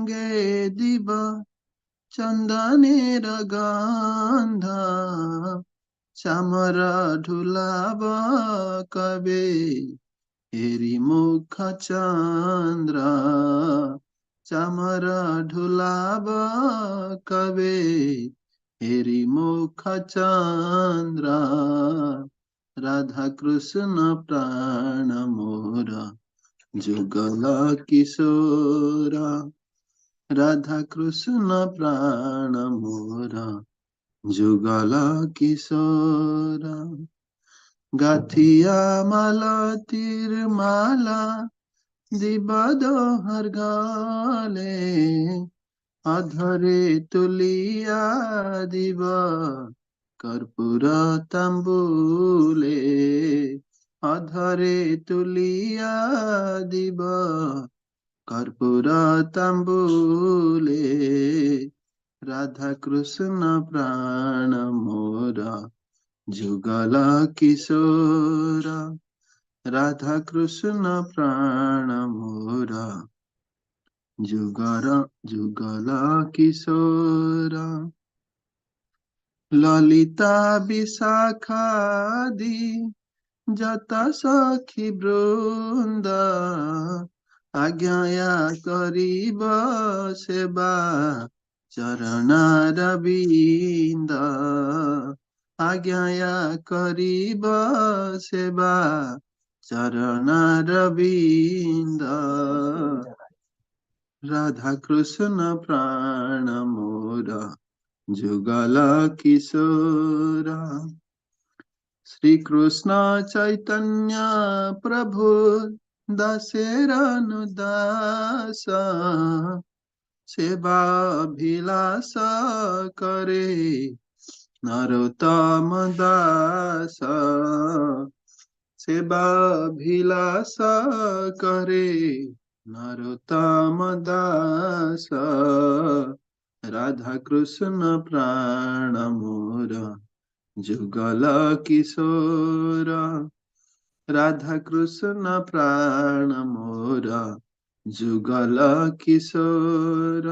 অঙ্গে দিব চন্দনের গন্ধ, চামর ঢুলাব কবে হেরি মুখ চন্দ্র, চামর ঢুলাব কবে হেরি মুখ চন্দ্র। রাধা কৃষ্ণ প্রাণ মোর যুগল কিশোর, রাধা কৃষ্ণ প্রাণ মোর যুগল কিশোর। গাথিয়া মালতীর মালা দিব দোহর গলে, অধরে তুলিয়া দিব কর্পূর তাম্বুলে, অধরে তুলিয়া দিব কর্পূর তাম্বুলে। রাধা কৃষ্ণ প্রাণ মোর যুগল কিশোর, রাধা কৃষ্ণ প্রাণ মোর যুগল যুগল কিশোর। ললিতা বিশাখাদি যত সখী বৃন্দ, আজ্ঞা করিব সেবা চরণারবিন্দ, আজ্ঞা করিব সেবা চরণারবিন্দ। রাধা কৃষ্ণ প্রাণ মোর যুগল কিশোর। শ্রীকৃষ্ণ চৈতন্য প্রভু দাসের অনুদাস, সেবা অভিলাষ করে নরোত্তম দাস, সেবা অভিলাষ করে নরোত্তম দাস। রাধা কৃষ্ণ প্রাণ মোর যুগল কিশোর, রাধা কৃষ্ণ প্রাণ মোর যুগল কিশোর।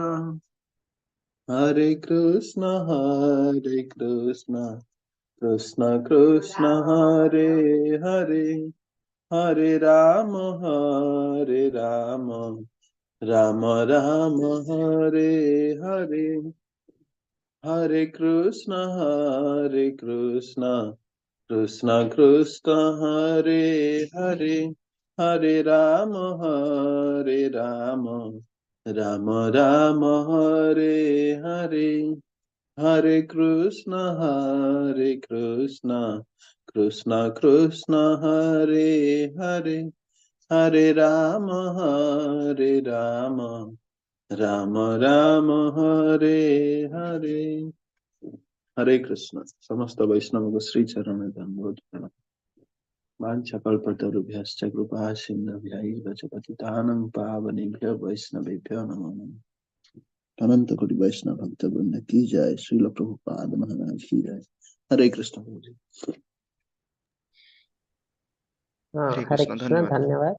হরে কৃষ্ণ হরে কৃষ্ণ কৃষ্ণ কৃষ্ণ হরে হরে, হরে রাম হরে রাম রাম রাম হরে হরে। হরে কৃষ্ণ হরে কৃষ্ণ কৃষ্ণ কৃষ্ণ হরে হরে, হরে রাম হরে রাম রাম রাম হরে হরে। হরে কৃষ্ণ হরে কৃষ্ণ কৃষ্ণ কৃষ্ণ হরে হরে, হরে রাম হরে রাম রাম রাম হরে হরে। হরে কৃষ্ণ। সমস্ত বৈষ্ণব শ্রী চরণে ধন্যবাদ প্রণাম। वाञ्छाकल्पतरुभ्यश्च कृपा सिन्धुभ्यैव च पतितानं पावनेभ्यो वैष्णवेभ्यो नमो नमः। अनंत कोटि वैष्णव भक्त वृंद की जय। श्रील प्रभुपाद महाराज की जय। हरे कृष्ण प्रभु जी। हाँ, हरे हरे कृष्ण, कृष्ण, धन्यवाद। धन्यवाद।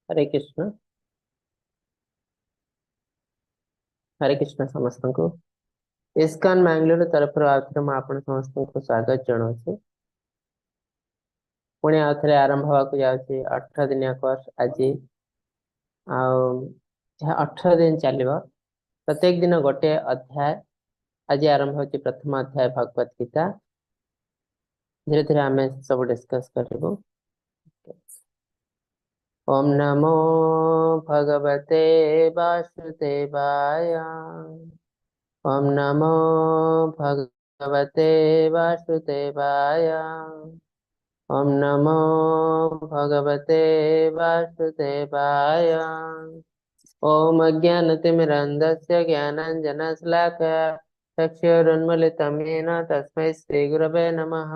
हरे कृष्ण, ହରେ କୃଷ୍ଣ ସମସ୍ତଙ୍କୁ। ଇସ୍କନ ବାଙ୍ଗାଲୋର ତରଫରୁ ଆଉଥରେ ମୁଁ ଆପଣ ସମସ୍ତଙ୍କୁ ସ୍ୱାଗତ ଜଣାଉଛି। ପୁଣି ଆଉଥରେ ଆରମ୍ଭ ହେବାକୁ ଯାଉଛି 18 ଦିନିଆ କୋର୍ସ ଆଜି, ଆଉ ଯାହା 18 ଦିନ ଚାଲିବ, ପ୍ରତ୍ୟେକ ଦିନ ଗୋଟେ ଅଧ୍ୟାୟ। ଆଜି ଆରମ୍ଭ ହେଉଛି ପ୍ରଥମ ଅଧ୍ୟାୟ ଭଗବତ ଗୀତା। ଧୀରେ ଧୀରେ ଆମେ ସବୁ ଡିସ୍କସ କରିବୁ। ओम नमो भगवते वासुदेवाय। ओम नमो भगवते वासुदेवाय। ओम नमो भगवते वासुदेवाय। ओम अज्ञानतिमिरन्धस्य ज्ञानाञ्जनशलाकया चक्षुरुन्मीलितं येन तस्मै श्रीगुरवे नमः।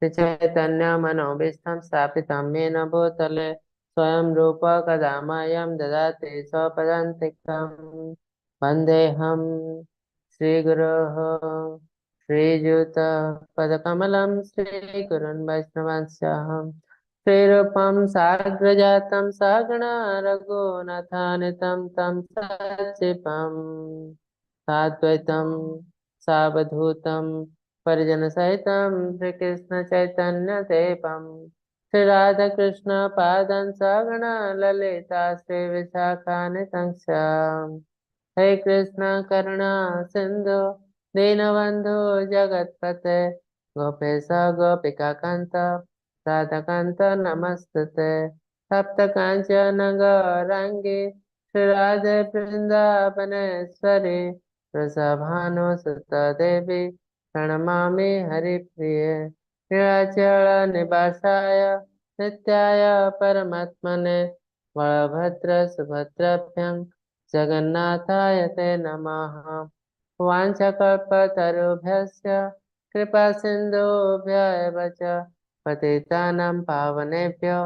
श्रीचैतन्यमनोभीष्टं स्थापितं येन भूतले स्वयं रूप कदामयं ददाति स्वपदान्तिकं। वन्देऽहं श्रीगुरोः श्रीयुतपदकमलं श्रीगुरुन् वैष्णवांश्चाहं श्रीरूपं साग्रजातं सागणा रघुनाथानितं तं सचिपं साद्वैतं सावधूतं परिजनसहितं श्रीकृष्ण चैतन्यदेवं श्री राधाकृष्ण पादं सगणा ललिता श्री विशाखानितं। हे कृष्ण करुणा सिंधु दीनबंधु जगत्पते गोपेश गोपिकाकांत राधाकांत नमस्ते। तप्त कांचन गौरांगी श्री राधे वृंदावनेश्वरी वृषभानुसुत देवी प्रणमामि हरिप्रिये। नीलाचल निवासाय नित्याय परमात्मने बलभद्र सुभद्राभ्यां जगन्नाथाय ते नमः। वाञ्छाकल्पतरुभ्यश्च कृपा सिन्धुभ्य एव च पतितानां पावनेभ्यो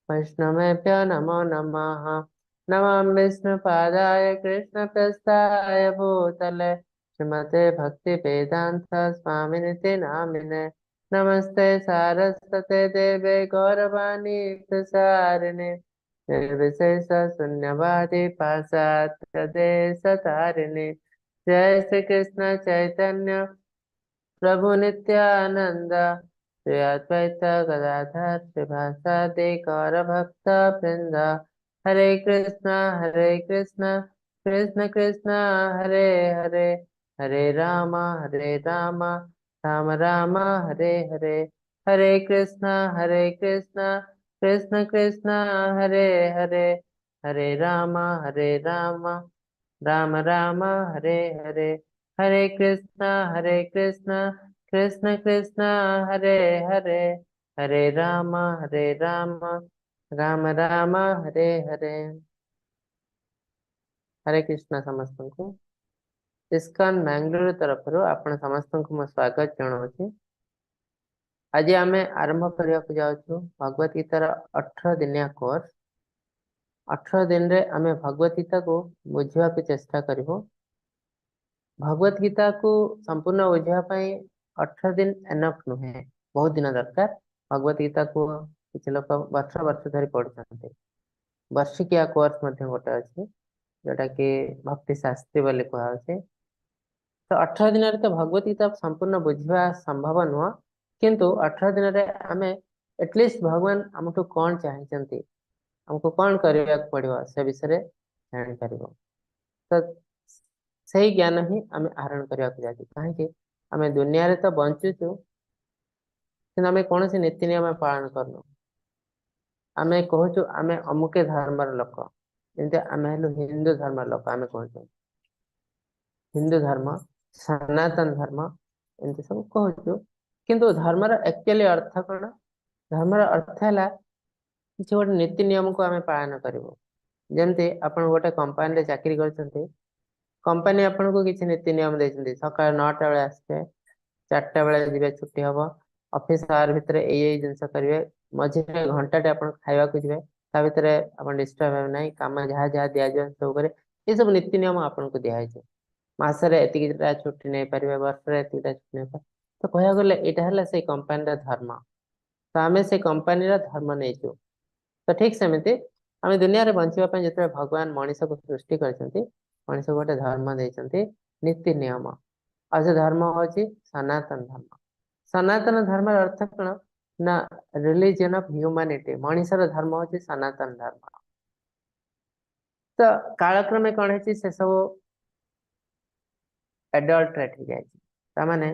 वैष्णवेभ्यो नमो नमः। नमः विष्णुपादाय कृष्णप्रस्थाय भूतले श्रीमते भक्तिवेदान्त स्वामिनिति नामिने। नमस्ते सारस्वते देवे गौरवाणी प्रसारिणे निर्विशेष शून्यवादी पाश्चात्य देश तारिणे। जय श्री कृष्ण चैतन्य प्रभु नित्यानंद श्री अद्वैत गदाधर श्रीवासादि गौर भक्त वृंद। हरे कृष्णा कृष्ण कृष्ण हरे हरे, हरे राम राम राम हरे हरे। हरे कृष्णा कृष्ण कृष्ण हरे हरे, हरे राम राम राम हरे हरे। हरे कृष्णा कृष्ण कृष्ण हरे हरे, हरे राम राम राम हरे हरे। हरे कृष्णा समस्त को इस्कॉन बेंगलुरु तरफ आपण समस्त को मो स्वागत जणाउछि। आज आम आरंभ करने को जाଉଛୁ भगवत गीतार 18 दिनिया कोर्स। 18 दिन रे आम भगवत गीता को बुझिବା को चेष्टा करिवो। भगवत गीता को संपूर्ण बुझिବା पई 18 दिन एनफ नुहे, बहुत दिन दरकार। भगवत गीता को किछि लोक वर्ष वर्ष धरि पढ़ुसंते। वर्षिकिया कोर्स मध्ये गोटे अछि जोटा कि भक्ति शास्त्री बोली कुहा होछि। तो 18 दिन रे तो भगवत गीता संपूर्ण बुझिବା संभव नुह, किंतु 18 दिन रे आमे एटलिस्ट भगवान हमठू कोन चाहिसंती, हमको कोन करिवाक पड़िबो से विषय रे जानि परिबो। तो सेही ज्ञान ही आमे आहरण करिवाक जाछि। काहे कि आमे दुनिया रे तो बंचुछु, किंतु आमे कोनोसी नीति नियम पालन करनु। आमे कहछु आमे अमुके धर्मर लोक, जेंते आमे हेलु हिंदू धर्मर लोक। आमे कहछु हिंदू धर्म सनातन धर्म एमती सब कहछु, किंतु धर्मर एक्चुअली अर्थ कोन? धर्मर अर्थ हला किछि गोटे नीति नियम को आमे पालन करिवो। जेमती आपण गोटे कंपनी रे चाकरी करछंती, कंपनी आपण को किछि नीति नियम देइछंती। सकाळ 9टा बेले आसते, 4टा बेले जिबे, छुट्टी हबो, ऑफिस our भितरे एई एई जिनस करिवे, मझिरे घंटाटे आपण खाइबा को जिबे, ता भितरे आपण डिस्टर्ब हेबे नाही, काम जहा जहा दिया जिवो सब करे। ए सब नीति नियम आपण को दिया होइছে। मासरे एतिकिटा छुट्टी नै परिबे, वर्षरे एतिकिटा छुट्टी नै परिबे। तो कहया गले एटा हला से कंपनी रा धर्म। तो आमे से कंपनी रा धर्म नेछु। तो ठीक सेमिति आमे दुनिया रे बंचिबा पई जते भगवान मनिष को सृष्टि करछंती, मनिष को गोटे धर्म देइछंती, नीति नियम। आ से धर्म होची सनातन धर्म। सनातन धर्म र अर्थ कोन ना रिलीजन ऑफ ह्यूमैनिटी। मनिषर धर्म होची सनातन धर्म। तो कालक्रमे कोन होची से सब एडल्टरेट हो जाए। ता माने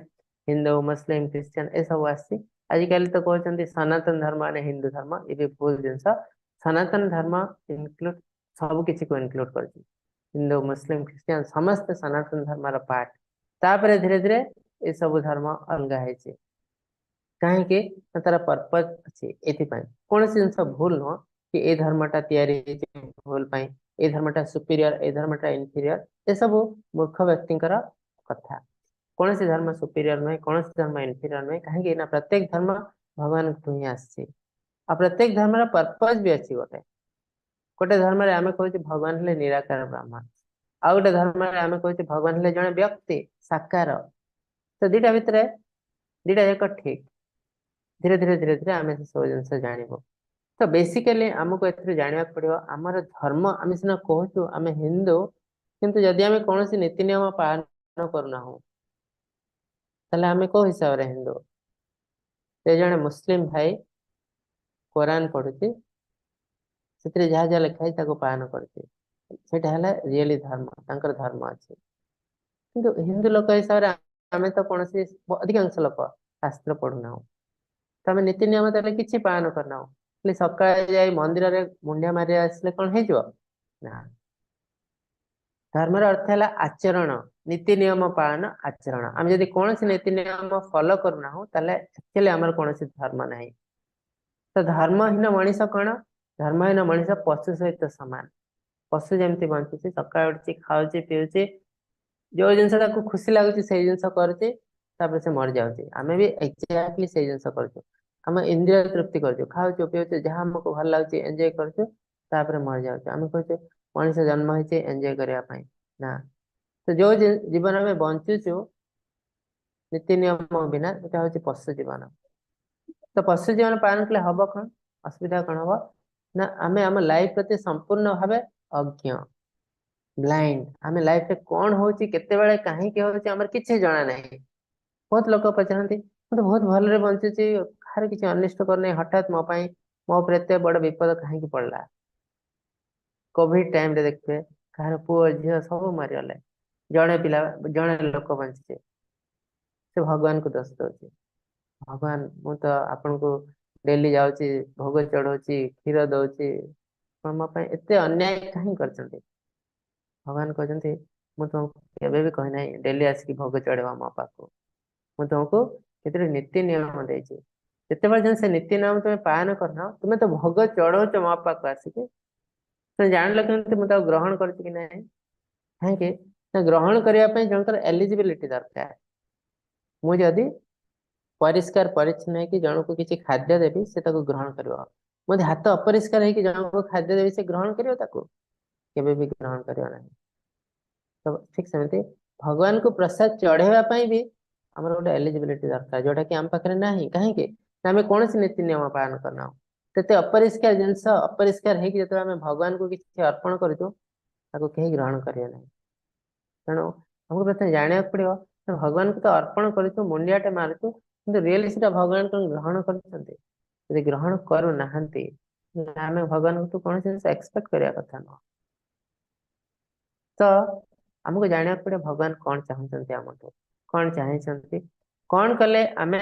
हिंदू मुस्लिम क्रिश्चियन ए सब आसी। आजिकाली तो कहउछंती सनातन धर्म माने हिंदू धर्म, ए भी भूल जिनस। सनातन धर्म इनक्लूड सब किछि को इनक्लूड करछि, हिंदू मुस्लिम क्रिश्चियन समस्त सनातन धर्म र पार्ट। तापर धीरे धीरे ए सब धर्म अलगा होइছে। काहे कि तार पर्पस अछि। एथि पई कोनोसी जिनस भूल न कि ए धर्मटा तयारी होइছে भूल पई, ए धर्मटा सुपीरियर ए धर्मटा इन्फीरियर, ए सब मूर्ख व्यक्तिंकर कथा। कौन धर्म सुपीरियर नुहे, कौन धर्म इन्फीरियर नुहे, कहीं ना प्रत्येक धर्म भगवान ही आसी। आ प्रत्येक धर्म पर्पज भी अच्छी गोटे। ଗୋଟେ ଧର୍ମରେ ଆମେ କହୁଛେ ଭଗବାନ ହେଲେ ନିରାକାର ବ୍ରହ୍ମ, ଆଉ ଗୋଟେ ଧର୍ମରେ ଆମେ କହୁଛେ ଭଗବାନ ହେଲେ ଜଣେ ବ୍ୟକ୍ତି ସାକାର। ତ ଦିଟା ଭିତରେ ଦିଟା ଯାକ ଠିକ। ଧୀରେ ଧୀରେ ଧୀରେ ଧୀରେ ଆମେ ସେ ସବୁ ଜିନିଷ ଜାଣିବୁ। ତ ବେସିକାଲି ଆମକୁ ଏଥିରୁ ଜାଣିବାକୁ ପଡିବ ଆମର ଧର୍ମ, ଆମେ ସିନା କହୁଛୁ ଆମେ ହିନ୍ଦୁ, କିନ୍ତୁ ଯଦି ଆମେ କୌଣସି ନୀତି ନିୟମ ପାଳନ କରୁନାହୁଁ ତାହେଲେ ଆମେ କୋଉ ହିସାବରେ ହିନ୍ଦୁ? ସେ ଜଣେ ମୁସଲିମ ଭାଇ କୋରାନ ପଢୁଛି, ସେଥିରେ ଯାହା ଯାହା ଲେଖା ହେଇଛି ତାକୁ ପାଳନ କରୁଛି, ସେଇଟା ହେଲା ରିଏଲି ଧର୍ମ, ତାଙ୍କର ଧର୍ମ ଅଛି। କିନ୍ତୁ ହିନ୍ଦୁ ଲୋକ ହିସାବରେ ଆମେ ତ କୌଣସି, ଅଧିକାଂଶ ଲୋକ ଶାସ୍ତ୍ର ପଢୁନାହୁଁ, ତ ଆମେ ନୀତି ନିୟମ ତାହେଲେ କିଛି ପାଳନ କରୁନାହୁଁ। ଖାଲି ସକାଳେ ଯାଇ ମନ୍ଦିରରେ ମୁଣ୍ଡିଆ ମାରି ଆସିଲେ କଣ ହେଇଯିବ? ନା, ଧର୍ମର ଅର୍ଥ ହେଲା ଆଚରଣ, ନୀତି ନିୟମ ପାଳନ, ଆଚରଣ। ଆମେ ଯଦି କୌଣସି ନୀତି ନିୟମ ଫଲୋ କରୁନାହୁଁ ତାହେଲେ ଆକ୍ଚୁଆଲି ଆମର କୌଣସି ଧର୍ମ ନାହିଁ। ତ ଧର୍ମହୀନ ମଣିଷ କଣ? ଧର୍ମହୀନ ମଣିଷ ପଶୁ ସହିତ ସମାନ। ପଶୁ ଯେମିତି ବଞ୍ଚୁଛି, ସକାଳେ ଉଠୁଛି, ଖାଉଛି, ପିଉଛି, ଯୋଉ ଜିନିଷ ତାକୁ ଖୁସି ଲାଗୁଛି ସେଇ ଜିନିଷ କରୁଛି, ତାପରେ ସେ ମରିଯାଉଛି। ଆମେ ବି ଏକ୍ଜାକ୍ଟଲି ସେଇ ଜିନିଷ କରୁଛୁ, ଆମ ଇନ୍ଦ୍ରିୟ ତୃପ୍ତି କରୁଛୁ, ଖାଉଛୁ, ପିଉଛୁ, ଯାହା ଆମକୁ ଭଲ ଲାଗୁଛି ଏନ୍ଜୟ କରୁଛୁ, ତାପରେ ମରିଯାଉଛୁ। ଆମେ କହୁଛୁ ମଣିଷ ଜନ୍ମ ହେଇଛି ଏନ୍ଜୟ କରିବା ପାଇଁ। ନା, ତ ଯୋଉ ଜୀବନ ଆମେ ବଞ୍ଚୁଛୁ ନୀତି ନିୟମ ବିନା, ସେଟା ହଉଛି ପଶୁ ଜୀବନ। ତ ପଶୁ ଜୀବନ ପାଳନ କଲେ ହବ କଣ? ଅସୁବିଧା କଣ ହବ? ନା, ଆମେ ଆମ ଲାଇଫ ପ୍ରତି ସମ୍ପୂର୍ଣ୍ଣ ଭାବେ ଅଜ୍ଞ, ବ୍ଲାଇଣ୍ଡ। ଆମେ ଲାଇଫରେ କଣ ହଉଛି, କେତେବେଳେ କାହିଁକି ହଉଛି, ଆମର କିଛି ଜଣା ନାହିଁ। ବହୁତ ଲୋକ ପଚାରନ୍ତି, ମୁଁ ତ ବହୁତ ଭଲରେ ବଞ୍ଚୁଛି, କାହାର କିଛି ଅନିଷ୍ଟ କରୁନାହିଁ, ହଠାତ୍ ମୋ ପାଇଁ, ମୋ ଉପରେ ଏତେ ବଡ ବିପଦ କାହିଁକି ପଡିଲା? କୋଭିଡ ଟାଇମରେ ଦେଖିବେ କାହାର ପୁଅ ଝିଅ ସବୁ ମରିଗଲେ, ଜଣେ ପିଲା, ଜଣେ ଲୋକ ବଞ୍ଚିছে, ସେ ଭଗବାନଙ୍କୁ ଦୋଷ ଦଉଛି। ଭଗବାନ, ମୁଁ ତ ଆପଣଙ୍କୁ ଡେଲି ଯାଉଛି, ଭୋଗ ଚଢଉଛି, କ୍ଷୀର ଦଉଛି, ଆପଣ ମୋ ପାଇଁ ଏତେ ଅନ୍ୟାୟ କାହିଁ କରିଛନ୍ତି? ଭଗବାନ କହୁଛନ୍ତି, ମୁଁ ତୁମକୁ କେବେ ବି କହିନାହିଁ ଡେଲି ଆସିକି ଭୋଗ ଚଢେଇବା ମୋ ପାଖକୁ, ମୁଁ ତୁମକୁ କେତେଟା ନୀତି ନିୟମ ଦେଇଛି, ଯେତେବେଳେ ଯାଏଁ ସେ ନୀତି ନିୟମ ତୁମେ ପାଳନ କରିନ, ତୁମେ ତ ଭୋଗ ଚଢଉଛ ମୋ ପାଖକୁ ଆସିକି, ତୁମେ ଜାଣିଲ କେମିତି ମୁଁ ତାକୁ ଗ୍ରହଣ କରୁଛି କି ନାହିଁ? କାହିଁକି ନା ଗ୍ରହଣ କରିବା ପାଇଁ ଜଣଙ୍କର ଏଲିଜିବିଲିଟି ଦରକାର। ମୁଁ ଯଦି ପରିଷ୍କାର ପରିଚ୍ଛନ୍ନ ହେଇକି ଜଣକୁ କିଛି ଖାଦ୍ୟ ଦେବି, ସେ ତାକୁ ଗ୍ରହଣ କରିବ। ମୁଁ ଯଦି ହାତ ଅପରିଷ୍କାର ହେଇକି ଜଣକୁ ଖାଦ୍ୟ ଦେବି, ସେ ଗ୍ରହଣ କରିବ ତାକୁ? କେବେ ବି ଗ୍ରହଣ କରିବ ନାହିଁ। ତ ଠିକ ସେମିତି ଭଗବାନଙ୍କୁ ପ୍ରସାଦ ଚଢେଇବା ପାଇଁ ବି ଆମର ଗୋଟେ ଏଲିଜିବିଲିଟି ଦରକାର, ଯୋଉଟା କି ଆମ ପାଖରେ ନାହିଁ। କାହିଁକି ନା ଆମେ କୌଣସି ନୀତି ନିୟମ ପାଳନ କରୁନାହୁଁ। ସେତେ ଅପରିଷ୍କାର ଜିନିଷ, ଅପରିଷ୍କାର ହେଇକି ଯେତେବେଳେ ଆମେ ଭଗବାନଙ୍କୁ କିଛି ଅର୍ପଣ କରୁଛୁ, ତାକୁ କେହି ଗ୍ରହଣ କରିବେ ନାହିଁ। ତେଣୁ ଆମକୁ ପ୍ରଥମେ ଜାଣିବାକୁ ପଡିବ, ଭଗବାନଙ୍କୁ ତ ଅର୍ପଣ କରୁଛୁ, ମୁଣ୍ଡିଆଟେ ମାରୁଛୁ, କିନ୍ତୁ ରିଏଲି ସେଟା ଭଗବାନ କଣ ଗ୍ରହଣ କରୁଛନ୍ତି? ଯଦି ଗ୍ରହଣ କରୁନାହାନ୍ତି, ଆମେ ଭଗବାନଙ୍କଠୁ କୌଣସି ଜିନିଷ ଏକ୍ସପେକ୍ଟ କରିବା କଥା ନୁହଁ। ତ ଆମକୁ ଜାଣିବାକୁ ପଡିବ ଭଗବାନ କଣ ଚାହୁଁଛନ୍ତି ଆମଠୁ, କଣ ଚାହିଁଛନ୍ତି, କଣ କଲେ ଆମେ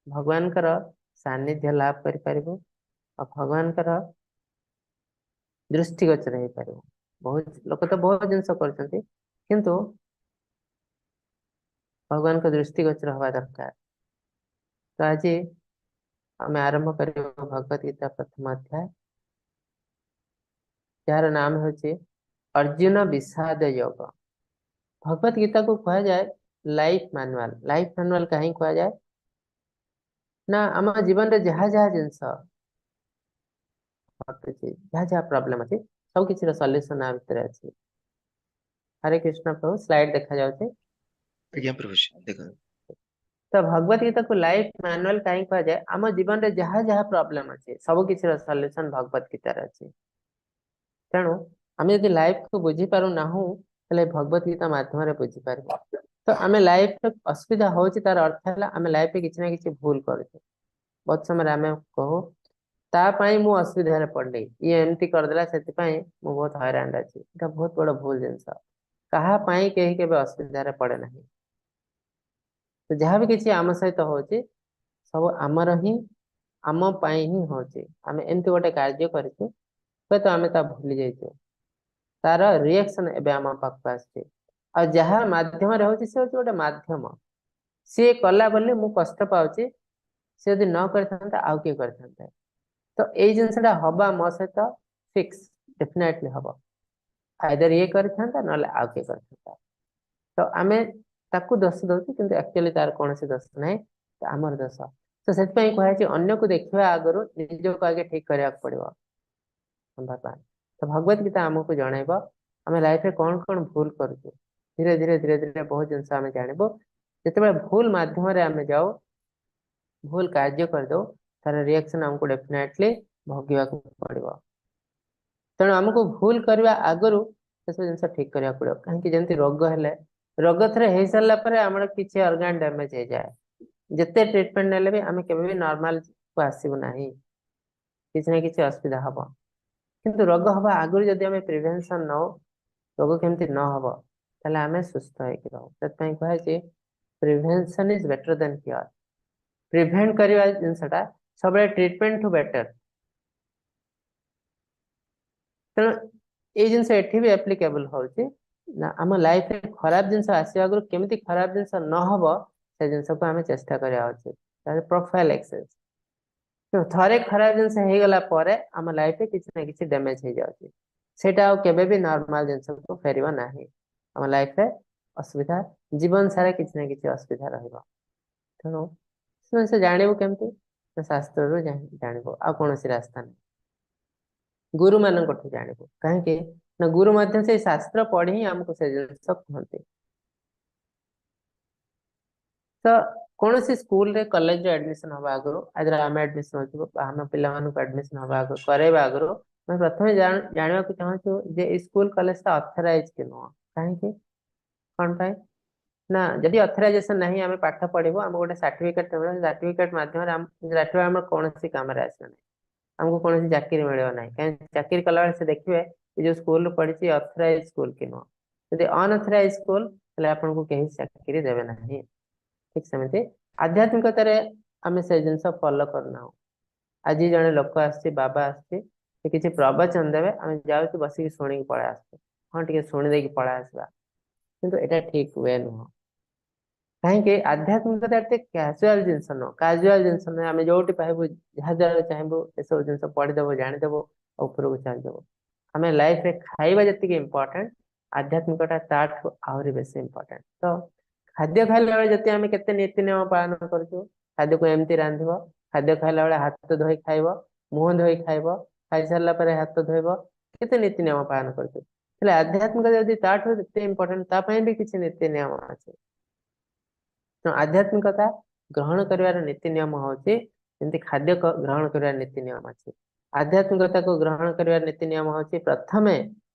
ଭଗବାନଙ୍କର ସାନ୍ନିଧ୍ୟ ଲାଭ କରିପାରିବୁ ଆଉ ଭଗବାନଙ୍କର ଦୃଷ୍ଟିଗୋଚର ହେଇପାରିବୁ। ବହୁତ ଲୋକ ତ ବହୁତ ଜିନିଷ କରୁଛନ୍ତି, କିନ୍ତୁ ଭଗବାନଙ୍କ ଦୃଷ୍ଟିଗୋଚର ହବା ଦରକାର। ତ ଆଜି ଆମେ ଆରମ୍ଭ କରିବୁ ଭଗବତ ଗୀତା ପ୍ରଥମ ଅଧ୍ୟାୟ, ଯାହାର ନାମ ହେଉଛି ଅର୍ଜୁନ ବିଷାଦ ଯୋଗ। ଭଗବତ ଗୀତାକୁ କୁହାଯାଏ ଲାଇଫ ମାନୁଆଲ। ଲାଇଫ ମାନୁଆଲ କାହିଁକି କୁହାଯାଏ ନା, ଆମ ଜୀବନରେ ଯାହା ଯାହା ଜିନିଷ ଘଟୁଛି, ଯାହା ଯାହା ପ୍ରୋବ୍ଲେମ ଅଛି, ସବୁ କିଛିର ସଲ୍ୟୁସନ ଆ ଭିତରେ ଅଛି। ହରେ କୃଷ୍ଣ ପ୍ରଭୁ, ସ୍ଲାଇଡ ଦେଖାଯାଉଛି? ଆଜ୍ଞା ପ୍ରଭୁଜୀ, ଦେଖନ୍ତୁ। ତ ଭଗବତ ଗୀତାକୁ ଲାଇଫ ମାନୁଆଲ କାହିଁକି କୁହାଯାଏ? ଆମ ଜୀବନରେ ଯାହା ଯାହା ପ୍ରୋବ୍ଲେମ ଅଛି, ସବୁ କିଛିର ସଲ୍ୟୁସନ ଭଗବତ ଗୀତାରେ ଅଛି। ତେଣୁ ଆମେ ଯଦି ଲାଇଫକୁ ବୁଝିପାରୁନାହୁଁ, ତାହେଲେ ଭଗବତ ଗୀତା ମାଧ୍ୟମରେ ବୁଝିପାରିବୁ। ତ ଆମେ ଲାଇଫରେ ଅସୁବିଧା ହଉଛି, ତାର ଅର୍ଥ ହେଲା ଆମେ ଲାଇଫରେ କିଛି ନା କିଛି ଭୁଲ କରୁଛୁ। ବହୁତ ସମୟରେ ଆମେ କହୁ, ତା ପାଇଁ ମୁଁ ଅସୁବିଧାରେ ପଡିଲି, ଇଏ ଏମିତି କରିଦେଲା, ସେଥିପାଇଁ ମୁଁ ବହୁତ ହଇରାଣ ଅଛି। ଏଇଟା ବହୁତ ବଡ ଭୁଲ ଜିନିଷ। କାହା ପାଇଁ କେହି କେବେ ଅସୁବିଧାରେ ପଡେ ନାହିଁ। ତ ଯାହା ବି କିଛି ଆମ ସହିତ ହଉଛି, ସବୁ ଆମର ହିଁ, ଆମ ପାଇଁ ହିଁ ହଉଛି। ଆମେ ଏମିତି ଗୋଟେ କାର୍ଯ୍ୟ କରିଛୁ, ହୁଏତ ଆମେ ତା ଭୁଲି ଯାଇଛୁ, ତାର ରିଆକ୍ସନ ଏବେ ଆମ ପାଖକୁ ଆସିଛି। ଆଉ ଯାହା ମାଧ୍ୟମରେ ହଉଛି, ସେ ହଉଛି ଗୋଟେ ମାଧ୍ୟମ। ସିଏ କଲା ବୋଲି ମୁଁ କଷ୍ଟ ପାଉଛି। ସେ ଯଦି ନ କରିଥାନ୍ତା, ଆଉ କିଏ କରିଥାନ୍ତା। ତ ଏଇ ଜିନିଷଟା ହବା ମୋ ସହିତ ଫିକ୍ସ, ଡେଫିନେଟଲି ହବ। ଆଇଦର ଇଏ କରିଥାନ୍ତା, ନହେଲେ ଆଉ କିଏ କରିଥାନ୍ତା। ତ ଆମେ ତାକୁ ଦୋଷ ଦଉଛୁ, କିନ୍ତୁ ଆକ୍ଚୁଆଲି ତାର କୌଣସି ଦୋଷ ନାହିଁ, ତ ଆମର ଦୋଷ। ତ ସେଥିପାଇଁ କୁହାଯାଇଛି, ଅନ୍ୟକୁ ଦେଖିବା ଆଗରୁ ନିଜକୁ ଆଗେ ଠିକ କରିବାକୁ ପଡିବ। ଭଗବାନ। ତ ଭଗବତ ଗୀତା ଆମକୁ ଜଣେଇବ ଆମେ ଲାଇଫରେ କଣ କଣ ଭୁଲ କରୁଛୁ। ଧୀରେ ଧୀରେ ଧୀରେ ଧୀରେ ବହୁତ ଜିନିଷ ଆମେ ଜାଣିବୁ। ଯେତେବେଳେ ଭୁଲ ମାଧ୍ୟମରେ ଆମେ ଯାଉ, ଭୁଲ କାର୍ଯ୍ୟ କରିଦଉ, ତାର ରିଆକ୍ସନ ଆମକୁ ଡେଫିନେଟଲି ଭୋଗିବାକୁ ପଡିବ। ତେଣୁ ଆମକୁ ଭୁଲ କରିବା ଆଗରୁ ସେସବୁ ଜିନିଷ ଠିକ କରିବାକୁ ପଡିବ। କାହିଁକି ଯେମିତି ରୋଗ ହେଲେ, ରୋଗ ଥରେ ହେଇସାରିଲା ପରେ ଆମର କିଛି ଅର୍ଗାନ ଡ୍ୟାମେଜ ହେଇଯାଏ, ଯେତେ ଟ୍ରିଟମେଣ୍ଟ ନେଲେ ବି ଆମେ କେବେ ବି ନର୍ମାଲ କୁ ଆସିବୁ ନାହିଁ, କିଛି ନା କିଛି ଅସୁବିଧା ହବ। କିନ୍ତୁ ରୋଗ ହବା ଆଗରୁ ଯଦି ଆମେ ପ୍ରିଭେନ୍ସନ ନଉ, ରୋଗ କେମିତି ନ ହବ, ତାହେଲେ ଆମେ ସୁସ୍ଥ ହେଇକି ରହୁ। ସେଥିପାଇଁ କୁହାଯାଇଛି prevention is better than cure. Prevent କରିବା ଜିନିଷଟା ସବୁବେଳେ ଟ୍ରିଟମେଣ୍ଟ ଠୁ ବେଟର। ତେଣୁ ଏଇ ଜିନିଷ ଏଠି ବି ଆପ୍ଲିକେବଲ ହଉଛି ନା, ଆମ ଲାଇଫରେ ଖରାପ ଜିନିଷ ଆସିବା ଆଗରୁ କେମିତି ଖରାପ ଜିନିଷ ନ ହବ ସେ ଜିନିଷକୁ ଆମେ ଚେଷ୍ଟା କରିବା ଉଚିତ। ତାହେଲେ ପ୍ରୋଫାଇଲ ଏକ୍ସେସ। ଥରେ ଖରାପ ଜିନିଷ ହେଇଗଲା ପରେ ଆମ ଲାଇଫରେ କିଛି ନା କିଛି ଡ୍ୟାମେଜ ହେଇଯାଉଛି, ସେଇଟା ଆଉ କେବେ ବି ନର୍ମାଲ ଜିନିଷକୁ ଫେରିବ ନାହିଁ। ଆମ ଲାଇଫରେ ଅସୁବିଧା ଜୀବନ ସାରା କିଛି ନା କିଛି ଅସୁବିଧା ରହିବ। ତେଣୁ ସେ ଜାଣିବୁ କେମିତି? ଶାସ୍ତ୍ରରୁ ଜାଣିବୁ, ଆଉ କୌଣସି ରାସ୍ତା ନାହିଁ। ଗୁରୁ ମାନଙ୍କଠୁ ଜାଣିବୁ। କାହିଁକି ନା ଗୁରୁ ମଧ୍ୟ ସେଇ ଶାସ୍ତ୍ର ପଢି ହିଁ ଆମକୁ ସେ ଜିନିଷ କୁହନ୍ତି। ତ କୌଣସି ସ୍କୁଲରେ କଲେଜରେ ଆଡମିସନ ହବା ଆଗରୁ, ଆଜି ଆମେ ଆଡମିସନ ହଉଛୁ ବା ଆମ ପିଲାମାନଙ୍କୁ ଆଡମିସନ ହବା ଆଗରୁ କରେଇବା ଆଗରୁ ଆମେ ପ୍ରଥମେ ଜାଣିବାକୁ ଚାହୁଁଛୁ ଯେ ଏଇ ସ୍କୁଲ କଲେଜଟା ଅଥରାଇଜ କି ନୁହଁ। କାହିଁକି, କଣ ପାଇଁ ନା ଯଦି ଅଥରାଇଜେସନ ନାହିଁ ଆମେ ପାଠ ପଢିବୁ, ଆମକୁ ଗୋଟେ ସାର୍ଟିଫିକେଟ ମିଳିବ, ସାର୍ଟିଫିକେଟ ମାଧ୍ୟମରେ ସାର୍ଟିଫିକେଟ ଆମର କୌଣସି କାମରେ ଆସିବ ନାହିଁ, ଆମକୁ କୌଣସି ଚାକିରି ମିଳିବ ନାହିଁ। କାହିଁକି ଚାକିରି କଲାବେଳେ ସେ ଦେଖିବେ ଏ ଯୋଉ ସ୍କୁଲରୁ ପଢିଛି ଅଥରାଇଜ ସ୍କୁଲ କି ନୁହଁ। ଯଦି ଅନଅଥରାଇଜ ସ୍କୁଲ ତାହେଲେ ଆପଣଙ୍କୁ କେହି ଚାକିରି ଦେବେ ନାହିଁ। ଠିକ ସେମିତି ଆଧ୍ୟାତ୍ମିକତାରେ ଆମେ ସେ ଜିନିଷ ଫଲୋ କରୁନାହୁଁ। ଆଜି ଜଣେ ଲୋକ ଆସିଛି, ବାବା ଆସିଛି, ସେ କିଛି ପ୍ରବଚନ ଦେବେ, ଆମେ ଯାଉଛୁ ବସିକି ଶୁଣିକି ପଳେଇ ଆସୁଛୁ, ହଁ ଟିକେ ଶୁଣି ଦେଇକି ପଳେଇ ଆସିବା, କିନ୍ତୁ ଏଇଟା ଠିକ we ନୁହଁ। କାହିଁକି ଆଧ୍ୟାତ୍ମିକତା ଏତେ କ୍ୟାଜୁଆଲ ଜିନିଷ ନୁହଁ, କାଜୁଆଲ ଜିନିଷ ନୁହେଁ। ଆମେ ଯୋଉଠି ପାଇବୁ ଯାହା ଦ୍ୱାରା ଚାହିଁବୁ ଏସବୁ ଜିନିଷ ପଢିଦବୁ, ଜାଣିଦବୁ, ଉପରକୁ ଚାଲିଯିବୁ। ଆମେ ଲାଇଫରେ ଖାଇବା ଯେତିକି ଇମ୍ପୋର୍ଟାଣ୍ଟ, ଆଧ୍ୟାତ୍ମିକଟା ତାଠୁ ଆହୁରି ବେଶୀ ଇମ୍ପୋର୍ଟାଣ୍ଟ। ତ ଖାଦ୍ୟ ଖାଇଲା ବେଳେ ଯଦି ଆମେ କେତେ ନୀତି ନିୟମ ପାଳନ କରୁଛୁ, ଖାଦ୍ୟକୁ ଏମିତି ରାନ୍ଧିବ, ଖାଦ୍ୟ ଖାଇଲା ବେଳେ ହାତ ଧୋଇ ଖାଇବ, ମୁହଁ ଧୋଇ ଖାଇବ, ଖାଇସାରିଲା ପରେ ହାତ ଧୋଇବ, କେତେ ନୀତି ନିୟମ ପାଳନ କରୁଛୁ। ହେଲେ ଆଧ୍ୟାତ୍ମିକତା ଯଦି ତାଠୁ ଏତେ ଇମ୍ପୋର୍ଟାଣ୍ଟ, ତା ପାଇଁ ବି କିଛି ନୀତି ନିୟମ ଅଛି। ତ ଆଧ୍ୟାତ୍ମିକତା ଗ୍ରହଣ କରିବାର ନୀତି ନିୟମ ହଉଛି ଯେମିତି ଖାଦ୍ୟ ଗ୍ରହଣ କରିବାର ନୀତି ନିୟମ ଅଛି, ଆଧ୍ୟାତ୍ମିକତାକୁ ଗ୍ରହଣ କରିବାର ନୀତି ନିୟମ ହଉଛି ପ୍ରଥମେ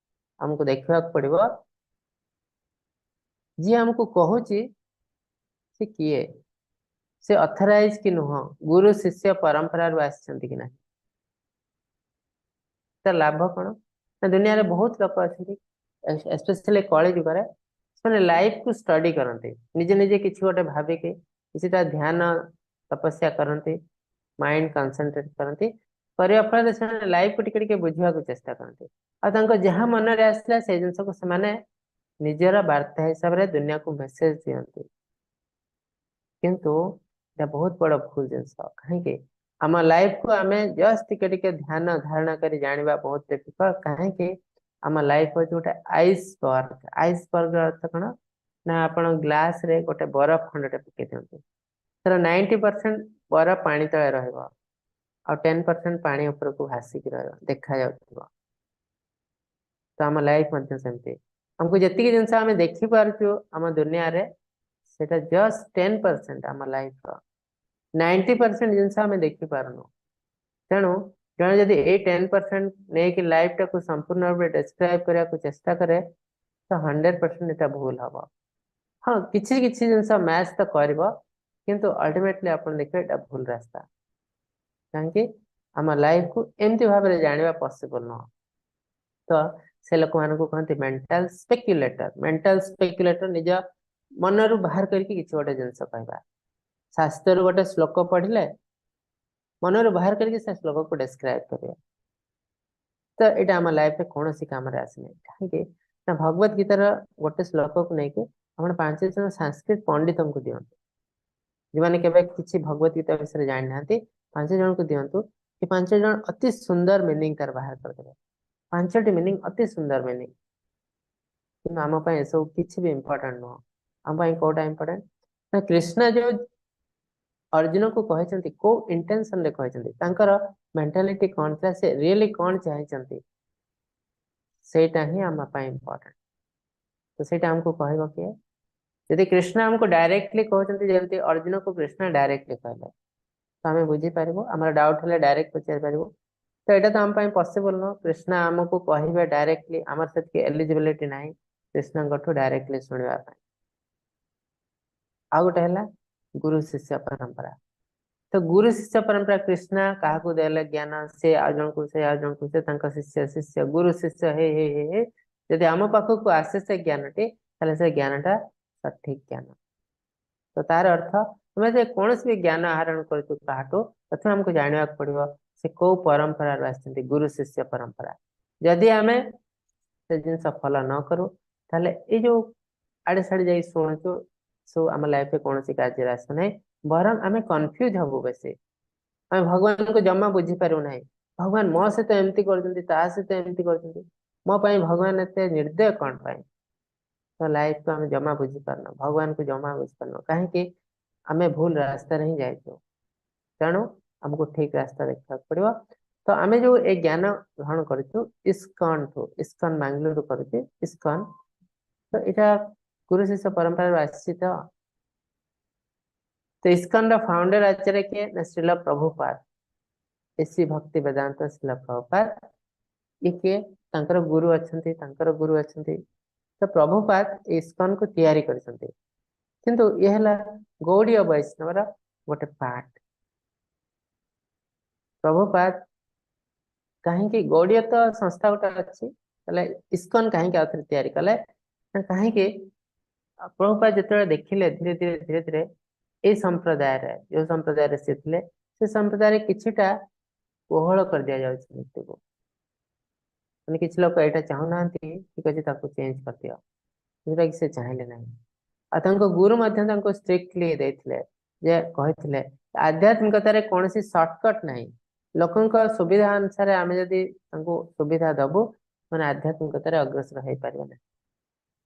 ଆମକୁ ଦେଖିବାକୁ ପଡିବ ଯିଏ ଆମକୁ କହୁଛି ସେ କିଏ, ସେ ଅଥରାଇଜ କି ନୁହଁ, ଗୁରୁ ଶିଷ୍ୟ ପରମ୍ପରାରୁ ଆସିଛନ୍ତି କି ନାହିଁ। ତା ଲାଭ କଣ ନା ଦୁନିଆରେ ବହୁତ ଲୋକ ଅଛନ୍ତି, ଏସ୍ପେଶାଲି କଳି ଯୁଗରେ, ସେମାନେ ଲାଇଫକୁ ଷ୍ଟଡି କରନ୍ତି, ନିଜେ ନିଜେ କିଛି ଗୋଟେ ଭାବିକି କିଛିଟା ଧ୍ୟାନ ତପସ୍ୟା କରନ୍ତି, ମାଇଣ୍ଡ କନସେନଟ୍ରେଟ କରନ୍ତି, କରିବା ଫଳରେ ସେମାନେ ଲାଇଫକୁ ଟିକେ ଟିକେ ବୁଝିବାକୁ ଚେଷ୍ଟା କରନ୍ତି। ଆଉ ତାଙ୍କ ଯାହା ମନରେ ଆସିଲା ସେଇ ଜିନିଷକୁ ସେମାନେ ନିଜର ବାର୍ତ୍ତା ହିସାବରେ ଦୁନିଆକୁ ମେସେଜ ଦିଅନ୍ତି। କିନ୍ତୁ ଏଇଟା ବହୁତ ବଡ ଭୁଲ ଜିନିଷ। କାହିଁକି ଆମ ଲାଇଫକୁ ଆମେ ଜଷ୍ଟ ଟିକେ ଟିକେ ଧ୍ୟାନ ଧାରଣା କରି ଜାଣିବା ବହୁତ ଡିଫିକଲ୍ଟ। କାହିଁକି ଆମ ଲାଇଫ ହଉଛି ଗୋଟେ ଆଇସବର୍ଗ। ଆଇସବର୍ଗ ଅର୍ଥ କଣ ନା ଆପଣ ଗ୍ଲାସରେ ଗୋଟେ ବରଫ ଖଣ୍ଡଟେ ପକେଇ ଦିଅନ୍ତୁ, ତାର 90% ବରଫ ପାଣି ତଳେ ରହିବ ଆଉ 10% ପାଣି ଉପରକୁ ଭାସିକି ରହିବ, ଦେଖାଯାଉଥିବ। ତ ଆମ ଲାଇଫ ମଧ୍ୟ ସେମିତି, ଆମକୁ ଯେତିକି ଜିନିଷ ଆମେ ଦେଖିପାରୁଛୁ ଆମ ଦୁନିଆରେ ସେଟା ଜଷ୍ଟ 10% ଆମ ଲାଇଫର, 90% ଜିନିଷ ଆମେ ଦେଖିପାରୁନୁ। ତେଣୁ ଜଣେ ଯଦି ଏଇ 10% ନେଇକି ଲାଇଫଟାକୁ ସମ୍ପୂର୍ଣ୍ଣ ରୂପେ ଡେସ୍କ୍ରାଇବ କରିବାକୁ ଚେଷ୍ଟା କରେ ତ 100% ଏଟା ଭୁଲ ହବ। ହଁ, କିଛି କିଛି ଜିନିଷ ମ୍ୟାଚ୍ ତ କରିବ, କିନ୍ତୁ ଅଲ୍ଟିମେଟଲି ଆପଣ ଦେଖିବେ ଏଟା ଭୁଲ ରାସ୍ତା। କାହିଁକି ଆମ ଲାଇଫକୁ ଏମିତି ଭାବରେ ଜାଣିବା ପସିବଲ ନୁହଁ। ତ ସେ ଲୋକମାନଙ୍କୁ କହନ୍ତି ମେଣ୍ଟାଲ ସ୍ପେକ୍ୟୁଲେଟର। ମେଣ୍ଟାଲ ସ୍ପେକ୍ୟୁଲେଟର ନିଜ ମନରୁ ବାହାର କରିକି କିଛି ଗୋଟେ ଜିନିଷ କହିବା। ଶାସ୍ତ୍ରରୁ ଗୋଟେ ଶ୍ଲୋକ ପଢିଲେ ମନରୁ ବାହାର କରିକି ସେ ଶ୍ଲୋକକୁ ଡେସ୍କ୍ରାଇବ କରିବା, ତ ଏଇଟା ଆମ ଲାଇଫରେ କୌଣସି କାମରେ ଆସେନି। କାହିଁକି ନା ଭଗବତ ଗୀତାର ଗୋଟେ ଶ୍ଲୋକକୁ ନେଇକି ଆପଣ 5 ଜଣ ସାଂସ୍କ୍ରିଟ ପଣ୍ଡିତଙ୍କୁ ଦିଅନ୍ତୁ, ଯେଉଁମାନେ କେବେ କିଛି ଭଗବତ ଗୀତା ବିଷୟରେ ଜାଣିନାହାନ୍ତି, 5 ଜଣଙ୍କୁ ଦିଅନ୍ତୁ, ଏ 5 ଜଣ ଅତି ସୁନ୍ଦର ମିନିଂ ତାର ବାହାର କରିଦେବେ। 5ଟି ମିନିଂ, ଅତି ସୁନ୍ଦର ମିନିଂ। କିନ୍ତୁ ଆମ ପାଇଁ ଏସବୁ କିଛି ବି ଇମ୍ପୋର୍ଟାଣ୍ଟ ନୁହଁ। ଆମ ପାଇଁ କୋଉଟା ଇମ୍ପୋର୍ଟାଣ୍ଟ ନା କୃଷ୍ଣ ଯୋଉ ଅର୍ଜୁନକୁ କହିଛନ୍ତି, କୋଉ ଇଣ୍ଟେନସନରେ କହିଛନ୍ତି, ତାଙ୍କର ମେଣ୍ଟାଲିଟି କଣ ଥିଲା, ସେ ରିଏଲି କଣ ଚାହିଁଛନ୍ତି, ସେଇଟା ହିଁ ଆମ ପାଇଁ ଇମ୍ପୋର୍ଟାଣ୍ଟ। ତ ସେଇଟା ଆମକୁ କହିବ କିଏ? ଯଦି କୃଷ୍ଣ ଆମକୁ ଡାଇରେକ୍ଟଲି କହୁଛନ୍ତି, ଯେମିତି ଅର୍ଜୁନକୁ କୃଷ୍ଣ ଡାଇରେକ୍ଟଲି କହିଲେ, ତ ଆମେ ବୁଝିପାରିବୁ। ଆମର ଡାଉଟ ହେଲେ ଡାଇରେକ୍ଟ ପଚାରି ପାରିବୁ। ତ ଏଇଟା ତ ଆମ ପାଇଁ ପସିବଲ ନୁହଁ। କୃଷ୍ଣ ଆମକୁ କହିବେ ଡାଇରେକ୍ଟଲି, ଆମର ସେତିକି ଏଲିଜିବିଲିଟି ନାହିଁ କୃଷ୍ଣଙ୍କଠୁ ଡାଇରେକ୍ଟଲି ଶୁଣିବା ପାଇଁ। ଆଉ ଗୋଟେ ହେଲା ଗୁରୁ ଶିଷ୍ୟ ପରମ୍ପରା। ତ ଗୁରୁ ଶିଷ୍ୟ ପରମ୍ପରା, କୃଷ୍ଣ କାହାକୁ ଦେଲେ ଜ୍ଞାନ, ସେ ଆଉ ଜଣକୁ, ସେ ଆଉ ଜଣକୁ, ସେ ତାଙ୍କ ଶିଷ୍ୟ ଶିଷ୍ୟ, ଗୁରୁ ଶିଷ୍ୟ ହେଇ ହେଇ ହେଇ ହେଇ ଯଦି ଆମ ପାଖକୁ ଆସେ ସେ ଜ୍ଞାନଟି, ତାହେଲେ ସେ ଜ୍ଞାନଟା ସଠିକ ଜ୍ଞାନ। ତ ତାର ଅର୍ଥ, ଆମେ ଯେ କୌଣସି ବି ଜ୍ଞାନ ଆହରଣ କରୁଛୁ କାହାଠୁ, ପ୍ରଥମେ ଆମକୁ ଜାଣିବାକୁ ପଡିବ ସେ କୋଉ ପରମ୍ପରାରୁ ଆସିଛନ୍ତି, ଗୁରୁ ଶିଷ୍ୟ ପରମ୍ପରା। ଯଦି ଆମେ ସେ ଜିନିଷ ଫଲୋ ନ କରୁ, ତାହେଲେ ଏଇ ଯୋଉ ଆଡେ ସାଡେ ଯାଇ ଶୁଣୁଛୁ, ସବୁ ଆମ ଲାଇଫରେ କୌଣସି କାର୍ଯ୍ୟରେ ଆସୁନାହିଁ, ବରଂ ଆମେ କନଫ୍ୟୁଜ ହବୁ ବେଶୀ। ଆମେ ଭଗବାନଙ୍କୁ ଜମା ବୁଝିପାରିବୁ ନାହିଁ। ଭଗବାନ ମୋ ସହିତ ଏମିତି କରୁଛନ୍ତି, ତା ସହିତ ଏମିତି କରୁଛନ୍ତି, ମୋ ପାଇଁ ଭଗବାନ ଏତେ ନିର୍ଦ୍ଦୟ କଣ ପାଇଁ? ତ ଲାଇଫକୁ ଆମେ ଜମା ବୁଝିପାରୁନୁ, ଭଗବାନଙ୍କୁ ଜମା ବୁଝିପାରୁନୁ। କାହିଁକି? ଆମେ ଭୁଲ ରାସ୍ତାରେ ହିଁ ଯାଇଛୁ। ତେଣୁ ଆମକୁ ଠିକ ରାସ୍ତା ଦେଖିବାକୁ ପଡିବ। ତ ଆମେ ଯୋଉ ଏ ଜ୍ଞାନ ଗ୍ରହଣ କରୁଛୁ ଇସ୍କନ ଠୁ, ଇସ୍କନ ବାଙ୍ଗାଲୋରରୁ କରୁଛୁ ଇସ୍କନ, ତ ଏଇଟା ଗୁରୁ ଶିଷ୍ୟ ପରମ୍ପରାରୁ ଆସିଛି। ତ ଇସ୍କନର ଫାଉଣ୍ଡର ଆଚାର୍ଯ୍ୟ କିଏ ନା ଶ୍ରୀଲ ପ୍ରଭୁପାଦ, ଏସି ଭକ୍ତି ବେଦାନ୍ତ ଶ୍ରୀଲ ପ୍ରଭୁପାଦ। ଇଏ କିଏ? ତାଙ୍କର ଗୁରୁ ଅଛନ୍ତି, ତାଙ୍କର ଗୁରୁ ଅଛନ୍ତି। ତ ପ୍ରଭୁପାଦ ଇସ୍କନକୁ ତିଆରି କରିଛନ୍ତି, କିନ୍ତୁ ଇଏ ହେଲା ଗୌଡୀୟ ବୈଷ୍ଣବର ଗୋଟେ ପାର୍ଟ। ପ୍ରଭୁପାଦ କାହିଁକି, ଗୌଡୀୟ ତ ସଂସ୍ଥା ଗୋଟେ ଅଛି, ତାହେଲେ ଇସ୍କନ କାହିଁକି ଆଉଥରେ ତିଆରି କଲେ? କାହିଁକି ପ୍ରଭୁପାଦ ଯେତେବେଳେ ଦେଖିଲେ ଧୀରେ ଧୀରେ ଧୀରେ ଧୀରେ ଏଇ ସମ୍ପ୍ରଦାୟରେ, ଯୋଉ ସମ୍ପ୍ରଦାୟରେ ସେ ଥିଲେ, ସେ ସମ୍ପ୍ରଦାୟରେ କିଛିଟା କୋହଳ କରିଦିଆଯାଉଛି ନୀତିକୁ, ମାନେ କିଛି ଲୋକ ଏଇଟା ଚାହୁଁନାହାନ୍ତି, ଠିକ ଅଛି ତାକୁ ଚେଞ୍ଜ କରିଦିଅ, ଯୋଉଟା କି ସେ ଚାହିଁଲେ ନାହିଁ। ଆଉ ତାଙ୍କ ଗୁରୁ ମଧ୍ୟ ତାଙ୍କୁ ଷ୍ଟ୍ରିକ୍ଟଲି ଦେଇଥିଲେ, ଯେ କହିଥିଲେ ଆଧ୍ୟାତ୍ମିକତାରେ କୌଣସି ସର୍ଟକଟ ନାହିଁ। ଲୋକଙ୍କ ସୁବିଧା ଅନୁସାରେ ଆମେ ଯଦି ତାଙ୍କୁ ସୁବିଧା ଦବୁ, ମାନେ ଆଧ୍ୟାତ୍ମିକତାରେ ଅଗ୍ରସର ହେଇପାରିବ ନାହିଁ।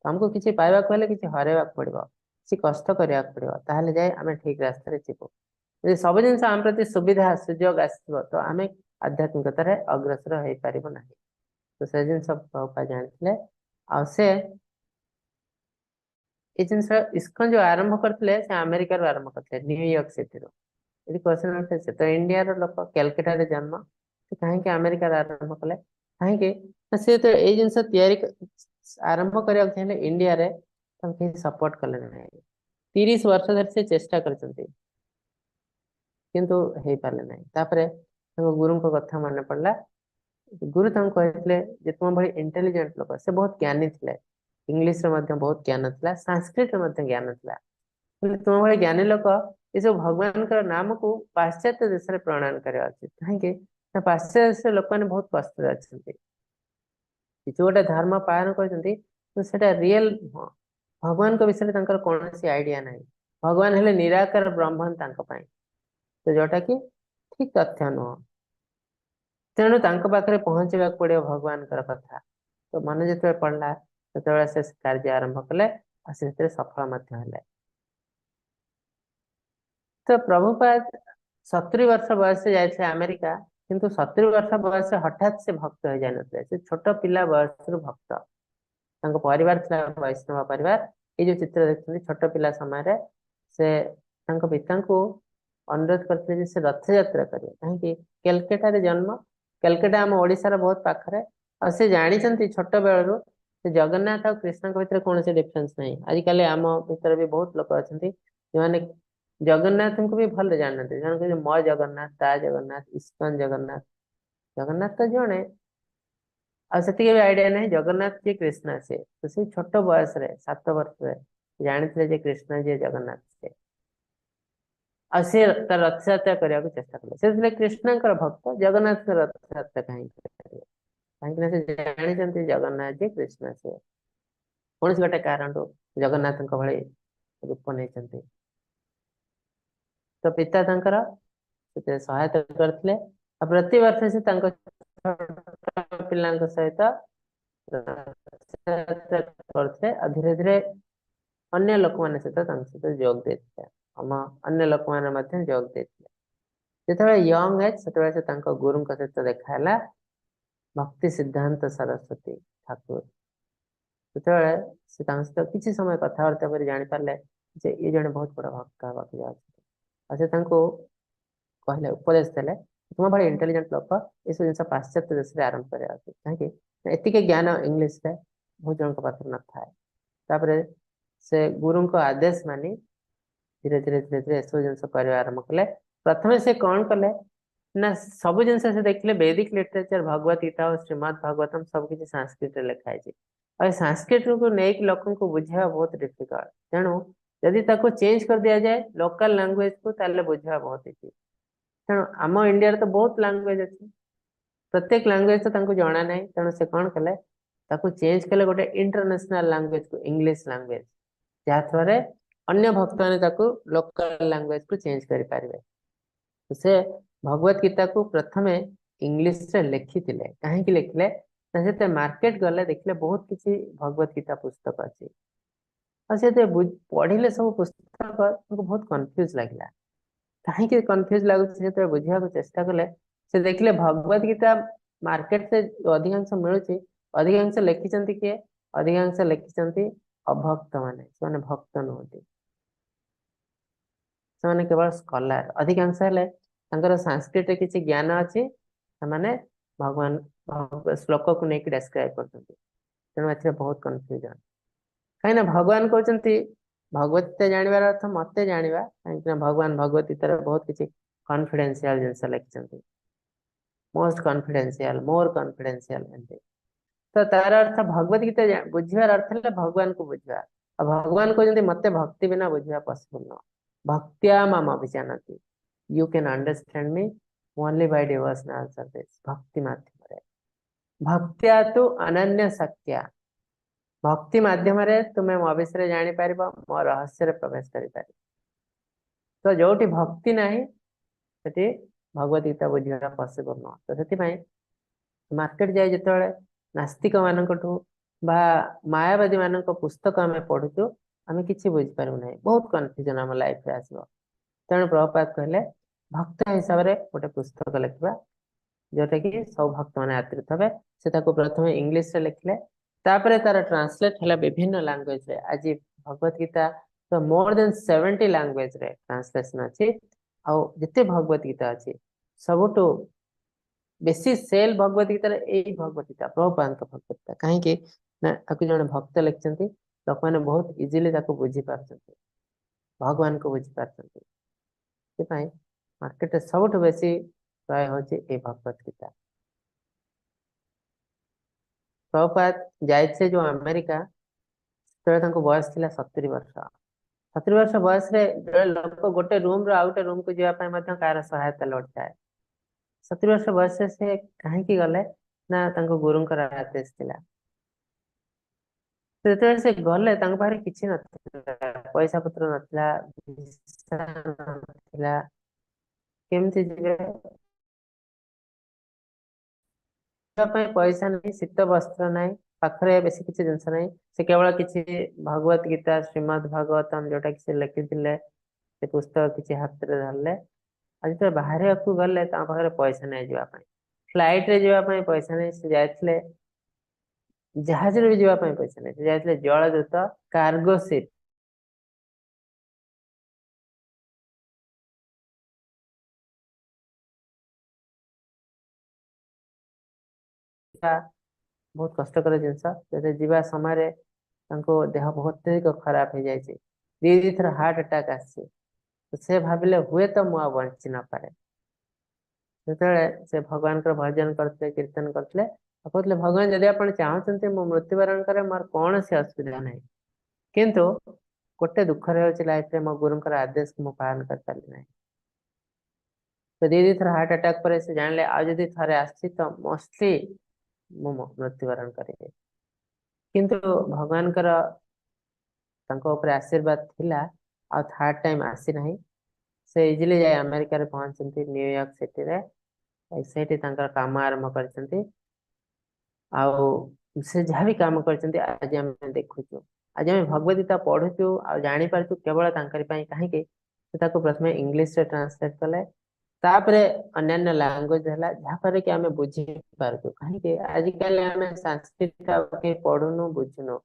ଆମକୁ କିଛି ପାଇବାକୁ ହେଲେ କିଛି ହରାଇବାକୁ ପଡିବ, କିଛି କଷ୍ଟ କରିବାକୁ ପଡିବ, ତାହେଲେ ଯାଇ ଆମେ ଠିକ ରାସ୍ତାରେ ଯିବୁ। ଯଦି ସବୁ ଜିନିଷ ଆମ ପ୍ରତି ସୁବିଧା ସୁଯୋଗ ଆସିଥିବ, ତ ଆମେ ଆଧ୍ୟାତ୍ମିକତାରେ ଅଗ୍ରସର ହେଇପାରିବୁ ନାହିଁ। ତ ସେ ଜିନିଷ ପ୍ରଭୁପାଦ ଜାଣିଥିଲେ। ଆଉ ସେ ଏଇ ଜିନିଷ ଇସ୍କନ ଯୋଉ ଆରମ୍ଭ କରିଥିଲେ, ସେ ଆମେରିକାରୁ ଆରମ୍ଭ କରିଥିଲେ, ନ୍ୟୁୟର୍କ ସିଟିରୁ। ଏଠି କ୍ୱେଶ୍ଚନ ଉଠେ, ସେ ତ ଇଣ୍ଡିଆର ଲୋକ, କ୍ୟାଲକାଟାରେ ଜନ୍ମ, ସେ କାହିଁକି ଆମେରିକାରେ ଆରମ୍ଭ କଲେ? କାହିଁକି ନା ସେ ତ ଏଇ ଜିନିଷ ତିଆରି ଆରମ୍ଭ କରିବାକୁ ଚାହିଁଲେ ଇଣ୍ଡିଆରେ, ତାଙ୍କୁ କେହି ସପୋର୍ଟ କଲେ ନାହିଁ। 30 ବର୍ଷ ଧରି ସେ ଚେଷ୍ଟା କରିଛନ୍ତି, କିନ୍ତୁ ହେଇପାରିଲେ ନାହିଁ। ତାପରେ ତାଙ୍କ ଗୁରୁଙ୍କ କଥା ମନେ ପଡିଲା। ଗୁରୁ ତାଙ୍କୁ କହିଥିଲେ ଯେ ତୁମ ଭଳି ଇଣ୍ଟେଲିଜେଣ୍ଟ ଲୋକ, ସେ ବହୁତ ଜ୍ଞାନୀ ଥିଲେ, ଇଂଲିଶରେ ମଧ୍ୟ ବହୁତ ଜ୍ଞାନ ଥିଲା, ସାଂସ୍କ୍ରିଟରେ ମଧ୍ୟ ଜ୍ଞାନ ଥିଲା, ହେଲେ ତୁମ ଭଳି ଜ୍ଞାନୀ ଲୋକ ଏସବୁ ଭଗବାନଙ୍କର ନାମକୁ ପାଶ୍ଚାତ୍ୟ ଦେଶରେ ପ୍ରଣୟନ କରିବା ଉଚିତ। କାହିଁକି ନା ପାଶ୍ଚାତ୍ୟ ଦେଶରେ ଲୋକମାନେ ବହୁତ କଷ୍ଟରେ ଅଛନ୍ତି। କିଛି ଗୋଟେ ଧର୍ମ ପାଳନ କରୁଛନ୍ତି, କିନ୍ତୁ ସେଟା ରିଏଲ ନୁହଁ। ଭଗବାନଙ୍କ ବିଷୟରେ ତାଙ୍କର କୌଣସି ଆଇଡିଆ ନାହିଁ। ଭଗବାନ ହେଲେ ନିରାକାର ବ୍ରହ୍ମନ ତାଙ୍କ ପାଇଁ, ତ ଯୋଉଟା କି ଠିକ ତଥ୍ୟ ନୁହଁ। ତେଣୁ ତାଙ୍କ ପାଖରେ ପହଞ୍ଚିବାକୁ ପଡିବ ଭଗବାନଙ୍କର କଥା। ତ ମନେ ଯେତେବେଳେ ପଡିଲା, ସେତେବେଳେ ସେ କାର୍ଯ୍ୟ ଆରମ୍ଭ କଲେ, ଆଉ ସେ ସେଥିରେ ସଫଳ ମଧ୍ୟ ହେଲେ। ତ ପ୍ରଭୁପାଦ 70 ବର୍ଷ ବୟସରେ ଯାଇଥିଲେ ଆମେରିକା, କିନ୍ତୁ 70 ବର୍ଷ ବୟସରେ ହଠାତ୍ ସେ ଭକ୍ତ ହେଇଯାଇନଥିଲେ। ସେ ଛୋଟ ପିଲା ବୟସରୁ ଭକ୍ତ। ତାଙ୍କ ପରିବାର ଥିଲା ବୈଷ୍ଣବ ପରିବାର। ଏଇ ଯୋଉ ଚିତ୍ର ଦେଖୁଛନ୍ତି, ଛୋଟ ପିଲା ସମୟରେ ସେ ତାଙ୍କ ପିତାଙ୍କୁ ଅନୁରୋଧ କରିଥିଲେ ଯେ ସେ ରଥଯାତ୍ରା କରିବେ। କାହିଁକି? କେଲକାଟାରେ ଜନ୍ମ, କେଲକାଟା ଆମ ଓଡିଶାର ବହୁତ ପାଖରେ। ଆଉ ସେ ଜାଣିଛନ୍ତି ଛୋଟ ବେଳରୁ ସେ ଜଗନ୍ନାଥ ଆଉ କୃଷ୍ଣଙ୍କ ଭିତରେ କୌଣସି ଡିଫରେନ୍ସ ନାହିଁ। ଆଜିକାଲି ଆମ ଭିତରେ ବି ବହୁତ ଲୋକ ଅଛନ୍ତି ଯେଉଁମାନେ ଜଗନ୍ନାଥଙ୍କୁ ବି ଭଲରେ ଜାଣିନାହାନ୍ତି। ସେମାନେ କହୁଛନ୍ତି ମୋ ଜଗନ୍ନାଥ, ତା ଜଗନ୍ନାଥ, ଇସ୍କନ ଜଗନ୍ନାଥ। ଜଗନ୍ନାଥ ତ ଜଣେ, ଆଉ ସେତିକି ବି ଆଇଡିଆ ନାହିଁ ଜଗନ୍ନାଥ କିଏ, କୃଷ୍ଣ ସିଏ। ତ ସେଇ ଛୋଟ ବୟସରେ 7 ବର୍ଷରେ ଜାଣିଥିଲେ ଯେ କୃଷ୍ଣ ଯିଏ, ଜଗନ୍ନାଥ ସିଏ। ଆଉ ସିଏ ତାର ରଥଯାତ୍ରା କରିବାକୁ ଚେଷ୍ଟା କଲେ। ସେ ଥିଲେ କୃଷ୍ଣଙ୍କର ଭକ୍ତ, ଜଗନ୍ନାଥଙ୍କ ରଥଯାତ୍ରା କାହିଁକି କରିବେ? କାହିଁକି ନା ସେ ଜାଣିଛନ୍ତି ଜଗନ୍ନାଥ ଯିଏ, କୃଷ୍ଣ ସିଏ। କୌଣସି ଗୋଟେ କାରଣରୁ ଜଗନ୍ନାଥଙ୍କ ଭଳି ରୂପ ନେଇଛନ୍ତି। ତ ପିତା ତାଙ୍କର ସେଥିରେ ସହାୟତା କରିଥିଲେ, ଆଉ ପ୍ରତିବର୍ଷ ସେ ତାଙ୍କ ଛୋଟ ପିଲାଙ୍କ ସହିତ ରଥଯାତ୍ରା କରୁଥିଲେ। ଆଉ ଧୀରେ ଧୀରେ ଅନ୍ୟ ଲୋକମାନେ ସହିତ ତାଙ୍କ ସହିତ ଯୋଗ ଦେଇଥିଲେ, ଆମ ଅନ୍ୟ ଲୋକମାନେ ମଧ୍ୟ ଯୋଗ ଦେଇଥିଲେ। ଯେତେବେଳେ ୟଙ୍ଗ ଏଜ୍, ସେତେବେଳେ ସେ ତାଙ୍କ ଗୁରୁଙ୍କ ସହିତ ଦେଖା ହେଲା, ଭକ୍ତି ସିଦ୍ଧାନ୍ତ ସରସ୍ୱତୀ ଠାକୁର। ସେତେବେଳେ ସେ ତାଙ୍କ ସହିତ କିଛି ସମୟ କଥାବାର୍ତ୍ତା କରି ଜାଣିପାରିଲେ ଯେ ଇଏ ଜଣେ ବହୁତ ବଡ ଭକ୍ତ ହେବାକୁ ଯାଉଛନ୍ତି। ଆଉ ସେ ତାଙ୍କୁ କହିଲେ, ଉପଦେଶ ଦେଲେ, ତୁମ ଭଳି ଇଣ୍ଟେଲିଜେଣ୍ଟ ଲୋକ ଏସବୁ ଜିନିଷ ପାଶ୍ଚାତ୍ୟ ଦେଶରେ ଆରମ୍ଭ କରିବା ଉଚିତ। କାହିଁକି ଏତିକି ଜ୍ଞାନ ଇଂଲିଶରେ ବହୁତ ଜଣଙ୍କ ପାଖରେ ନଥାଏ। ତାପରେ ସେ ଗୁରୁଙ୍କ ଆଦେଶ ମାନି ଧୀରେ ଧୀରେ ଧୀରେ ଧୀରେ ଏସବୁ ଜିନିଷ କରିବା ଆରମ୍ଭ କଲେ। ପ୍ରଥମେ ସେ କଣ କଲେ ନା, ସବୁ ଜିନିଷ ସେ ଦେଖିଲେ ବୈଦିକ ଲିଟରେଚର, ଭଗବତ ଗୀତା ଓ ଶ୍ରୀମଦ ଭାଗବତମ ସବୁ କିଛି ସାଂସ୍କ୍ରିଟରେ ଲେଖା ହେଇଛି। ଆଉ ଏ ସାଂସ୍କ୍ରିଟକୁ ନେଇକି ଲୋକଙ୍କୁ ବୁଝେଇବା ବହୁତ ଡିଫିକଲ୍ଟ। ତେଣୁ ଯଦି ତାକୁ ଚେଞ୍ଜ କରିଦିଆଯାଏ ଲୋକାଲ ଲାଙ୍ଗୁଏଜକୁ, ତାହେଲେ ବୁଝିବା ବହୁତ ଇଜି। ତେଣୁ ଆମ ଇଣ୍ଡିଆରେ ତ ବହୁତ ଲାଙ୍ଗୁଏଜ ଅଛି, ପ୍ରତ୍ୟେକ ଲାଙ୍ଗୁଏଜ ତ ତାଙ୍କୁ ଜଣା ନାହିଁ। ତେଣୁ ସେ କଣ କଲେ, ତାକୁ ଚେଞ୍ଜ କଲେ ଗୋଟେ ଇଣ୍ଟରନ୍ୟାସନାଲ ଲାଙ୍ଗୁଏଜକୁ, ଇଂଲିଶ ଲାଙ୍ଗୁଏଜ, ଯାହାଫଳରେ ଅନ୍ୟ ଭକ୍ତମାନେ ତାକୁ ଲୋକାଲ ଲାଙ୍ଗୁଏଜକୁ ଚେଞ୍ଜ କରିପାରିବେ। ସେ ଭଗବତ ଗୀତାକୁ ପ୍ରଥମେ ଇଂଲିଶରେ ଲେଖିଥିଲେ। କାହିଁକି ଲେଖିଲେ ନା, ଯେତେ ମାର୍କେଟ ଗଲେ ଦେଖିଲେ ବହୁତ କିଛି ଭଗବତ ଗୀତା ପୁସ୍ତକ ଅଛି। ଆଉ ସେ ପଢିଲେ ସବୁ ପୁସ୍ତକ, ତାଙ୍କୁ ବହୁତ କନଫ୍ୟୁଜ ଲାଗିଲା। କାହିଁକି କନଫ୍ୟୁଜ ଲାଗୁଛି ଯେତେବେଳେ ବୁଝିବାକୁ ଚେଷ୍ଟା କଲେ, ସେ ଦେଖିଲେ ଭଗବତ ଗୀତା ମାର୍କେଟରେ ଅଧିକାଂଶ ମିଳୁଛି, ଅଧିକାଂଶ ଲେଖିଛନ୍ତି କିଏ? ଅଧିକାଂଶ ଲେଖିଛନ୍ତି ଅଭକ୍ତ ମାନେ, ସେମାନେ ଭକ୍ତ ନୁହନ୍ତି, ସେମାନେ କେବଳ ସ୍କଲାର। ଅଧିକାଂଶ ହେଲେ ତାଙ୍କର ସାଂସ୍କ୍ରିଟରେ କିଛି ଜ୍ଞାନ ଅଛି, ସେମାନେ ଭଗବାନ ଶ୍ଲୋକକୁ ନେଇକି ଡେସ୍କ୍ରାଇବ କରୁଛନ୍ତି। ତେଣୁ ଏଥିରେ ବହୁତ କନଫ୍ୟୁଜନ। କାହିଁକିନା ଭଗବାନ କହୁଛନ୍ତି ଭଗବତ ଗୀତା ଜାଣିବାର ଅର୍ଥ ମତେ ଜାଣିବା, କାହିଁକିନା ଭଗବାନ ଭଗବତ ଗୀତାରେ ବହୁତ କିଛି କନଫିଡେନ୍ସିଆଲ ଜିନିଷ ଲେଖିଛନ୍ତି, ମୋଷ୍ଟ କନଫିଡେନ୍ସିଆଲ, ମୋର କନଫିଡେନ୍ସିଆଲ ଏମିତି। ତ ତାର ଅର୍ଥ ଭଗବତ ଗୀତା ବୁଝିବାର ଅର୍ଥ ହେଲା ଭଗବାନଙ୍କୁ ବୁଝିବା। ଆଉ ଭଗବାନ କହୁଛନ୍ତି ମତେ ଭକ୍ତି ବିନା ବୁଝିବା ପସିବଲ ନୁହଁ। ଭକ୍ତ୍ୟା ମାମ ଅଭିଜାନାତି, you can understand me only by devotional service, ଭକ୍ତି ମାଧ୍ୟମରେ। ଭକ୍ତ୍ୟା ତୁ ଅନନ୍ୟ ଶକ୍ତ୍ୟା, ଭକ୍ତି ମାଧ୍ୟମରେ ତୁମେ ମୋ ବିଷୟରେ ଜାଣିପାରିବ, ମୋ ରହସ୍ୟରେ ପ୍ରବେଶ କରିପାରିବ। ତ ଯୋଉଠି ଭକ୍ତି ନାହିଁ ସେଠି ଭଗବତ ଗୀତା ବୁଝିବା ପସିବଲ ନୁହଁ। ତ ସେଥିପାଇଁ ମାର୍କେଟ ଯାଇ ଯେତେବେଳେ ନାସ୍ତିକ ମାନଙ୍କଠୁ ବା ମାୟାବାଦୀ ମାନଙ୍କ ପୁସ୍ତକ ଆମେ ପଢୁଛୁ, ଆମେ କିଛି ବୁଝିପାରିବୁ ନାହିଁ, ବହୁତ କନଫ୍ୟୁଜନ ଆମ ଲାଇଫରେ ଆସିବ। ତେଣୁ ପ୍ରଭୁପାଦ କହିଲେ ଭକ୍ତ ହିସାବରେ ଗୋଟେ ପୁସ୍ତକ ଲେଖିବା, ଯୋଉଟା କି ସବୁ ଭକ୍ତ ମାନେ ଆଦୃତ ହେବେ। ସେ ତାକୁ ପ୍ରଥମେ ଇଂଲିଶରେ ଲେଖିଲେ, ତାପରେ ତାର ଟ୍ରାନ୍ସଲେଟ ହେଲା ବିଭିନ୍ନ ଲାଙ୍ଗୁଏଜରେ। ଆଜି ଭଗବତ ଗୀତା ତ ମୋର ଦେନ 70 ଲାଙ୍ଗୁଏଜରେ ଟ୍ରାନ୍ସଲେସନ ଅଛି। ଆଉ ଯେତେ ଭଗବତ ଗୀତା ଅଛି, ସବୁଠୁ ବେଶୀ ସେଲ ଭଗବତ ଗୀତାରେ ଏଇ ଭଗବତ ଗୀତା, ପ୍ରଭୁପାଦଙ୍କ ଭଗବତ ଗୀତା। କାହିଁକି ନା ତାକୁ ଜଣେ ଭକ୍ତ ଲେଖିଛନ୍ତି, ଲୋକମାନେ ବହୁତ ଇଜିଲି ତାକୁ ବୁଝିପାରୁଛନ୍ତି, ଭଗବାନଙ୍କୁ ବୁଝିପାରୁଛନ୍ତି। ସେଥିପାଇଁ ମାର୍କେଟରେ ସବୁଠୁ ବେଶୀ ପ୍ରାୟ ହଉଛି ଏଇ ଭଗବତ ଗୀତା। ପ୍ରଭୁପାଦ ଯାଇଥିଲେ ଯୋଉ ଆମେରିକା, ସେତେବେଳେ ତାଙ୍କୁ ବୟସ ଥିଲା 70 ବର୍ଷ। 70 ବର୍ଷ ବୟସରେ ଜଣେ ଲୋକ ଗୋଟେ ରୁମ ରୁ ଆଉ ଗୋଟେ ରୁମକୁ ଯିବା ପାଇଁ ମଧ୍ୟ କାହାର ସହାୟତା ଲୋଡ଼ିଥାଏ। 70 ବର୍ଷ ବୟସରେ ସେ କାହିଁକି ଗଲେ ନା, ତାଙ୍କ ଗୁରୁଙ୍କର ଆଦେଶ ଥିଲା। ଯେତେବେଳେ ସେ ଗଲେ ତାଙ୍କ ପାଖରେ କିଛି ନଥିଲା, ପଇସା ପତ୍ର ନଥିଲା, ଭିସା ନଥିଲା, କେମିତି ଯିବେ? ପାଇଁ ପଇସା ନାହିଁ, ଶୀତ ବସ୍ତ୍ର ନାହିଁ, ପାଖରେ ବେଶୀ କିଛି ଜିନିଷ ନାହିଁ। ସେ କେବଳ କିଛି ଭଗବତ ଗୀତା, ଶ୍ରୀମଦ ଭାଗବତମ ଯୋଉଟା କି ସେ ଲେଖିଥିଲେ, ସେ ପୁସ୍ତକ କିଛି ହାତରେ ଧରିଲେ। ଆଉ ଯେତେବେଳେ ବାହାରିବାକୁ ଗଲେ ତାଙ୍କ ପାଖରେ ପଇସା ନାହିଁ ଯିବା ପାଇଁ, ଫ୍ଲାଇଟ ରେ ଯିବା ପାଇଁ ପଇସା ନାହିଁ। ସେ ଯାଇଥିଲେ ଜାହାଜରେ ବି ଯିବା ପାଇଁ ପଇସା ନାହିଁ, ସେ ଯାଇଥିଲେ ଜଳଦୂତ କାର୍ଗୋ ସିପ୍। ବହୁତ କଷ୍ଟକର ଜିନିଷ। ଯେତେ ଯିବା ସମୟରେ ତାଙ୍କୁ ଦେହ ବହୁତ ଅତ୍ୟଧିକ ଖରାପ ହେଇଯାଇଛି, 2 ଥର ହାର୍ଟ ଆଟାକ୍ ଆସିଛି। ସେ ଭାବିଲେ ହୁଏତ ମୁଁ ଆଉ ବଞ୍ଚି ନପାରେ। ସେତେବେଳେ ସେ ଭଗବାନଙ୍କର ଭଜନ କରୁଥିଲେ, କୀର୍ତ୍ତନ କରୁଥିଲେ, ଆଉ କହୁଥିଲେ ଭଗବାନ ଯଦି ଆପଣ ଚାହୁଁଛନ୍ତି ମୁଁ ମୃତ୍ୟୁବରଣ କରେ, ମୋର କୌଣସି ଅସୁବିଧା ନାହିଁ, କିନ୍ତୁ ଗୋଟେ ଦୁଃଖରେ ହେଉଛି ଲାଇଫରେ ମୋ ଗୁରୁଙ୍କର ଆଦେଶକୁ ମୁଁ ପାଳନ କରିପାରିଲି ନାହିଁ। ତ 2 ଥର ହାର୍ଟ ଆଟାକ୍ ପରେ ସେ ଜାଣିଲେ ଆଉ ଯଦି ଥରେ ଆସିଛି ତ ମୋଷ୍ଟଲି ମୁଁ ମୃତ୍ୟୁବରଣ କରିବି। କିନ୍ତୁ ଭଗବାନଙ୍କର ତାଙ୍କ ଉପରେ ଆଶୀର୍ବାଦ ଥିଲା, ଆଉ ଥାର୍ଡ ଟାଇମ ଆସିନାହିଁ। ସେ ଇଜିଲି ଯାଇ ଆମେରିକାରେ ପହଞ୍ଚନ୍ତି, ନ୍ୟୁୟର୍କ ସିଟିରେ। ସେଇଠି ତାଙ୍କର କାମ ଆରମ୍ଭ କରିଛନ୍ତି। ଆଉ ସେ ଯାହା ବି କାମ କରିଛନ୍ତି ଆଜି ଆମେ ଦେଖୁଛୁ, ଆଜି ଆମେ ଭଗବତ ଗୀତା ପଢୁଛୁ ଆଉ ଜାଣିପାରୁଛୁ କେବଳ ତାଙ୍କରି ପାଇଁ। କାହିଁକି ସେ ତାକୁ ପ୍ରଥମେ ଇଂଲିଶରେ ଟ୍ରାନ୍ସଲେଟ କଲେ, ତାପରେ ଅନ୍ୟାନ୍ୟ ଲାଙ୍ଗୁଏଜ ହେଲା, ଯାହାଫଳରେ କି ଆମେ ବୁଝିପାରୁଛୁ। କାହିଁକି ଆଜିକାଲି ଆମେ ସାଂସ୍କ୍ରିଟ ଆଉ କେହି ପଢୁନୁ, ବୁଝୁନୁ।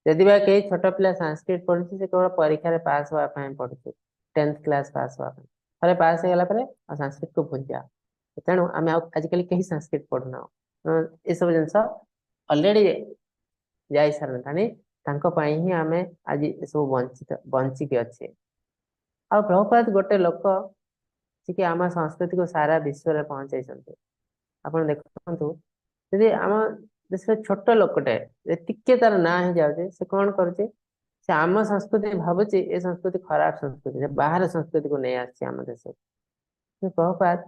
ଯଦି ବା କେହି ଛୋଟ ପିଲା ସାଂସ୍କ୍ରିଟ ପଢୁଛି, ସେ କେବଳ ପରୀକ୍ଷାରେ ପାସ୍ ହବା ପାଇଁ ପଢୁଛି, 10th class pass ହବା ପାଇଁ। ଥରେ ପାସ୍ ହେଇଗଲା ପରେ ଆଉ ସାଂସ୍କ୍ରିଟକୁ ଭୁଲିଯାଅ। ତେଣୁ ଆମେ ଆଉ ଆଜିକାଲି କେହି ସାଂସ୍କ୍ରିଟ ପଢୁନାହୁଁ। ଏସବୁ ଜିନିଷ ଅଲରେଡି ଯାଇ ସାରନ୍ତାଣି। ତାଙ୍କ ପାଇଁ ହିଁ ଆମେ ଆଜି ଏସବୁ ବଞ୍ଚିତ ବଞ୍ଚିକି ଅଛେ। ଆଉ ପ୍ରଭୁପାଦ ଗୋଟେ ଲୋକ ଯିଏକି ଆମ ସଂସ୍କୃତିକୁ ସାରା ବିଶ୍ୱରେ ପହଞ୍ଚେଇଛନ୍ତି। ଆପଣ ଦେଖନ୍ତୁ, ଯଦି ଆମ ଦେଶରେ ଛୋଟ ଲୋକଟେ ଟିକେ ତାର ନାଁ ହେଇଯାଉଛି, ସେ କଣ କରୁଛି? ସେ ଆମ ସଂସ୍କୃତି ଭାବୁଛି ଏ ସଂସ୍କୃତି ଖରାପ ସଂସ୍କୃତି, ସେ ବାହାର ସଂସ୍କୃତିକୁ ନେଇ ଆସିଛି ଆମ ଦେଶକୁ। ପ୍ରଭୁପାଦ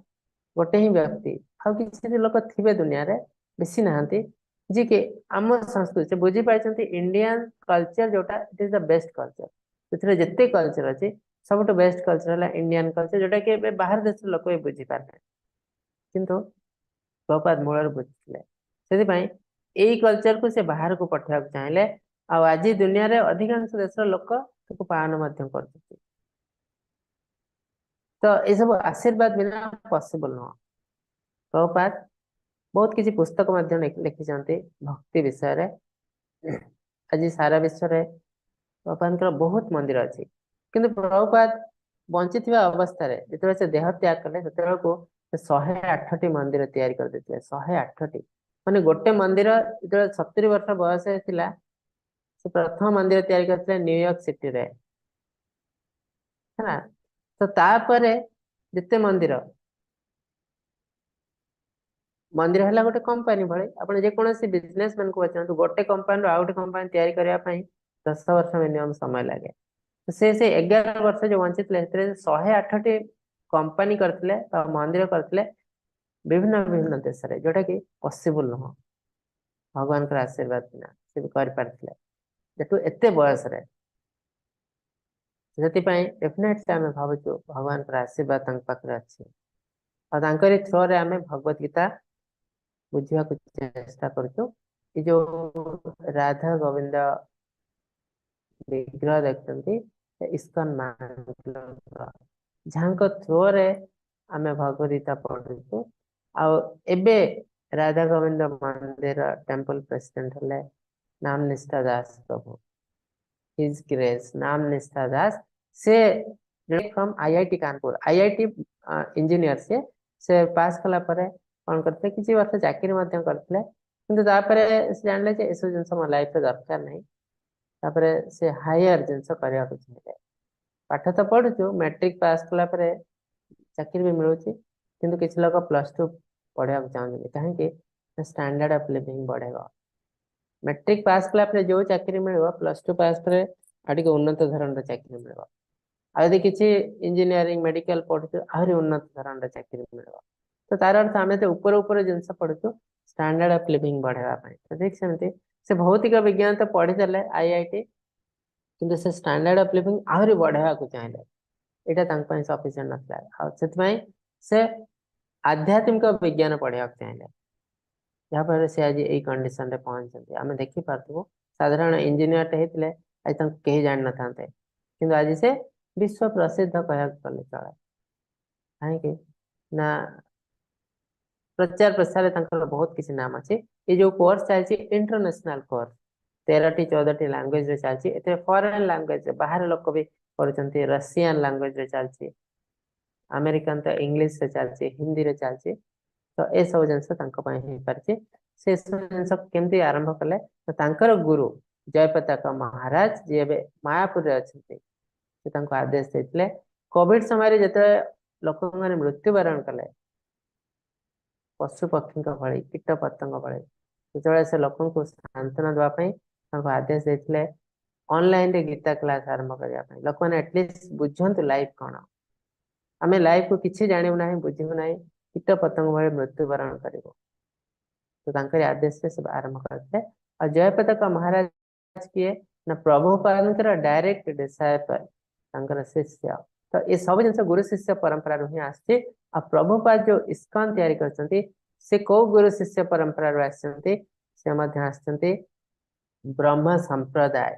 ଗୋଟେ ହିଁ ବ୍ୟକ୍ତି, ଆଉ କିଛି ଲୋକ ଥିବେ ଦୁନିଆରେ, ବେଶୀ ନାହାନ୍ତି, ଯିଏ କି ଆମ ସଂସ୍କୃତି ସେ ବୁଝିପାରିଛନ୍ତି। ଇଣ୍ଡିଆନ କଲଚର ଯୋଉଟା, it is the best culture. ସେଥିରେ ଯେତେ କଲଚର ଅଛି, ସବୁଠୁ ବେଷ୍ଟ କଲଚର ହେଲା ଇଣ୍ଡିଆନ କଲଚର, ଯୋଉଟା କି ଏବେ ବାହାର ଦେଶର ଲୋକ ବି ବୁଝିପାରିଲେ। କିନ୍ତୁ ପ୍ରଭୁପାଦ ମୂଳରୁ ବୁଝିଥିଲେ। ସେଥିପାଇଁ ଏଇ କଲଚରକୁ ସେ ବାହାରକୁ ପଠେଇବାକୁ ଚାହିଁଲେ। ଆଉ ଆଜି ଦୁନିଆରେ ଅଧିକାଂଶ ଦେଶର ଲୋକ ତାକୁ ପାଳନ ମଧ୍ୟ କରୁଛନ୍ତି। ତ ଏସବୁ ଆଶୀର୍ବାଦ ବିନା ପସିବଲ ନୁହଁ। ପ୍ରଭୁପାଦ ବହୁତ କିଛି ପୁସ୍ତକ ମଧ୍ୟ ଲେଖିଛନ୍ତି ଭକ୍ତି ବିଷୟରେ। ଆଜି ସାରା ବିଶ୍ୱରେ ପ୍ରଭୁପାଦଙ୍କର ବହୁତ ମନ୍ଦିର ଅଛି। କିନ୍ତୁ ପ୍ରଭୁପାଦ ବଞ୍ଚିଥିବା ଅବସ୍ଥାରେ, ଯେତେବେଳେ ସେ ଦେହ ତ୍ୟାଗ କଲେ, ସେତେବେଳକୁ ସେ 108ଟି ମନ୍ଦିର ତିଆରି କରିଦେଇଥିଲେ। 108ଟି ମାନେ ଗୋଟେ ମନ୍ଦିର। ଯେତେବେଳେ 70 ବର୍ଷ ବୟସ ଥିଲା, ସେ ପ୍ରଥମ ମନ୍ଦିର ତିଆରି କରିଥିଲେ ନ୍ୟୁୟର୍କ ସିଟିରେ, ହେଲା। ତ ତାପରେ ଯେତେ ମନ୍ଦିର, ମନ୍ଦିର ହେଲା ଗୋଟେ କମ୍ପାନୀ ଭଳି। ଆପଣ ଯେକୌଣସି ବିଜନେସ ମାନଙ୍କୁ ପଚାରନ୍ତୁ, ଗୋଟେ କମ୍ପାନୀରୁ ଆଉ ଗୋଟେ କମ୍ପାନୀ ତିଆରି କରିବା ପାଇଁ 10 ବର୍ଷ ମିନିମମ୍ ସମୟ ଲାଗେ। ସେ 11 ବର୍ଷ ଯୋଉ ବଞ୍ଚିଥିଲେ, ସେଥିରେ 108ଟି କମ୍ପାନୀ କରିଥିଲେ ବା ମନ୍ଦିର କରିଥିଲେ ବିଭିନ୍ନ ବିଭିନ୍ନ ଦେଶରେ, ଯୋଉଟା କି ପସିବୁଲ ନୁହଁ ଭଗବାନଙ୍କର ଆଶୀର୍ବାଦ ବିନା। ସେ ବି କରିପାରିଥିଲେ ଯେହେତୁ ଏତେ ବୟସରେ। ସେଥିପାଇଁ ଡେଫିନେଟଲି ଆମେ ଭାବୁଛୁ ଭଗବାନଙ୍କର ଆଶୀର୍ବାଦ ତାଙ୍କ ପାଖରେ ଅଛି। ଆଉ ତାଙ୍କରି ଥ୍ରୋରେ ଆମେ ଭଗବତ ଗୀତା ବୁଝିବାକୁ ଚେଷ୍ଟା କରୁଛୁ। ଏ ଯୋଉ ରାଧା ଗୋବିନ୍ଦ ବିଗ୍ରହ ଦେଖୁଛନ୍ତି, ଇସ୍କନ, ଯାହାଙ୍କ ଥ୍ରୋରେ ଆମେ ଭଗବତ ଗୀତା ପଢୁଛୁ। ଆଉ ଏବେ ରାଧା ଗୋବିନ୍ଦ ମନ୍ଦିର ଟେମ୍ପଲ ପ୍ରେସିଡେଣ୍ଟ ହେଲେ ନାମ ନିଷ୍ଠା ଦାସ ପ୍ରଭୁ, his grace ନାମ ନିଷ୍ଠା ଦାସ। ସେ from IIT Kanpur, IIT engineer ସେ। ସେ ପାସ୍ କଲା ପରେ କଣ କରିଥିଲେ? କିଛି ବର୍ଷ ଚାକିରି ମଧ୍ୟ କରିଥିଲେ। କିନ୍ତୁ ତାପରେ ସେ ଜାଣିଲେ ଯେ ଏସବୁ ଜିନିଷ ମୋ ଲାଇଫରେ ଦରକାର ନାହିଁ। ତାପରେ ସେ ହାୟର ଜିନିଷ କରିବାକୁ ଚାହିଁଲେ। ପାଠ ତ ପଢୁଛୁ, ମାଟ୍ରିକ ପାସ୍ କଲା ପରେ ଚାକିରି ବି ମିଳୁଛି, କିନ୍ତୁ କିଛି ଲୋକ ପ୍ଲସ ଟୁ ପଢିବାକୁ ଚାହୁଁଛନ୍ତି। କାହିଁକି? ଷ୍ଟାଣ୍ଡାର୍ଡ ଅଫ ଲିଭିଂ ବଢେଇବ। ମାଟ୍ରିକ ପାସ୍ କଲା ପରେ ଯୋଉ ଚାକିରି ମିଳିବ, ପ୍ଲସ ଟୁ ପାସ୍ ପରେ ଆଉ ଟିକେ ଉନ୍ନତ ଧରଣର ଚାକିରି ମିଳିବ। ଆଉ ଯଦି କିଛି ଇଞ୍ଜିନିୟରିଂ, ମେଡିକାଲ ପଢୁଛୁ, ଆହୁରି ଉନ୍ନତ ଧରଣର ଚାକିରି ମିଳିବ। ତ ତାର ଅର୍ଥ ଆମେ ତ ଉପରେ ଉପରେ ଜିନିଷ ପଢୁଛୁ ଷ୍ଟାଣ୍ଡାର୍ଡ ଅଫ ଲିଭିଂ ବଢେଇବା ପାଇଁ। ତ ଠିକ ସେମିତି ସେ ଭୌତିକ ବିଜ୍ଞାନ ତ ପଢିଦେଲେ ଆଇଆଇଟି, କିନ୍ତୁ ସେ ଷ୍ଟାଣ୍ଡାର୍ଡ ଅଫ ଲିଭିଂ ଆହୁରି ବଢେଇବାକୁ ଚାହିଁଲେ। ଏଇଟା ତାଙ୍କ ପାଇଁ ସଫିସିଏଣ୍ଟ ନଥିଲା। ଆଉ ସେଥିପାଇଁ ସେ ଆଧ୍ୟାତ୍ମିକ ବିଜ୍ଞାନ ପଢିବାକୁ ଚାହିଁଲେ, ଯାହାଫଳରେ ସେ ଆଜି ଏଇ କଣ୍ଡିସନରେ ପହଞ୍ଚିଛନ୍ତି। ଆମେ ଦେଖିପାରୁଥିବୁ, ସାଧାରଣ ଇଞ୍ଜିନିୟରଟେ ହେଇଥିଲେ ଆଜି ତାଙ୍କୁ କେହି ଜାଣିନଥାନ୍ତେ, କିନ୍ତୁ ଆଜି ସେ ବିଶ୍ୱ ପ୍ରସିଦ୍ଧ କହିବାକୁ ଗଲେ ଚଳେ। କାହିଁକି ନା ପ୍ରଚାର ପ୍ରସାରରେ ତାଙ୍କର ବହୁତ କିଛି ନାମ ଅଛି। ଏଇ ଯୋଉ କୋର୍ସ ଚାଲିଛି, ଇଣ୍ଟରନ୍ୟାସନାଲ କୋର୍ସ, 13ଟି 14ଟି ଲାଙ୍ଗୁଏଜରେ ଚାଲିଛି। ଏଥିରେ ଫରେନ ଲାଙ୍ଗୁଏଜ, ବାହାର ଲୋକ ବି କରୁଛନ୍ତି। ରଷିଆନ ଲାଙ୍ଗୁଏଜରେ ଚାଲିଛି, ଆମେରିକାନ ତ ଇଂଲିଶରେ ଚାଲିଛି, ହିନ୍ଦୀରେ ଚାଲିଛି। ତ ଏସବୁ ଜିନିଷ ତାଙ୍କ ପାଇଁ ହେଇପାରିଛି। ସେ ସବୁ ଜିନିଷ କେମିତି ଆରମ୍ଭ କଲେ? ତ ତାଙ୍କର ଗୁରୁ ଜୟପତାକା ମହାରାଜ, ଯିଏ ଏବେ ମାୟାପୁରରେ ଅଛନ୍ତି, ସେ ତାଙ୍କୁ ଆଦେଶ ଦେଇଥିଲେ। କୋଭିଡ ସମୟରେ ଯେତେବେଳେ ଲୋକମାନେ ମୃତ୍ୟୁବରଣ କଲେ ପଶୁ ପକ୍ଷୀଙ୍କ ଭଳି, କୀଟ ପତଙ୍ଗ ଭଳି, ସେତେବେଳେ ସେ ଲୋକଙ୍କୁ ସାନ୍ତ୍ୱନା ଦେବା ପାଇଁ ତାଙ୍କୁ ଆଦେଶ ଦେଇଥିଲେ ଅନଲାଇନରେ ଗୀତା କ୍ଲାସ ଆରମ୍ଭ କରିବା ପାଇଁ। ଲୋକମାନେ ଆଟଲିଷ୍ଟ ବୁଝନ୍ତୁ ଲାଇଫ କଣ। ଆମେ ଲାଇଫକୁ କିଛି ଜାଣିବୁ ନାହିଁ, ବୁଝିବୁ ନାହିଁ, କୀଟ ପତଙ୍ଗ ଭଳି ମୃତ୍ୟୁବରଣ କରିବୁ। ତ ତାଙ୍କରି ଆଦେଶରେ ସେ ଆରମ୍ଭ କରିଥିଲେ। ଆଉ ଜୟପତାକା ମହାରାଜ କିଏ ନା ପ୍ରଭୁପାଦଙ୍କର ଡାଇରେକ୍ଟ ଡିସାଇପଲ, ତାଙ୍କର ଶିଷ୍ୟ। ତ ଏ ସବୁ ଜିନିଷ ଗୁରୁ ଶିଷ୍ୟ ପରମ୍ପରାରୁ ହିଁ ଆସିଛି। ଆଉ ପ୍ରଭୁପାଦ ଯୋଉ ଇସ୍କନ ତିଆରି କରିଛନ୍ତି, ସେ କୋଉ ଗୁରୁ ଶିଷ୍ୟ ପରମ୍ପରାରୁ ଆସିଛନ୍ତି? ସେ ମଧ୍ୟ ଆସିଛନ୍ତି ବ୍ରହ୍ମ ସମ୍ପ୍ରଦାୟ।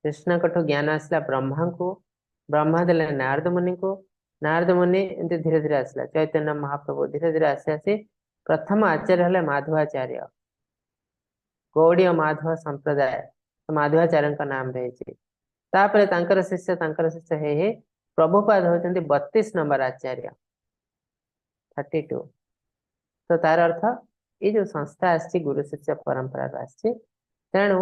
କୃଷ୍ଣଙ୍କଠୁ ଜ୍ଞାନ ଆସିଲା ବ୍ରହ୍ମାଙ୍କୁ, ବ୍ରହ୍ମା ଦେଲେ ନାରଦ ମୁନିଙ୍କୁ, ନାରଦ ମୁନି, ଏମିତି ଧୀରେ ଧୀରେ ଆସିଲା ଚୈତନ୍ୟ ମହାପ୍ରଭୁ, ଧୀରେ ଧୀରେ ଆସି ଆସି ପ୍ରଥମ ଆଚାର୍ଯ୍ୟ ହେଲେ ମାଧବାଚାର୍ଯ୍ୟ। ଗୌଡୀୟ ମାଧବ ସମ୍ପ୍ରଦାୟ ମାଧବାଚାର୍ଯ୍ୟଙ୍କ ନାମ ରହିଛି। ତାପରେ ତାଙ୍କର ଶିଷ୍ୟ, ତାଙ୍କର ଶିଷ୍ୟ ହେଇ ହେଇ ପ୍ରଭୁପାଦ ହଉଛନ୍ତି 32 ନମ୍ବର ଆଚାର୍ଯ୍ୟ, 32। ତ ତାର ଅର୍ଥ ଏଇ ଯୋଉ ସଂସ୍ଥା ଆସିଛି, ଗୁରୁ ଶିଷ୍ୟ ପରମ୍ପରାରୁ ଆସିଛି। ତେଣୁ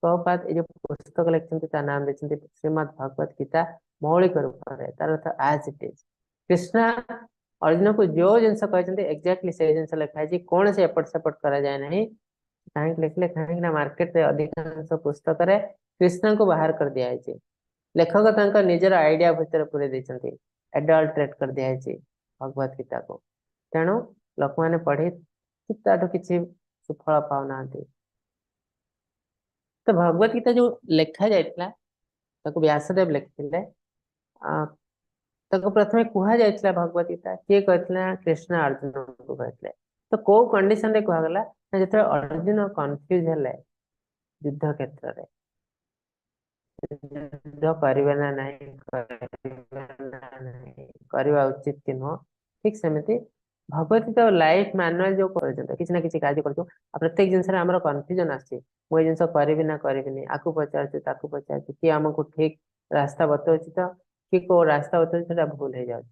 ପ୍ରଭୁପାଦ ଏଇ ଯୋଉ ପୁସ୍ତକ ଲେଖିଛନ୍ତି, ତା ନାମ ଦେଇଛନ୍ତି ଶ୍ରୀମଦ୍ ଭଗବତ ଗୀତା ମୌଳିକ ରୂପରେ। ତାର ଅର୍ଥ ଆଜ ଇଟ is, Krishna ଅର୍ଜୁନକୁ ଯୋଉ ଜିନିଷ କହିଛନ୍ତି, ଏକ୍ଜାକ୍ଟଲି ସେଇ ଜିନିଷ ଲେଖା ହେଇଛି। କୌଣସି ଏପଟ ସେପଟ କରାଯାଏ ନାହିଁ। କାହିଁକି ଲେଖିଲେ? କାହିଁକି ନା ମାର୍କେଟରେ ଅଧିକାଂଶ ପୁସ୍ତକରେ କୃଷ୍ଣଙ୍କୁ ବାହାର କରିଦିଆଯାଇଛି। ଲେଖକ ତାଙ୍କ ନିଜର ଆଇଡିଆ ଭିତରେ ପୁରେଇ ଦେଇଛନ୍ତି, ଆଡଲ୍ଟରେଟ୍ କରିଦିଆଯାଇଛି ଭଗବତ ଗୀତାକୁ। ତେଣୁ ଲୋକମାନେ ପଢି ତାଠୁ କିଛି ସୁଫଳ ପାଉନାହାନ୍ତି। ତ ଭଗବତ ଗୀତା ଯୋଉ ଲେଖା ଯାଇଥିଲା, ତାକୁ ବ୍ୟାସଦେବ ଲେଖିଥିଲେ। ତାକୁ ପ୍ରଥମେ କୁହାଯାଇଥିଲା ଭଗବତ ଗୀତା। କିଏ କହିଥିଲେ? କୃଷ୍ଣ ଅର୍ଜୁନଙ୍କୁ କହିଥିଲେ। ତ କୋଉ କଣ୍ଡିସନ ରେ କୁହାଗଲା ନା, ଯେତେବେଳେ ଅର୍ଜୁନ କନଫ୍ୟୁଜ ହେଲେ ଯୁଦ୍ଧ କ୍ଷେତ୍ରରେ, ଯୁଦ୍ଧ କରିବେ ନା ନାହିଁ, କରିବେ ନା ନାହିଁ, କରିବା ଉଚିତ କି ନୁହଁ। ଠିକ ସେମିତି ଭଗବତ ଗୀତା ଲାଇଫ ମାନୁଆଲ। ଯୋଉ କରୁଛନ୍ତି, କିଛି ନା କିଛି କାର୍ଯ୍ୟ କରୁଛୁ ଆଉ ପ୍ରତ୍ୟେକ ଜିନିଷରେ ଆମର କନଫ୍ୟୁଜନ ଆସୁଛି। ମୁଁ ଏଇ ଜିନିଷ କରିବି ନା କରିବିନି? ଆକୁ ପଚାରୁଛୁ, ତାକୁ ପଚାରୁଛୁ, କିଏ ଆମକୁ ଠିକ ରାସ୍ତା ବତଉଛି ତ କିଏ କୋଉ ରାସ୍ତା ବତଉଛି, ସେଟା ଭୁଲ ହେଇଯାଉଛି।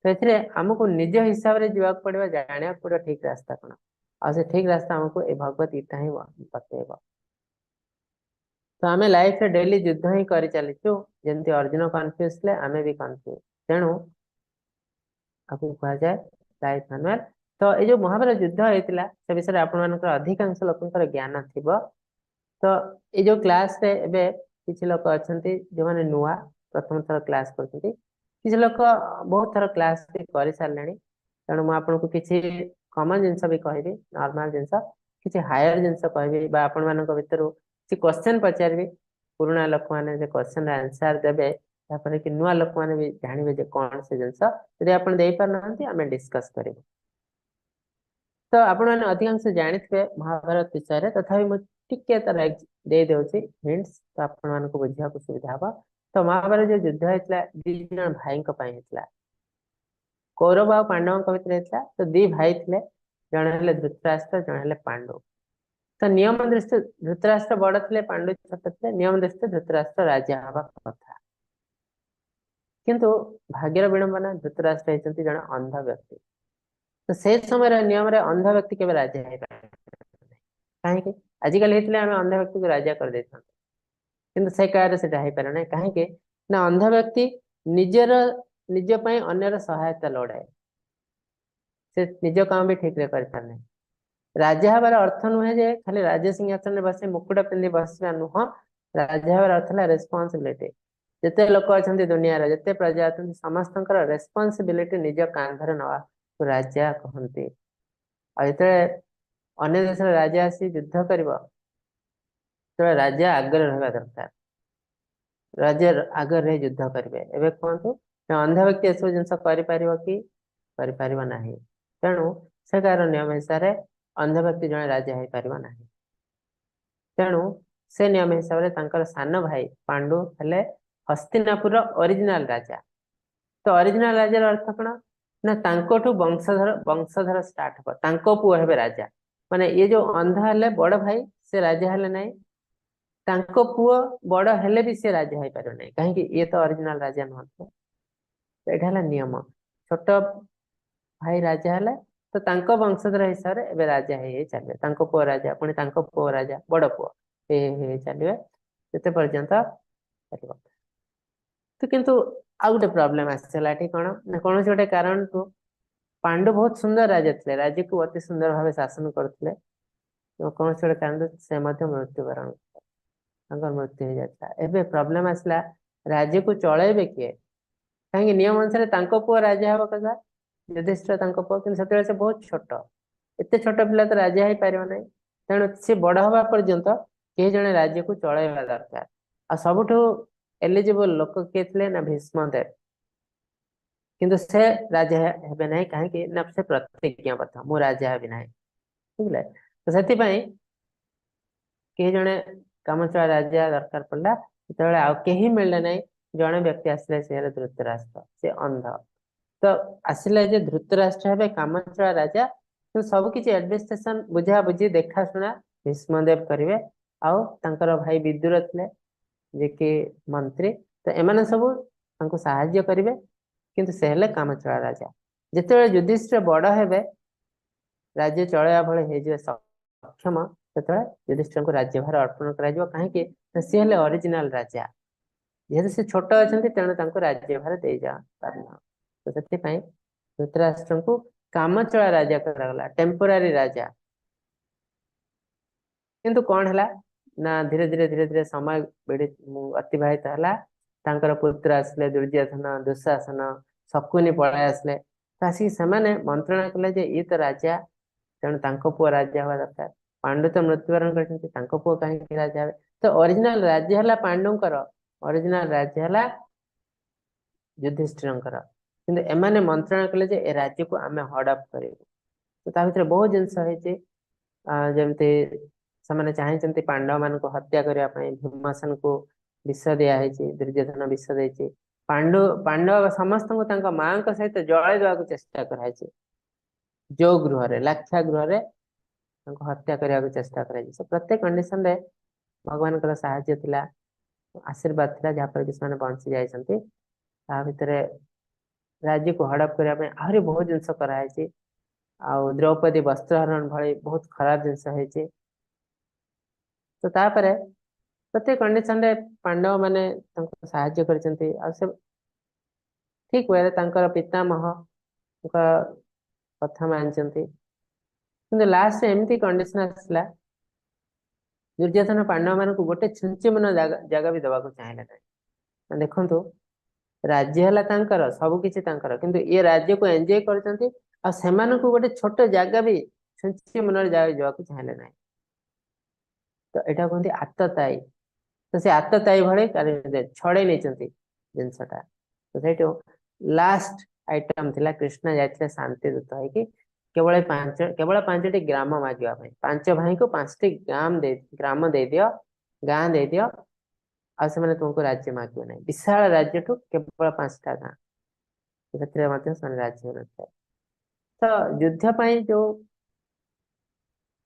ତ ଏଥିରେ ଆମକୁ ନିଜ ହିସାବରେ ଯିବାକୁ ପଡିବ, ଜାଣିବାକୁ ପଡିବ ଠିକ ରାସ୍ତା କଣ। ଆଉ ସେ ଠିକ ରାସ୍ତା ଆମକୁ ଏ ଭଗବତ ଗୀତା ହିଁ ବତେଇବ। ତ ଆମେ ଲାଇଫରେ ଡେଲି ଯୁଦ୍ଧ ହିଁ କରି ଚାଲିଛୁ। ଯେମିତି ଅର୍ଜୁନ କନଫ୍ୟୁଜ ଥିଲେ, ଆମେ ବି କନଫ୍ୟୁଜ। ତେଣୁ ଆକୁ କୁହାଯାଏ ଲାଇଫ ମାନୁଆଲ। ତ ଏଇ ଯୋଉ ମହାଭାରତ ଯୁଦ୍ଧ ହେଇଥିଲା, ସେ ବିଷୟରେ ଆପଣମାନଙ୍କର ଅଧିକାଂଶ ଲୋକଙ୍କର ଜ୍ଞାନ ଥିବ। ତ ଏଇ ଯୋଉ କ୍ଲାସରେ ଏବେ କିଛି ଲୋକ ଅଛନ୍ତି ଯୋଉମାନେ ନୂଆ, ପ୍ରଥମ ଥର କ୍ଲାସ କରୁଛନ୍ତି। କିଛି ଲୋକ ବହୁତ ଥର କ୍ଲାସ ବି କରିସାରିଲେଣି। ତେଣୁ ମୁଁ ଆପଣଙ୍କୁ କିଛି କମନ ଜିନିଷ ବି କହିବି, ନର୍ମାଲ ଜିନିଷ, କିଛି ହାୟର ଜିନିଷ କହିବି ବା ଆପଣମାନଙ୍କ ଭିତରୁ କିଛି କ୍ୱେଶ୍ଚନ ପଚାରିବି। ପୁରୁଣା ଲୋକମାନେ ସେ କ୍ୱେଶ୍ଚନ ଆନ୍ସର ଦେବେ, ତାପରେ କି ନୂଆ ଲୋକମାନେ ବି ଜାଣିବେ ଯେ କଣ ସେ ଜିନିଷ। ଯଦି ଆପଣ ଦେଇପାରୁନାହାନ୍ତି, ଆମେ ଡିସ୍କସ କରିବୁ। ତ ଆପଣମାନେ ଅଧିକାଂଶ ଜାଣିଥିବେ ମହାଭାରତ ବିଷୟରେ, ତଥାପି ମୁଁ ଟିକେ ତାର ଦେଇଦଉଛି ହିଣ୍ଟସ, ତ ଆପଣମାନଙ୍କୁ ବୁଝିବାକୁ ସୁବିଧା ହବ। ତ ମହାଭାରତ ଯୋଉ ଯୁଦ୍ଧ ହେଇଥିଲା, ଦି ଜଣ ଭାଇଙ୍କ ପାଇଁ ହେଇଥିଲା। କୌରବ ଆଉ ପାଣ୍ଡବଙ୍କ ଭିତରେ ହେଇଥିଲା। ତ ଦି ଭାଇ ଥିଲେ, ଜଣେ ହେଲେ ଧୃତରାଷ୍ଟ୍ର, ଜଣେ ହେଲେ ପାଣ୍ଡୁ। ତ ନିୟମ ଦୃଷ୍ଟି ଧୃତରାଷ୍ଟ୍ର ବଡ ଥିଲେ, ପାଣ୍ଡୁ ଛୋଟ ଥିଲେ। ନିୟମ ଦୃଷ୍ଟି ଧୃତରାଷ୍ଟ୍ର ରାଜା ହବା କଥା, କିନ୍ତୁ ଭାଗ୍ୟର ବିଡ଼ମ୍ବନା, ଧୃତରାଷ୍ଟ୍ର ହେଇଛନ୍ତି ଜଣେ ଅନ୍ଧ ବ୍ୟକ୍ତି। ତ ସେ ସମୟରେ ନିୟମରେ ଅନ୍ଧ ବ୍ୟକ୍ତି କେବେ ରାଜା ହେଇପାରେ? କାହିଁକି? ଆଜିକାଲି ହେଇଥିଲେ ଆମେ ଅନ୍ଧ ବ୍ୟକ୍ତିକୁ ରାଜା କରିଦେଇଥାନ୍ତୁ, କିନ୍ତୁ ସେ କାଳରେ ସେଟା ହେଇପାରେ ନାହିଁ। କାହିଁକି ନା ଅନ୍ଧ ବ୍ୟକ୍ତି ନିଜର ନିଜ ପାଇଁ ଅନ୍ୟର ସହାୟତା ଲୋଡେ। ସେ ନିଜ କାମ ବି ଠିକରେ କରିପାରେ ନାହିଁ। ରାଜା ହେବାର ଅର୍ଥ ନୁହେଁ ଯେ ଖାଲି ରାଜ ସିଂହାସନରେ ବସି ମୁକୁଟ ପିନ୍ଧି ବସିବା ନୁହଁ। ରାଜା ହେବାର ଅର୍ଥ ହେଲା ରେସ୍ପନ୍ସିବିଲିଟି। ଯେତେ ଲୋକ ଅଛନ୍ତି ଦୁନିଆରେ, ଯେତେ ପ୍ରଜା ଅଛନ୍ତି, ସମସ୍ତଙ୍କର ରେସ୍ପନ୍ସିବିଲିଟି ନିଜ କାନ୍ଧରେ ନବାକୁ ରାଜା କହନ୍ତି। ଆଉ ଯେତେବେଳେ ଅନ୍ୟ ଦେଶର ରାଜା ଆସି ଯୁଦ୍ଧ କରିବ, ସେତେବେଳେ ରାଜା ଆଗରେ ରହିବା ଦରକାର। ରାଜା ଆଗରେ ରହି ଯୁଦ୍ଧ କରିବେ। ଏବେ କୁହନ୍ତୁ, ଅନ୍ଧ ବ୍ୟକ୍ତି ଏସବୁ ଜିନିଷ କରିପାରିବ କି? କରିପାରିବ ନାହିଁ। ତେଣୁ ସେ କାହାର ନିୟମ ହିସାବରେ ଅନ୍ଧ ବ୍ୟକ୍ତି ଜଣେ ରାଜା ହେଇପାରିବ ନାହିଁ। ତେଣୁ ସେ ନିୟମ ହିସାବରେ ତାଙ୍କର ସାନ ଭାଇ ପାଣ୍ଡୁ ହେଲେ ହସ୍ତିନାପୁରର ଅରିଜିନାଲ ରାଜା। ତ ଅରିଜିନାଲ ରାଜାର ଅର୍ଥ କଣ ନା, ତାଙ୍କଠୁ ବଂଶଧର ବଂଶଧର ଷ୍ଟାର୍ଟ ହବ, ତାଙ୍କ ପୁଅ ହେବେ ରାଜା। ମାନେ ଇଏ ଯୋଉ ଅନ୍ଧ ହେଲେ ବଡ ଭାଇ, ସେ ରାଜା ହେଲେ ନାହିଁ। ତାଙ୍କ ପୁଅ ବଡ ହେଲେ ବି ସେ ରାଜା ହେଇପାରିବ ନାହିଁ। କାହିଁକି? ଇଏ ତ ଅରିଜିନାଲ ରାଜା ନୁହନ୍ତି। ଏଇଟା ହେଲା ନିୟମ। ଛୋଟ ଭାଇ ରାଜା ହେଲେ ତ ତାଙ୍କ ବଂଶଧର ହିସାବରେ ଏବେ ରାଜା ହେଇ ହେଇ ଚାଲିବେ। ତାଙ୍କ ପୁଅ ରାଜା, ପୁଣି ତାଙ୍କ ପୁଅ ରାଜା, ବଡ ପୁଅ ହେଇ ହେଇ ହେଇ ଚାଲିବେ ଯେତେ ପର୍ଯ୍ୟନ୍ତ ଚାଲିବ। ତ କିନ୍ତୁ ଆଉ ଗୋଟେ ପ୍ରୋବ୍ଲେମ ଆସିଲା ଏଠି କଣ ନା, କୌଣସି ଗୋଟେ କାରଣରୁ ପାଣ୍ଡୁ ବହୁତ ସୁନ୍ଦର ରାଜା ଥିଲେ, ରାଜ୍ୟକୁ ଅତି ସୁନ୍ଦର ଭାବେ ଶାସନ କରୁଥିଲେ। କୌଣସି ଗୋଟେ କାରଣରୁ ସେ ମଧ୍ୟ ମୃତ୍ୟୁବରଣ, ତାଙ୍କର ମୃତ୍ୟୁ ହେଇଯାଇଥିଲା। ଏବେ ପ୍ରୋବ୍ଲେମ ଆସିଲା, ରାଜ୍ୟକୁ ଚଳେଇବେ କିଏ? କାହିଁକି ନିୟମ ଅନୁସାରେ ତାଙ୍କ ପୁଅ ରାଜା ହବା କଥା, ଯୁଧିଷ୍ଠିର ତାଙ୍କ ପୁଅ, କିନ୍ତୁ ସେତେବେଳେ ସେ ବହୁତ ଛୋଟ। ଏତେ ଛୋଟ ପିଲା ତ ରାଜା ହେଇପାରିବ ନାହିଁ। ତେଣୁ ସେ ବଡ ହବା ପର୍ଯ୍ୟନ୍ତ କେହି ଜଣେ ରାଜ୍ୟକୁ ଚଳେଇବା ଦରକାର। ଆଉ ସବୁଠୁ ଏଲିଜିବଲ ଲୋକ କିଏ ଥିଲେ ନା ଭୀଷ୍ମ ଦେବ। କିନ୍ତୁ ସେ ରାଜା ହେବେ ନାହିଁ। କାହିଁକି ନା ସେ ପ୍ରତିଜ୍ଞାବଦ୍ଧ, ମୁଁ ରାଜା ହେବି ନାହିଁ, ବୁଝିଲେ? ତ ସେଥିପାଇଁ କେହି ଜଣେ କାମଚଳା ରାଜା ଦରକାର ପଡିଲା। ଯେତେବେଳେ ଆଉ କେହି ମିଳିଲେ ନାହିଁ, ଜଣେ ବ୍ୟକ୍ତି ଆସିଲେ, ସେ ହେଲେ ଧୃତରାଷ୍ଟ୍ର, ସେ ଅନ୍ଧ। ତ ଆସିଲେ ଯେ ଧୃତରାଷ୍ଟ୍ର ହେବେ କାମଚଳା ରାଜା, କିନ୍ତୁ ସବୁ କିଛି ଆଡମିନିଷ୍ଟ୍ରେସନ, ବୁଝାବୁଝି, ଦେଖାଶୁଣା ଭୀଷ୍ମଦେବ କରିବେ। ଆଉ ତାଙ୍କର ଭାଇ ବିଦୁର ଥିଲେ ଯିଏକି ମନ୍ତ୍ରୀ। ତ ଏମାନେ ସବୁ ତାଙ୍କୁ ସାହାଯ୍ୟ କରିବେ, କିନ୍ତୁ ସେ ହେଲେ କାମଚଳା ରାଜା। ଯେତେବେଳେ ଯୁଧିଷ୍ଠିର ବଡ ହେବେ, ରାଜ୍ୟ ଚଳେଇବା ଭଳି ହେଇଯିବେ ସକ୍ଷମ, ସେତେବେଳେ ଯୁଧିଷ୍ଠିରଙ୍କୁ ରାଜ୍ୟଭାର ଅର୍ପଣ କରାଯିବ। କାହିଁକି ନା ସିଏ ହେଲେ ଅରିଜିନାଲ ରାଜା। ଯେହେତୁ ସେ ଛୋଟ ଅଛନ୍ତି, ତେଣୁ ତାଙ୍କୁ ରାଜ୍ୟଭାର ଦେଇଯା ପାରୁନ। ତ ସେଥିପାଇଁ ଧୃତରାଷ୍ଟ୍ରଙ୍କୁ କାମଚଳା ରାଜା କରାଗଲା, ଟେମ୍ପୋରାରୀ ରାଜା। କିନ୍ତୁ କଣ ହେଲା ନା ଧୀରେ ଧୀରେ ଧୀରେ ଧୀରେ ସମୟ ଅତିବାହିତ ହେଲା। ତାଙ୍କର ପୁତ୍ର ଆସିଲେ ଦୁର୍ଯ୍ୟୋଧନ, ଦୁଃଶାସନ, ଶକୁନି ପଳେଇ ଆସିଲେ। ତ ଆସିକି ସେମାନେ ମନ୍ତ୍ରଣା କଲେ ଯେ ଇଏ ତ ରାଜା, ତେଣୁ ତାଙ୍କ ପୁଅ ରାଜା ହବା ଦରକାର। ପାଣ୍ଡୁ ତ ମୃତ୍ୟୁବରଣ କରିଛନ୍ତି, ତାଙ୍କ ପୁଅ କାହିଁକି ରାଜା ହେବେ? ତ ଅରିଜିନାଲ ରାଜ୍ୟ ହେଲା ପାଣ୍ଡୁଙ୍କର, ଅରିଜିନାଲ ରାଜ୍ୟ ହେଲା ଯୁଧିଷ୍ଠିରଙ୍କର। କିନ୍ତୁ ଏମାନେ ମନ୍ତ୍ରଣା କଲେ ଯେ ଏ ରାଜ୍ୟକୁ ଆମେ ହଡପ କରିବୁ। ତ ତା ଭିତରେ ବହୁତ ଜିନିଷ ହେଇଛି। ଯେମିତି ସେମାନେ ଚାହିଁଛନ୍ତି ପାଣ୍ଡବ ମାନଙ୍କୁ ହତ୍ୟା କରିବା ପାଇଁ, ଭୀମସେନକୁ ବିଷ ଦିଆ ହେଇଛି, ଦୁର୍ଯ୍ୟୋଧନ ବିଷ ଦେଇଛି। ପାଣ୍ଡବ ସମସ୍ତଙ୍କୁ ତାଙ୍କ ମାଙ୍କ ସହିତ ଜଳେଇ ଦେବାକୁ ଚେଷ୍ଟା କରାଯାଇଛି। ଯୋଉ ଗୃହରେ, ଲାକ୍ଷା ଗୃହରେ ତାଙ୍କୁ ହତ୍ୟା କରିବାକୁ ଚେଷ୍ଟା କରାଯାଇଛି। ସେ ପ୍ରତ୍ୟେକ କଣ୍ଡିସନରେ ଭଗବାନଙ୍କର ସାହାଯ୍ୟ ଥିଲା, ଆଶୀର୍ବାଦ ଥିଲା, ଯାହାଫଳରେ କି ସେମାନେ ବଞ୍ଚି ଯାଇଛନ୍ତି। ତା ଭିତରେ ରାଜ୍ୟକୁ ହଡପ କରିବା ପାଇଁ ଆହୁରି ବହୁତ ଜିନିଷ କରାହେଇଛି। ଆଉ ଦ୍ରୌପଦୀ ବସ୍ତ୍ରହରଣ ଭଳି ବହୁତ ଖରାପ ଜିନିଷ ହେଇଛି। ତ ତାପରେ ପ୍ରତ୍ୟେକ କଣ୍ଡିସନରେ ପାଣ୍ଡବ ମାନେ ତାଙ୍କୁ ସାହାଯ୍ୟ କରିଛନ୍ତି। ଆଉ ସେ ଠିକ ୱେରେ ତାଙ୍କର ପିତାମହଙ୍କ କଥା ମାନିଛନ୍ତି। କିନ୍ତୁ ଲାଷ୍ଟ ଏମିତି କଣ୍ଡିସନ ଆସିଲା, ଦୁର୍ଯ୍ୟୋଧନ ପାଣ୍ଡବ ମାନଙ୍କୁ ଗୋଟେ ଛୁଞ୍ଚି ମୁନ ଜାଗା ବି ଦବାକୁ ଚାହିଁଲେ ନାହିଁ। ଦେଖନ୍ତୁ, ରାଜ୍ୟ ହେଲା ତାଙ୍କର, ସବୁ କିଛି ତାଙ୍କର, କିନ୍ତୁ ଇଏ ରାଜ୍ୟକୁ ଏନ୍ଜୟ କରୁଛନ୍ତି ଆଉ ସେମାନଙ୍କୁ ଗୋଟେ ଛୋଟ ଜାଗା ବି, ଛୁଞ୍ଚି ମୁନରେ ଜାଗା ଯିବାକୁ ଚାହିଁଲେ ନାହିଁ। ତ ଏଇଟା କୁହନ୍ତି ଆତତାୟୀ। ତ ସେ ଆତତାୟୀ ଭଳି ଛଡେଇ ନେଇଛନ୍ତି ଜିନିଷଟା। ତ ସେଇଠୁ ଲାଷ୍ଟ ଆଇଟମ ଥିଲା, କୃଷ୍ଣ ଯାଇଥିଲେ ଶାନ୍ତି ଦୂତ ହେଇକି କେବଳ 5ଟି ଗ୍ରାମ ମାଗିବା ପାଇଁ। 5 ଭାଇଙ୍କୁ 5ଟି ଗ୍ରାମ ଦେଇଦିଅ, ଗାଁ ଦେଇଦିଅ, ଆଉ ସେମାନେ ତୁମକୁ ରାଜ୍ୟ ମାଗିବେ ନାହିଁ। ବିଶାଳ ରାଜ୍ୟଠୁ କେବଳ 5ଟା ଗାଁ, ସେଥିରେ ମଧ୍ୟ ସେମାନେ ରାଜ୍ୟ ନଥିଲେ। ତ ଯୁଦ୍ଧ ପାଇଁ ଯୋଉ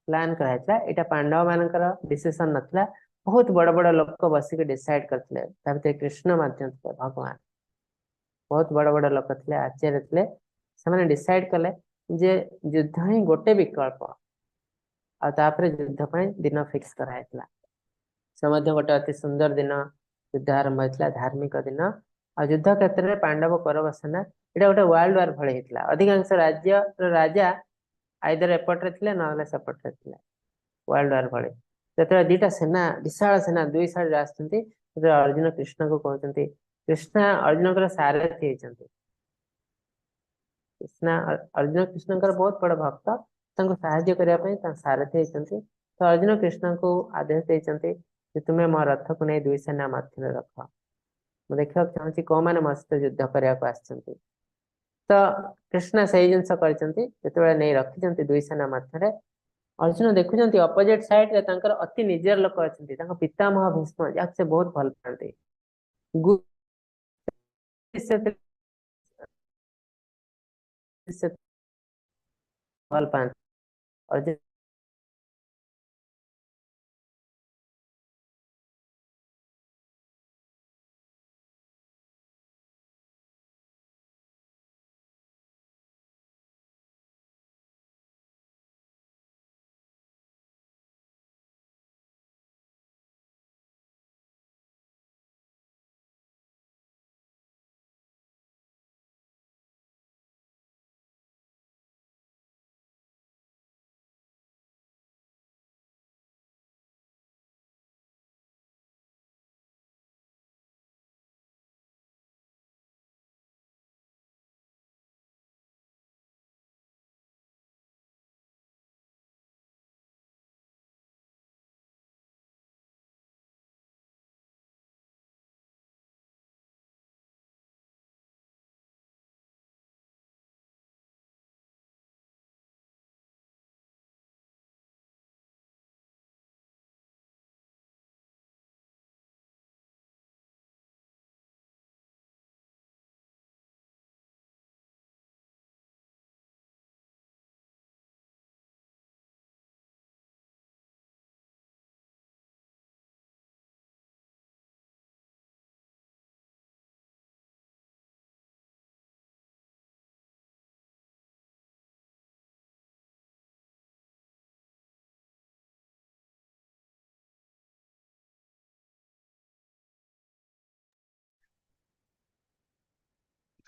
ପ୍ଲାନ କରାଯାଇଥିଲା, ଏଇଟା ପାଣ୍ଡବ ମାନଙ୍କର ଡିସିସନ ନଥିଲା। ବହୁତ ବଡ ବଡ ଲୋକ ବସିକି ଡିସାଇଡ କରିଥିଲେ। ତା ଭିତରେ କୃଷ୍ଣ ମଧ୍ୟ ଥିଲେ, ଭଗବାନ। ବହୁତ ବଡ ବଡ ଲୋକ ଥିଲେ, ଆଚାର୍ଯ୍ୟ ଥିଲେ। ସେମାନେ ଡିସାଇଡ କଲେ ଯେ ଯୁଦ୍ଧ ହିଁ ଗୋଟେ ବିକଳ୍ପ। ଆଉ ତାପରେ ଯୁଦ୍ଧ ପାଇଁ ଦିନ ଫିକ୍ସ କରାଯାଇଥିଲା। ସେ ମଧ୍ୟ ଗୋଟେ ଅତି ସୁନ୍ଦର ଦିନ ଯୁଦ୍ଧ ଆରମ୍ଭ ହେଇଥିଲା, ଧାର୍ମିକ ଦିନ। ଆଉ ଯୁଦ୍ଧ କ୍ଷେତ୍ରରେ ପାଣ୍ଡବ କୌରବ ସେନା, ଏଇଟା ଗୋଟେ ୱାର୍ଲଡ ୱାର ଭଳି ହେଇଥିଲା। ଅଧିକାଂଶ ରାଜ୍ୟର ରାଜା ଆଇଦର ଏପଟରେ ଥିଲେ ନହେଲେ ସେପଟରେ ଥିଲେ, ୱାର୍ଲଡ ୱାର ଭଳି। ଯେତେବେଳେ ଦିଟା ସେନା, ବିଶାଳ ସେନା ଦୁଇ ସାଇଡରେ ଆସୁଛନ୍ତି, ସେତେବେଳେ ଅର୍ଜୁନ କୃଷ୍ଣଙ୍କୁ କହୁଛନ୍ତି। କୃଷ୍ଣ ଅର୍ଜୁନଙ୍କର ସାରଥୀ ହେଇଛନ୍ତି। କୃଷ୍ଣ ଅର୍ଜୁନ କୃଷ୍ଣଙ୍କର ବହୁତ ବଡ ଭକ୍ତ, ତାଙ୍କୁ ସାହାଯ୍ୟ କରିବା ପାଇଁ ତାଙ୍କ ସାରଥୀ ହେଇଛନ୍ତି। ତ ଅର୍ଜୁନ କୃଷ୍ଣଙ୍କୁ ଆଦେଶ ଦେଇଛନ୍ତି ଯେ ତୁମେ ମୋ ରଥକୁ ନେଇ ଦୁଇ ସେନା ମଧ୍ୟରେ ରଖ, ମୁଁ ଦେଖିବାକୁ ଚାହୁଁଛି କୋଉମାନେ ମୋ ସହିତ ଯୁଦ୍ଧ କରିବାକୁ ଆସିଛନ୍ତି। ତ କୃଷ୍ଣ ସେଇ ଜିନିଷ କରିଛନ୍ତି। ଯେତେବେଳେ ନେଇ ରଖିଛନ୍ତି ଦୁଇ ସେନା ମଧ୍ୟରେ, ଅର୍ଜୁନ ଦେଖୁଛନ୍ତି ଅପୋଜିଟ ସାଇଡରେ ତାଙ୍କର ଅତି ନିଜର ଲୋକ ଅଛନ୍ତି, ତାଙ୍କ ପିତାମହ ଭୀଷ୍ମ, ଯାହାକୁ ସେ ବହୁତ ଭଲ ପାଆନ୍ତି। ଭଲ ପାଆନ୍ତି ଅର୍ଜୁନ।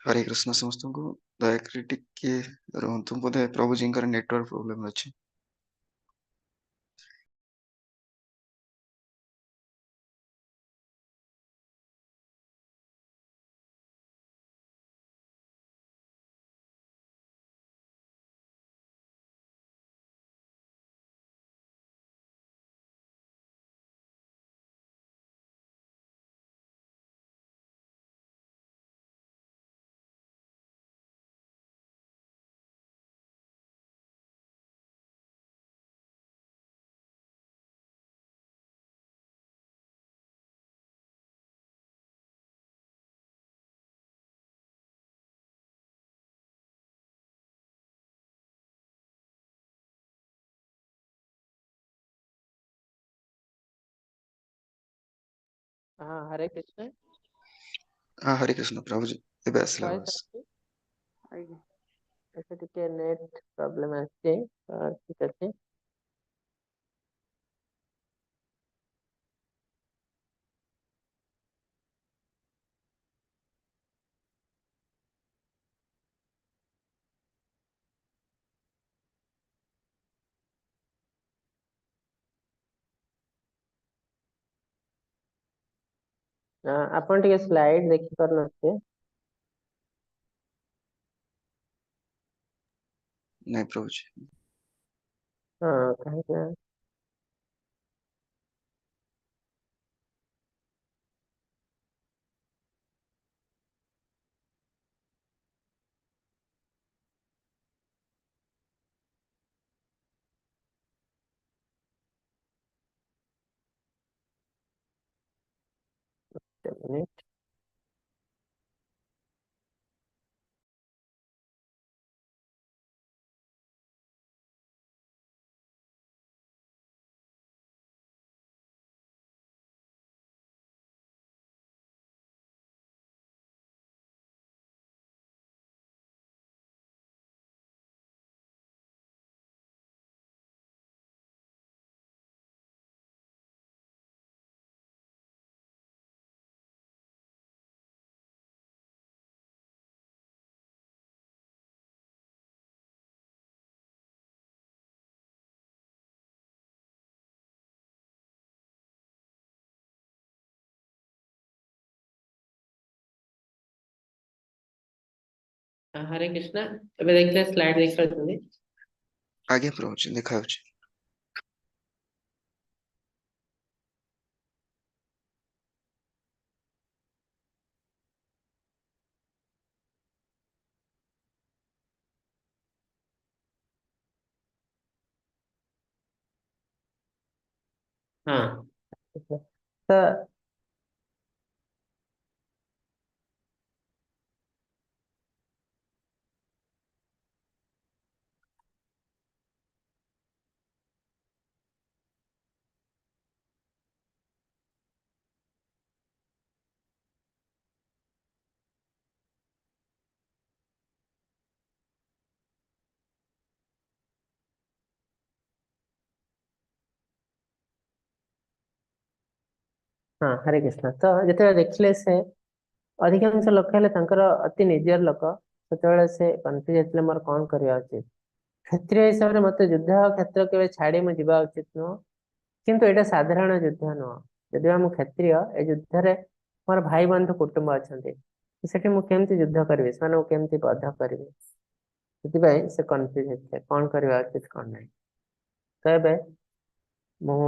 ହରେ କୃଷ୍ଣ ସମସ୍ତଙ୍କୁ। ଦୟାକରି ଟିକେ ରୁହନ୍ତୁ, ବୋଧେ ପ୍ରଭୁଜୀଙ୍କର ନେଟୱାର୍କ ପ୍ରୋବ୍ଲେମ ଅଛି। ହଁ, ହରେ କୃଷ୍ଣ। ହଁ, ହରେ କୃଷ୍ଣ ପ୍ରଭୁଜୀ, ଏବେ ଆସିଲା ଭଏସ ଆବାଜ। ଆସୁଛି? ଆଜ୍ଞା। ଆଚ୍ଛା, ଟିକେ ନେଟ୍ ପ୍ରୋବ୍ଲେମ ଆସିଛି। ଠିକ ଅଛି। ଆପଣ ଟିକେ ସ୍ଲାଇଡ ଦେଖି ପାରୁନଥିବେ। ନାଇଁ ପ୍ରଭୁଜୀ। ହଁ, କାହିଁକି ନା ମିନିଟ୍। ହରେ କୃଷ୍ଣ, ଏବେ ଦେଖିଲେ ସ୍ଲାଇଡ ଦେଖିପାରୁଛନ୍ତି? ଆଜ୍ଞା ପ୍ରଭୁଜୀ, ଦେଖାଯାଉଛି। ହଁ, ତ ହଁ, ହରେ କୃଷ୍ଣ। ତ ଯେତେବେଳେ ଦେଖିଲେ ସେ ଅଧିକାଂଶ ଲୋକ ହେଲେ ତାଙ୍କର ଅତି ନିଜର ଲୋକ, ସେତେବେଳେ ସେ କନଫ୍ୟୁଜ ହେଇଥିଲେ ମୋର କଣ କରିବା ଉଚିତ। କ୍ଷତ୍ରିୟ ହିସାବରେ ମତେ ଯୁଦ୍ଧ କ୍ଷେତ୍ର କେବେ ଛାଡି ମୁଁ ଯିବା ଉଚିତ ନୁହଁ, କିନ୍ତୁ ଏଇଟା ସାଧାରଣ ଯୁଦ୍ଧ ନୁହଁ। ଯଦି ବା ମୁଁ କ୍ଷତ୍ରିୟ, ଏ ଯୁଦ୍ଧରେ ମୋର ଭାଇ ବନ୍ଧୁ କୁଟୁମ୍ବ ଅଛନ୍ତି, ସେଠି ମୁଁ କେମିତି ଯୁଦ୍ଧ କରିବି, ସେମାନଙ୍କୁ କେମିତି ବଧ କରିବି? ସେଥିପାଇଁ ସେ କନଫ୍ୟୁଜ ହେଇଥିଲେ କଣ କରିବା ଉଚିତ କଣ ନାହିଁ। ତ ଏବେ ମୁଁ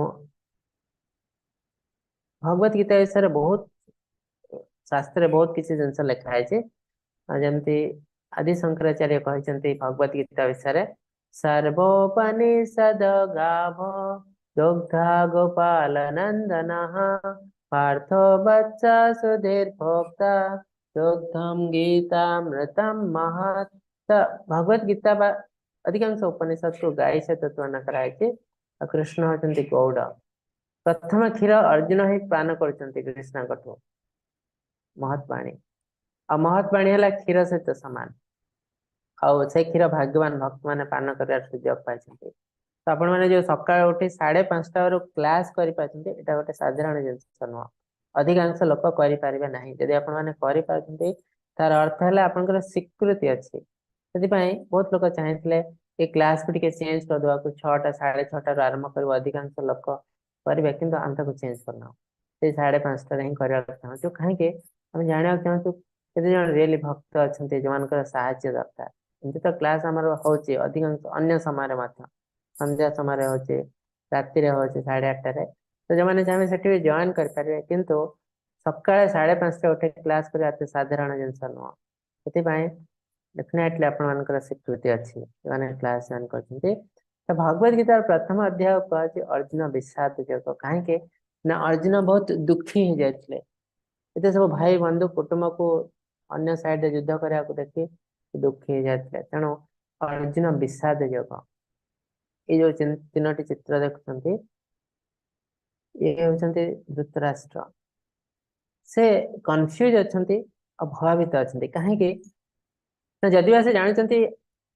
ଭଗବତ ଗୀତା ବିଷୟରେ ବହୁତ ଶାସ୍ତ୍ରରେ ବହୁତ କିଛି ଜିନିଷ ଲେଖା ହେଇଛି। ଯେମିତି ଆଦି ଶଙ୍କରାଚାର୍ଯ୍ୟ କହିଛନ୍ତି ଭଗବତ ଗୀତା ବିଷୟରେ, ସର୍ବୋପନିଷଦ ଗାଭ ଦୁଗ୍ଧା ଗୋପାଳ ନନ୍ଦନଃ ପାର୍ଥୋ ବତ୍ସ ସୁଧୀର ଭୋକ୍ତା ଦୁଗ୍ଧମ ଗୀତାମୃତମ ମହତ୍। ତ ଭଗବତ ଗୀତା ବା ଅଧିକାଂଶ ଉପନିଷଦକୁ ଗାଈ ସହିତ ତୁଳନା କରାଯାଇଛି। ଆଉ କୃଷ୍ଣ ହଉଛନ୍ତି ଗୌଡ଼। ପ୍ରଥମ କ୍ଷୀର ଅର୍ଜୁନ ହିଁ ପାନ କରୁଛନ୍ତି କୃଷ୍ଣଙ୍କଠୁ, ମହତ୍ ବାଣୀ। ଆଉ ମହତ୍ ବାଣୀ ହେଲା କ୍ଷୀର ସହିତ ସମାନ। ଆଉ ସେ କ୍ଷୀର ଭାଗ୍ୟବାନ ଭକ୍ତ ମାନେ ପାନ କରିବାର ସୁଯୋଗ ପାଇଛନ୍ତି। ତ ଆପଣ ମାନେ ଯୋଉ ସକାଳୁ ଉଠି 5:30 କ୍ଲାସ କରିପାରୁଛନ୍ତି, ଏଇଟା ଗୋଟେ ସାଧାରଣ ଜିନିଷ ନୁହଁ। ଅଧିକାଂଶ ଲୋକ କରିପାରିବେ ନାହିଁ। ଯଦି ଆପଣ ମାନେ କରିପାରୁଛନ୍ତି, ତାର ଅର୍ଥ ହେଲା ଆପଣଙ୍କର ସ୍ୱୀକୃତି ଅଛି। ସେଥିପାଇଁ ବହୁତ ଲୋକ ଚାହିଁଥିଲେ ଏ କ୍ଲାସକୁ ଟିକେ ଚେଞ୍ଜ କରିଦେବାକୁ, 6ଟା 6:30ରୁ ଆରମ୍ଭ କରିବ, ଅଧିକାଂଶ ଲୋକ କରିବେ, କିନ୍ତୁ ଆମେ ତାକୁ ଚେଞ୍ଜ କରିନାହୁଁ, ସେଇ 5:30ରେ ହିଁ କରିବାକୁ ଚାହୁଁଛୁ। କାହିଁକି ଆମେ ଜାଣିବାକୁ ଚାହୁଁଛୁ କେତେ ଜଣ ରିଏଲି ଭକ୍ତ ଅଛନ୍ତି ଯୋଉମାନଙ୍କର ସାହାଯ୍ୟ ଦରକାର। ଏମିତି ତ କ୍ଲାସ ଆମର ହଉଛି ଅଧିକାଂଶ ଅନ୍ୟ ସମୟରେ ମଧ୍ୟ, ସନ୍ଧ୍ୟା ସମୟରେ ହଉଛି, ରାତିରେ ହଉଛି 8:30ରେ, ତ ଯୋଉମାନେ ଚାହିଁବେ ସେଠି ବି ଜଏନ୍ କରିପାରିବେ। କିନ୍ତୁ ସକାଳେ 5:30 ଉଠି କ୍ଲାସ କରିବା ଏତେ ସାଧାରଣ ଜିନିଷ ନୁହଁ। ସେଥିପାଇଁ ଡେଫିନେଟଲି ଆପଣମାନଙ୍କର ସ୍ୱୀକୃତି ଅଛି ଯେଉଁମାନେ କ୍ଲାସ ଜଏନ୍ କରିଛନ୍ତି। ତ ଭଗବତ ଗୀତାର ପ୍ରଥମ ଅଧ୍ୟାୟ କୁହାଯାଉଛି ଅର୍ଜୁନ ବିଷାଦ ଯୋଗ। କାହିଁକି ନା ଅର୍ଜୁନ ବହୁତ ଦୁଃଖୀ ହେଇଯାଇଥିଲେ, ଏତେ ସବୁ ଭାଇ ବନ୍ଧୁ କୁଟୁମ୍ବକୁ ଅନ୍ୟ ସାଇଡରେ ଯୁଦ୍ଧ କରିବାକୁ ଦେଖି ଦୁଃଖୀ ହେଇଯାଇଥିଲେ। ତେଣୁ ଅର୍ଜୁନ ବିଷାଦ ଯୋଗ। ଏଇ ଯୋଉ ତିନୋଟି ଚିତ୍ର ଦେଖୁଛନ୍ତି, ଇଏ ହେଉଛନ୍ତି ଧୃତରାଷ୍ଟ୍ର। ସେ କନଫ୍ୟୁଜ ଅଛନ୍ତି ଆଉ ଭୟଭୀତ ଅଛନ୍ତି। କାହିଁକି ନା ଯଦି ବା ସେ ଜାଣିଛନ୍ତି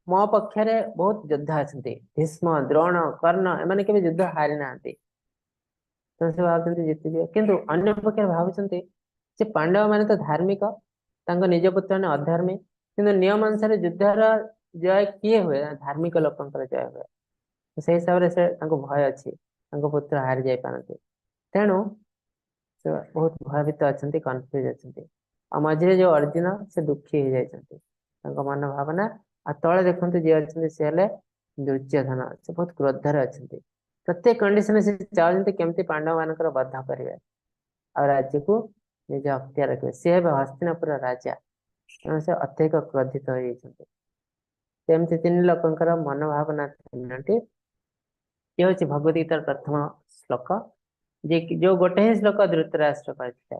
ମୋ ପକ୍ଷରେ ବହୁତ ଯୋଦ୍ଧା ଅଛନ୍ତି, ଭୀଷ୍ମ, ଦ୍ରୋଣ, କର୍ଣ୍ଣ, ଏମାନେ କେବେ ଯୁଦ୍ଧ ହାରି ନାହାନ୍ତି, ତ ସେ ଭାବୁଛନ୍ତି ଜିତିଯିବେ। କିନ୍ତୁ ଅନ୍ୟ ପକ୍ଷରେ ଭାବୁଛନ୍ତି ଯେ ପାଣ୍ଡବ ମାନେ ତ ଧାର୍ମିକ, ତାଙ୍କ ନିଜ ପୁତ୍ର ମାନେ ଅଧର୍ମୀ, କିନ୍ତୁ ନିୟମ ଅନୁସାରେ ଯୁଦ୍ଧର ଜୟ କିଏ ହୁଏ? ଧାର୍ମିକ ଲୋକଙ୍କର ଜୟ ହୁଏ। ସେଇ ହିସାବରେ ସେ ତାଙ୍କୁ ଭୟ ଅଛି ତାଙ୍କ ପୁତ୍ର ହାରି ଯାଇପାରନ୍ତି। ତେଣୁ ସେ ବହୁତ ଭୟଭୀତ ଅଛନ୍ତି, କନଫ୍ୟୁଜ ଅଛନ୍ତି। ଆଉ ମଝିରେ ଯୋଉ ଅର୍ଜୁନ, ସେ ଦୁଃଖୀ ହେଇଯାଇଛନ୍ତି, ତାଙ୍କ ମନ ଭାବନା। ଆଉ ତଳେ ଦେଖନ୍ତୁ ଯିଏ ଅଛନ୍ତି ସେ ହେଲେ ଦୁର୍ଯ୍ୟୋଧନ, ସେ ବହୁତ କ୍ରୋଧରେ ଅଛନ୍ତି। ପ୍ରତ୍ୟେକ କଣ୍ଡିସନରେ ସେ ଚାହୁଁଛନ୍ତି କେମିତି ପାଣ୍ଡବ ମାନଙ୍କର ବଧ କରିବେ ଆଉ ରାଜ୍ୟକୁ ନିଜ ଅକ୍ତିଆର ରଖିବେ। ସେ ଏବେ ହସ୍ତିନାପୁର ରାଜା, ତେଣୁ ସେ ଅତ୍ୟଧିକ କ୍ରୋଧିତ ହେଇଯାଇଛନ୍ତି। ସେମିତି ତିନି ଲୋକଙ୍କର ମନୋଭାବନା ତିନୋଟି। ଇଏ ହଉଛି ଭଗବତ ଗୀତାର ପ୍ରଥମ ଶ୍ଲୋକ, ଯେ ଯୋଉ ଗୋଟେ ହିଁ ଶ୍ଲୋକ ଧୃତରାଷ୍ଟ୍ର କହିଥିଲେ।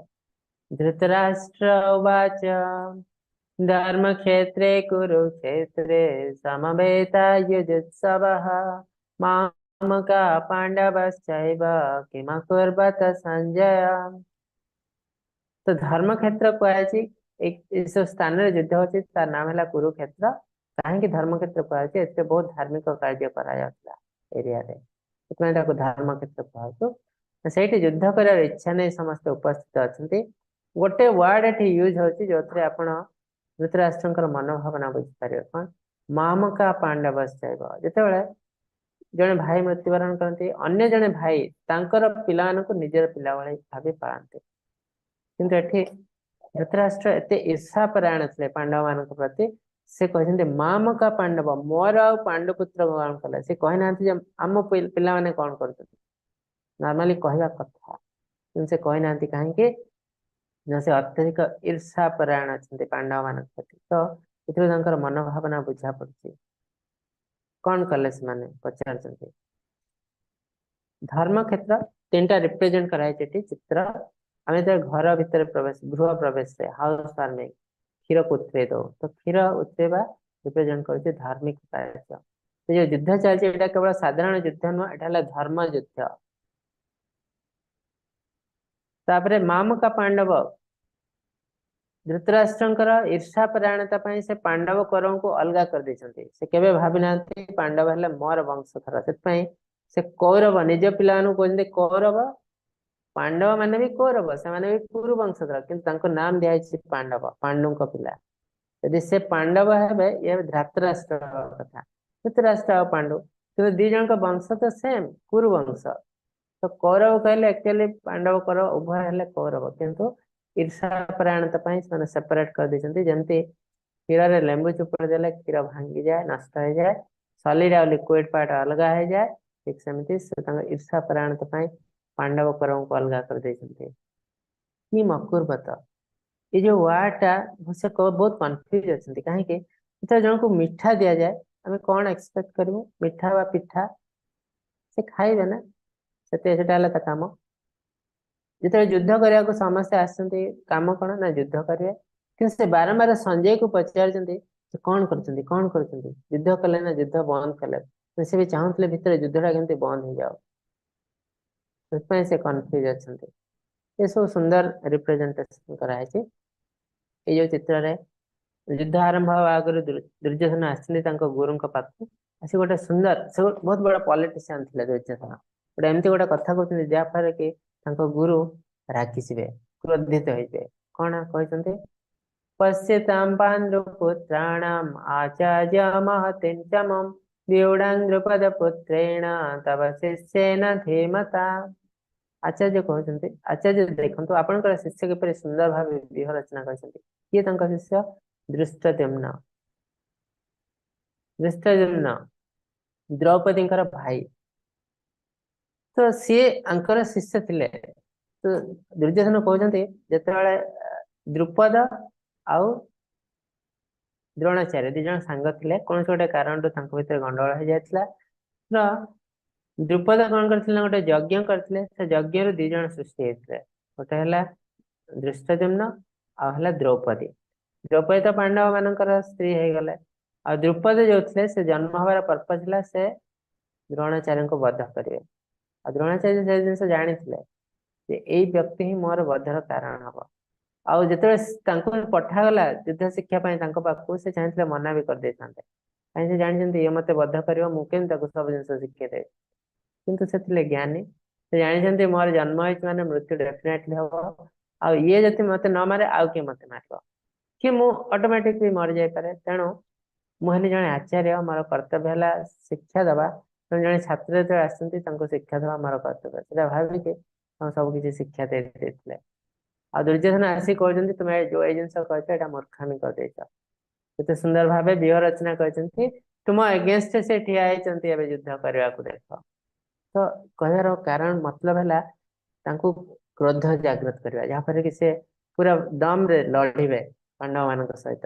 ଧୃତରାଷ୍ଟ୍ର ଉବାଚ ଧର୍ମ କ୍ଷେତ୍ରେ କୁରୁକ୍ଷେତ୍ରେ ସମବେତାୟୁଜୁତ୍ସବଃ ମାମକା ପାଣ୍ଡବଶ୍ଚୈବ କିମକୁର୍ବତ ସଞ୍ଜୟ। ତ ଧର୍ମ କ୍ଷେତ୍ର କୁହାଯାଇଛି, ଏସବୁ ସ୍ଥାନରେ ଯୁଦ୍ଧ ହଉଛି, ତାର ନାମ ହେଲା କୁରୁକ୍ଷେତ୍ର। କାହିଁକି ଧର୍ମକ୍ଷେତ୍ର କୁହାଯାଉଛି? ଏଥିରେ ବହୁତ ଧାର୍ମିକ କାର୍ଯ୍ୟ କରାଯାଉଥିଲା ଏରିଆରେ, ସେଥିପାଇଁ ତାକୁ ଧର୍ମକ୍ଷେତ୍ର କୁହାଯାଉଛି। ସେଇଠି ଯୁଦ୍ଧ କରିବାର ଇଚ୍ଛା ନେଇ ସମସ୍ତେ ଉପସ୍ଥିତ ଅଛନ୍ତି। ଗୋଟେ ୱାର୍ଡ ଏଠି ୟୁଜ ହଉଛି ଯୋଉଥିରେ ଆପଣ ଧୃତରାଷ୍ଟ୍ରଙ୍କର ମନୋଭାବନା ବୁଝିପାରିବେ। କଣ? ମାମକା ପାଣ୍ଡବଶ୍ଚୈବ। ଯେତେବେଳେ ଜଣେ ଭାଇ ମୃତ୍ୟୁବରଣ କରନ୍ତି, ଅନ୍ୟ ଜଣେ ଭାଇ ତାଙ୍କର ପିଲାମାନଙ୍କୁ ନିଜର ପିଲା ଭଳି ଭାବି ପାଳନ୍ତି। କିନ୍ତୁ ଏଠି ଧୃତରାଷ୍ଟ୍ର ଏତେ ଈର୍ଷା ପରାୟଣ ଥିଲେ ପାଣ୍ଡବ ମାନଙ୍କ ପ୍ରତି, ସେ କହିଛନ୍ତି ମାମକା ପାଣ୍ଡବ, ମୋର ଆଉ ପାଣ୍ଡୁପୁତ୍ର କଣ କଲେ? ସେ କହିନାହାନ୍ତି ଯେ ଆମ ପିଲାମାନେ କଣ କରୁଛନ୍ତି, ନର୍ମାଲି କହିବା କଥା, କିନ୍ତୁ ସେ କହିନାହାନ୍ତି। କାହିଁକି ନା ସେ ଅତ୍ୟଧିକ ଈର୍ଷା ପରାୟଣ ଅଛନ୍ତି ପାଣ୍ଡବ ମାନଙ୍କ ପ୍ରତି। ତ ଏଥିରୁ ତାଙ୍କର ମନୋଭାବନା ବୁଝା ପଡୁଛି। କଣ କଲେ ସେମାନେ ପଚାରୁଛନ୍ତି। ଧର୍ମକ୍ଷେତ୍ର ତିନିଟା ରିପ୍ରେଜେଣ୍ଟ କରାଯାଇଛି ଏଠି ଚିତ୍ର। ଆମେ ଯେତେବେଳେ ଘର ଭିତରେ ପ୍ରବେଶ, ଗୃହ ପ୍ରବେଶରେ ହାଉସ ୱାର୍ମିଂ, କ୍ଷୀରକୁ ଉଥରେଇ ଦଉ, ତ କ୍ଷୀର ଉଥରେଇବା ରିପ୍ରେଜେଣ୍ଟ କରୁଛି ଧାର୍ମିକ କାର୍ଯ୍ୟ। ସେ ଯୋଉ ଯୁଦ୍ଧ ଚାଲିଛି ଏଇଟା କେବଳ ସାଧାରଣ ଯୁଦ୍ଧ ନୁହଁ, ଏଟା ହେଲା ଧର୍ମ ଯୁଦ୍ଧ। ତାପରେ ମାମକା ପାଣ୍ଡବ, ଧୃତରାଷ୍ଟ୍ରଙ୍କର ଈର୍ଷା ପରାୟଣତା ପାଇଁ ସେ ପାଣ୍ଡବ କୌରବଙ୍କୁ ଅଲଗା କରିଦେଇଛନ୍ତି। ସେ କେବେ ଭାବି ନାହାନ୍ତି ପାଣ୍ଡବ ହେଲେ ମୋର ବଂଶଧର, ସେଥିପାଇଁ ସେ କୌରବ ନିଜ ପିଲାମାନଙ୍କୁ କହୁଛନ୍ତି କୌରବ। ପାଣ୍ଡବ ମାନେ ବି କୌରବ, ସେମାନେ ବି କୁରୁ ବଂଶଧର, କିନ୍ତୁ ତାଙ୍କ ନାମ ଦିଆଯାଇଛି ପାଣ୍ଡବ, ପାଣ୍ଡୁଙ୍କ ପିଲା। ଯଦି ସେ ପାଣ୍ଡବ ହେବେ, ଇଏ ଧାର୍ତ୍ତରାଷ୍ଟ୍ର କଥା, ଧୃତରାଷ୍ଟ୍ର ଆଉ ପାଣ୍ଡୁ, କିନ୍ତୁ ଦି ଜଣଙ୍କ ବଂଶ ତ ସେମ୍, କୁରୁ ବଂଶ। ତ କୌରବ କହିଲେ ଆକ୍ଚୁଆଲି ପାଣ୍ଡବ କୌରବ ଉଭୟ ହେଲେ କୌରବ, କିନ୍ତୁ ଈର୍ଷା ପରାୟଣତା ପାଇଁ ସେମାନେ ସେପାରେଟ କରିଦେଇଛନ୍ତି। ଯେମିତି କ୍ଷୀରରେ ଲେମ୍ବୁ ଚିପୁଡ଼ି ଦେଲେ କ୍ଷୀର ଭାଙ୍ଗିଯାଏ, ନଷ୍ଟ ହେଇଯାଏ, ସଲିଡ ଆଉ ଲିକ୍ୱିଡ ପାର୍ଟ ଅଲଗା ହେଇଯାଏ, ଠିକ ସେମିତି ସେ ତାଙ୍କ ଈର୍ଷା ପରାୟଣତା ପାଇଁ ପାଣ୍ଡବ କୌରବଙ୍କୁ ଅଲଗା କରିଦେଇଛନ୍ତି। କି ମକୁର୍ବତ, ଏଇ ଯୋଉ ୱାର୍ଡ ଟା ସେ ବହୁତ କନଫ୍ୟୁଜ ଅଛନ୍ତି। କାହିଁକି ଯେତେବେଳେ ଜଣକୁ ମିଠା ଦିଆଯାଏ ଆମେ କଣ ଏକ୍ସପେକ୍ଟ କରିବୁ? ମିଠା ବା ପିଠା ସେ ଖାଇବେ ନା, ସେଟା ହେଲା ତା କାମ। ଯେତେବେଳେ ଯୁଦ୍ଧ କରିବାକୁ ସମସ୍ତେ ଆସନ୍ତି, କାମ କଣ ନା ଯୁଦ୍ଧ କରିବେ, କିନ୍ତୁ ସେ ବାରମ୍ବାର ସଞ୍ଜୟକୁ ପଚାରୁଛନ୍ତି ସେ କଣ କରୁଛନ୍ତି, କଣ କରୁଛନ୍ତି, ଯୁଦ୍ଧ କଲେ ନା ଯୁଦ୍ଧ ବନ୍ଦ କଲେ? ସେ ବି ଚାହୁଁଥିଲେ ଭିତରେ ଯୁଦ୍ଧଟା କେମିତି ବନ୍ଦ ହେଇଯାଉ, ସେଥିପାଇଁ ସେ କନଫ୍ୟୁଜ ଅଛନ୍ତି। ଏସବୁ ସୁନ୍ଦର ରିପ୍ରେଜେଣ୍ଟେସନ କରାହେଇଛି। ଏଇ ଯୋଉ ଚିତ୍ରରେ ଯୁଦ୍ଧ ଆରମ୍ଭ ହେବା ଆଗରୁ ଦୁର୍ଯ୍ୟୋଧନ ଆସିଛନ୍ତି ତାଙ୍କ ଗୁରୁଙ୍କ ପାଖକୁ, ଆସି ଗୋଟେ ସୁନ୍ଦର, ସେ ବହୁତ ବଡ ପଲିଟିସିଆନ ଥିଲେ ଦୁର୍ଯ୍ୟୋଧନ, ଗୋଟେ ଏମିତି ଗୋଟେ କଥା କହୁଛନ୍ତି ଯାହା ଫଳରେ କି ତାଙ୍କ ଗୁରୁ ରାଗିଯିବେ, କ୍ରୋଧିତ ହେଇଯିବେ। କଣ କହିଛନ୍ତି? ପଶ୍ୟତାಂ ପାଣ୍ଡୁପୁତ୍ରାଣାಂ ଆଚାର୍ଯ୍ୟ ମହତିं च ମମ୍ ବ୍ୟୁଢ଼ାଂ ଦ୍ରୁପଦପୁତ୍ରେଣ ତବ ଶିଷ୍ୟେନ ଧୀମତା। ଆଚାର୍ଯ୍ୟ କହୁଛନ୍ତି, ଆଚାର୍ଯ୍ୟ ଦେଖନ୍ତୁ ଆପଣଙ୍କର ଶିଷ୍ୟ କିପରି ସୁନ୍ଦର ଭାବେ ବ୍ୟୁହ ରଚନା କରିଛନ୍ତି। କିଏ ତାଙ୍କ ଶିଷ୍ୟ? ଧୃଷ୍ଟଦ୍ୟୁମ୍ନ। ଧୃଷ୍ଟଦ୍ୟୁମ୍ନ ଦ୍ରୌପଦୀଙ୍କର ଭାଇ, ତ ସିଏ ଆଙ୍କର ଶିଷ୍ୟ ଥିଲେ। ତ ଦୁର୍ଯ୍ୟୋଧନ କହୁଛନ୍ତି ଯେତେବେଳେ ଦ୍ରୁପଦ ଆଉ ଦ୍ରୋଣାଚାର୍ଯ୍ୟ ଦି ଜଣ ସାଙ୍ଗ ଥିଲେ, କୌଣସି ଗୋଟେ କାରଣରୁ ତାଙ୍କ ଭିତରେ ଗଣ୍ଡଗୋଳ ହେଇଯାଇଥିଲା। ତ ଦ୍ରୁପଦ କଣ କରିଥିଲେ ନା ଗୋଟେ ଯଜ୍ଞ କରିଥିଲେ, ସେ ଯଜ୍ଞରୁ ଦି ଜଣ ସୃଷ୍ଟି ହେଇଥିଲେ, ଗୋଟେ ହେଲା ଧୃଷ୍ଟଦ୍ୟୁମ୍ନ ଆଉ ହେଲା ଦ୍ରୌପଦୀ। ଦ୍ରୌପଦୀ ତ ପାଣ୍ଡବ ମାନଙ୍କର ସ୍ତ୍ରୀ ହେଇଗଲେ। ଆଉ ଦ୍ରୁପଦ ଯୋଉ ଥିଲେ ସେ ଜନ୍ମ ହବାର ପର୍ପଜ ଥିଲା ସେ ଦ୍ରୋଣାଚାର୍ଯ୍ୟଙ୍କୁ ବଧ କରିବେ। ଆଉ ଦ୍ରୋଣାଚାର୍ଯ୍ୟ ସେ ଜିନିଷ ଜାଣିଥିଲେ ଯେ ଏଇ ବ୍ୟକ୍ତି ହିଁ ମୋର ବଧର କାରଣ ହବ। ଆଉ ଯେତେବେଳେ ତାଙ୍କୁ ପଠାଗଲା ଯୁଦ୍ଧ ଶିକ୍ଷା ପାଇଁ ତାଙ୍କ ପାଖକୁ, ସେ ଚାହିଁଥିଲେ ମନା ବି କରିଦେଇଥାନ୍ତେ, କାହିଁକି ସେ ଜାଣିଛନ୍ତି ଇଏ ମତେ ବଧ କରିବ, ମୁଁ କେମିତି ତାକୁ ସବୁ ଜିନିଷ ଶିଖେଇଦେବି। କିନ୍ତୁ ସେ ଥିଲେ ଜ୍ଞାନୀ, ସେ ଜାଣିଛନ୍ତି ମୋର ଜନ୍ମ ହେଇଛି ମାନେ ମୃତ୍ୟୁ ଡେଫିନେଟଲି ହବ, ଆଉ ଇଏ ଯଦି ମତେ ନ ମାରେ ଆଉ କିଏ ମତେ ମାରିବ, କି ମୁଁ ଅଟୋମେଟିକଲି ମରିଯାଇପାରେ। ତେଣୁ ମୁଁ ହେଲି ଜଣେ ଆଚାର୍ଯ୍ୟ, ମୋର କର୍ତ୍ତବ୍ୟ ହେଲା ଶିକ୍ଷା ଦବା। ତେଣୁ ଜଣେ ଛାତ୍ର ଯେତେବେଳେ ଆସନ୍ତି ତାଙ୍କୁ ଶିକ୍ଷା ଦବା ମୋର କର୍ତ୍ତବ୍ୟ, ସେଟା ଭାବିକି ତାଙ୍କୁ ସବୁ କିଛି ଶିକ୍ଷା ଦେଇ ଦେଇଥିଲେ। ଆଉ ଦୁର୍ଯ୍ୟୋଧନ ଆସି କହୁଛନ୍ତି ତୁମେ ଯୋଉ ଏଇ ଜିନିଷ କହିଛ ଏଇଟା ମୂର୍ଖାମି କରିଦେଇଛ। କେତେ ସୁନ୍ଦର ଭାବେ ବ୍ୟୁହ ରଚନା କରିଛନ୍ତି, ତୁମ ଏଗେନଷ୍ଟ ସେ ଠିଆ ହେଇଛନ୍ତି ଏବେ ଯୁଦ୍ଧ କରିବାକୁ। ଦେଖ ତ କହିବାର କାରଣ ମତଲବ ହେଲା ତାଙ୍କୁ କ୍ରୋଧ ଜାଗ୍ରତ କରିବା, ଯାହାଫଳରେ କି ସେ ପୁରା ଦମରେ ଲଢିବେ ପାଣ୍ଡବ ମାନଙ୍କ ସହିତ।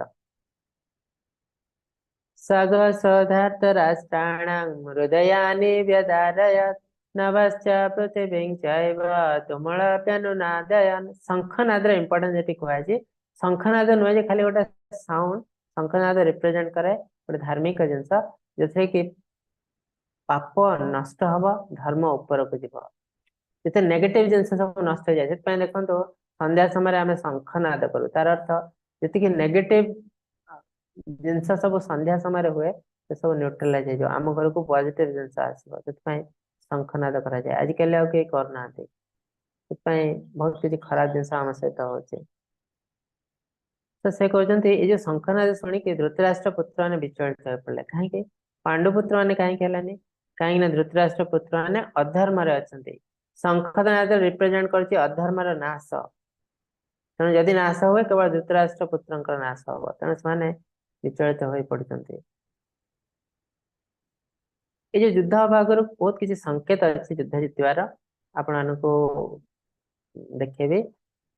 ସଗ ସଧାର୍ଥ ରାଷ୍ଟ୍ରାଣାଂ ହୃଦୟାନି ବ୍ୟଦାରୟତ୍ ନଭଶ୍ଚ ପୃଥିବୀଂ ଚୈବ ତୁମୁଳପ୍ୟನುନାଦୟନ୍। ଶଙ୍ଖନାଦର ଇମ୍ପୋର୍ଟାନ୍ସ ଏଠି କୁହାଯାଇଛି। ଶଙ୍ଖନାଦ ନୁହେଁ ଯେ ଖାଲି ଗୋଟେ ସାଉଣ୍ଡ, ଶଙ୍ଖନାଦ ରିପ୍ରେଜେଣ୍ଟ କରେ ଗୋଟେ ଧାର୍ମିକ ଜିନିଷ, ଯୋଉଥିରେ କି ପାପ ନଷ୍ଟ ହବ, ଧର୍ମ ଉପରକୁ ଯିବ, ଯେତେ ନେଗେଟିଭ ଜିନିଷ ସବୁ ନଷ୍ଟ ହେଇଯାଏ। ସେଥିପାଇଁ ଦେଖନ୍ତୁ ସନ୍ଧ୍ୟା ସମୟରେ ଆମେ ଶଙ୍ଖନାଦ କରୁ, ତାର ଅର୍ଥ ଯେତିକି ନେଗେଟିଭ ଜିନିଷ ସବୁ ସନ୍ଧ୍ୟା ସମୟରେ ହୁଏ ସେ ସବୁ ନ୍ୟୁଟ୍ରାଲାଇଜ ହେଇଯିବ, ଆମ ଘରକୁ ପଜିଟିଭ ଜିନିଷ ଆସିବ। ସେଥିପାଇଁ ଶଙ୍ଖନାଦ କରାଯାଏ। ଆଜିକାଲି ଆଉ କେହି କରୁନାହାନ୍ତି, ସେଥିପାଇଁ ବହୁତ କିଛି ଖରାପ ଜିନିଷ ଆମ ସହିତ ହଉଛି। ତ ସେ କହୁଛନ୍ତି ଏଇ ଯୋଉ ଶଙ୍ଖନାଦ ଶୁଣିକି ଧୃତରାଷ୍ଟ୍ର ପୁତ୍ର ମାନେ ବିଚଳିତ ହୋଇ ପଡିଲେ। କାହିଁକି ପାଣ୍ଡୁ ପୁତ୍ର ମାନେ କାହିଁକି ହେଲାନି? କାହିଁକି ନା ଧୃତରାଷ୍ଟ୍ର ପୁତ୍ର ମାନେ ଅଧର୍ମରେ ଅଛନ୍ତି। ଶଙ୍ଖନାଦ ରିପ୍ରେଜେଣ୍ଟ କରୁଛି ଅଧର୍ମର ନାଶ, ତେଣୁ ଯଦି ନାଶ ହୁଏ କେବଳ ଧୃତରାଷ୍ଟ୍ର ପୁତ୍ରଙ୍କର ନାଶ ହବ। ତେଣୁ ସେମାନେ ବିଚଳିତ ହୋଇ ପଡୁଛନ୍ତି। ଏଇ ଯୋଉ ଯୁଦ୍ଧ ହବା ଆଗରୁ ବହୁତ କିଛି ସଂକେତ ଅଛି ଯୁଦ୍ଧ ଜିତିବାର, ଆପଣମାନଙ୍କୁ ଦେଖେଇବି।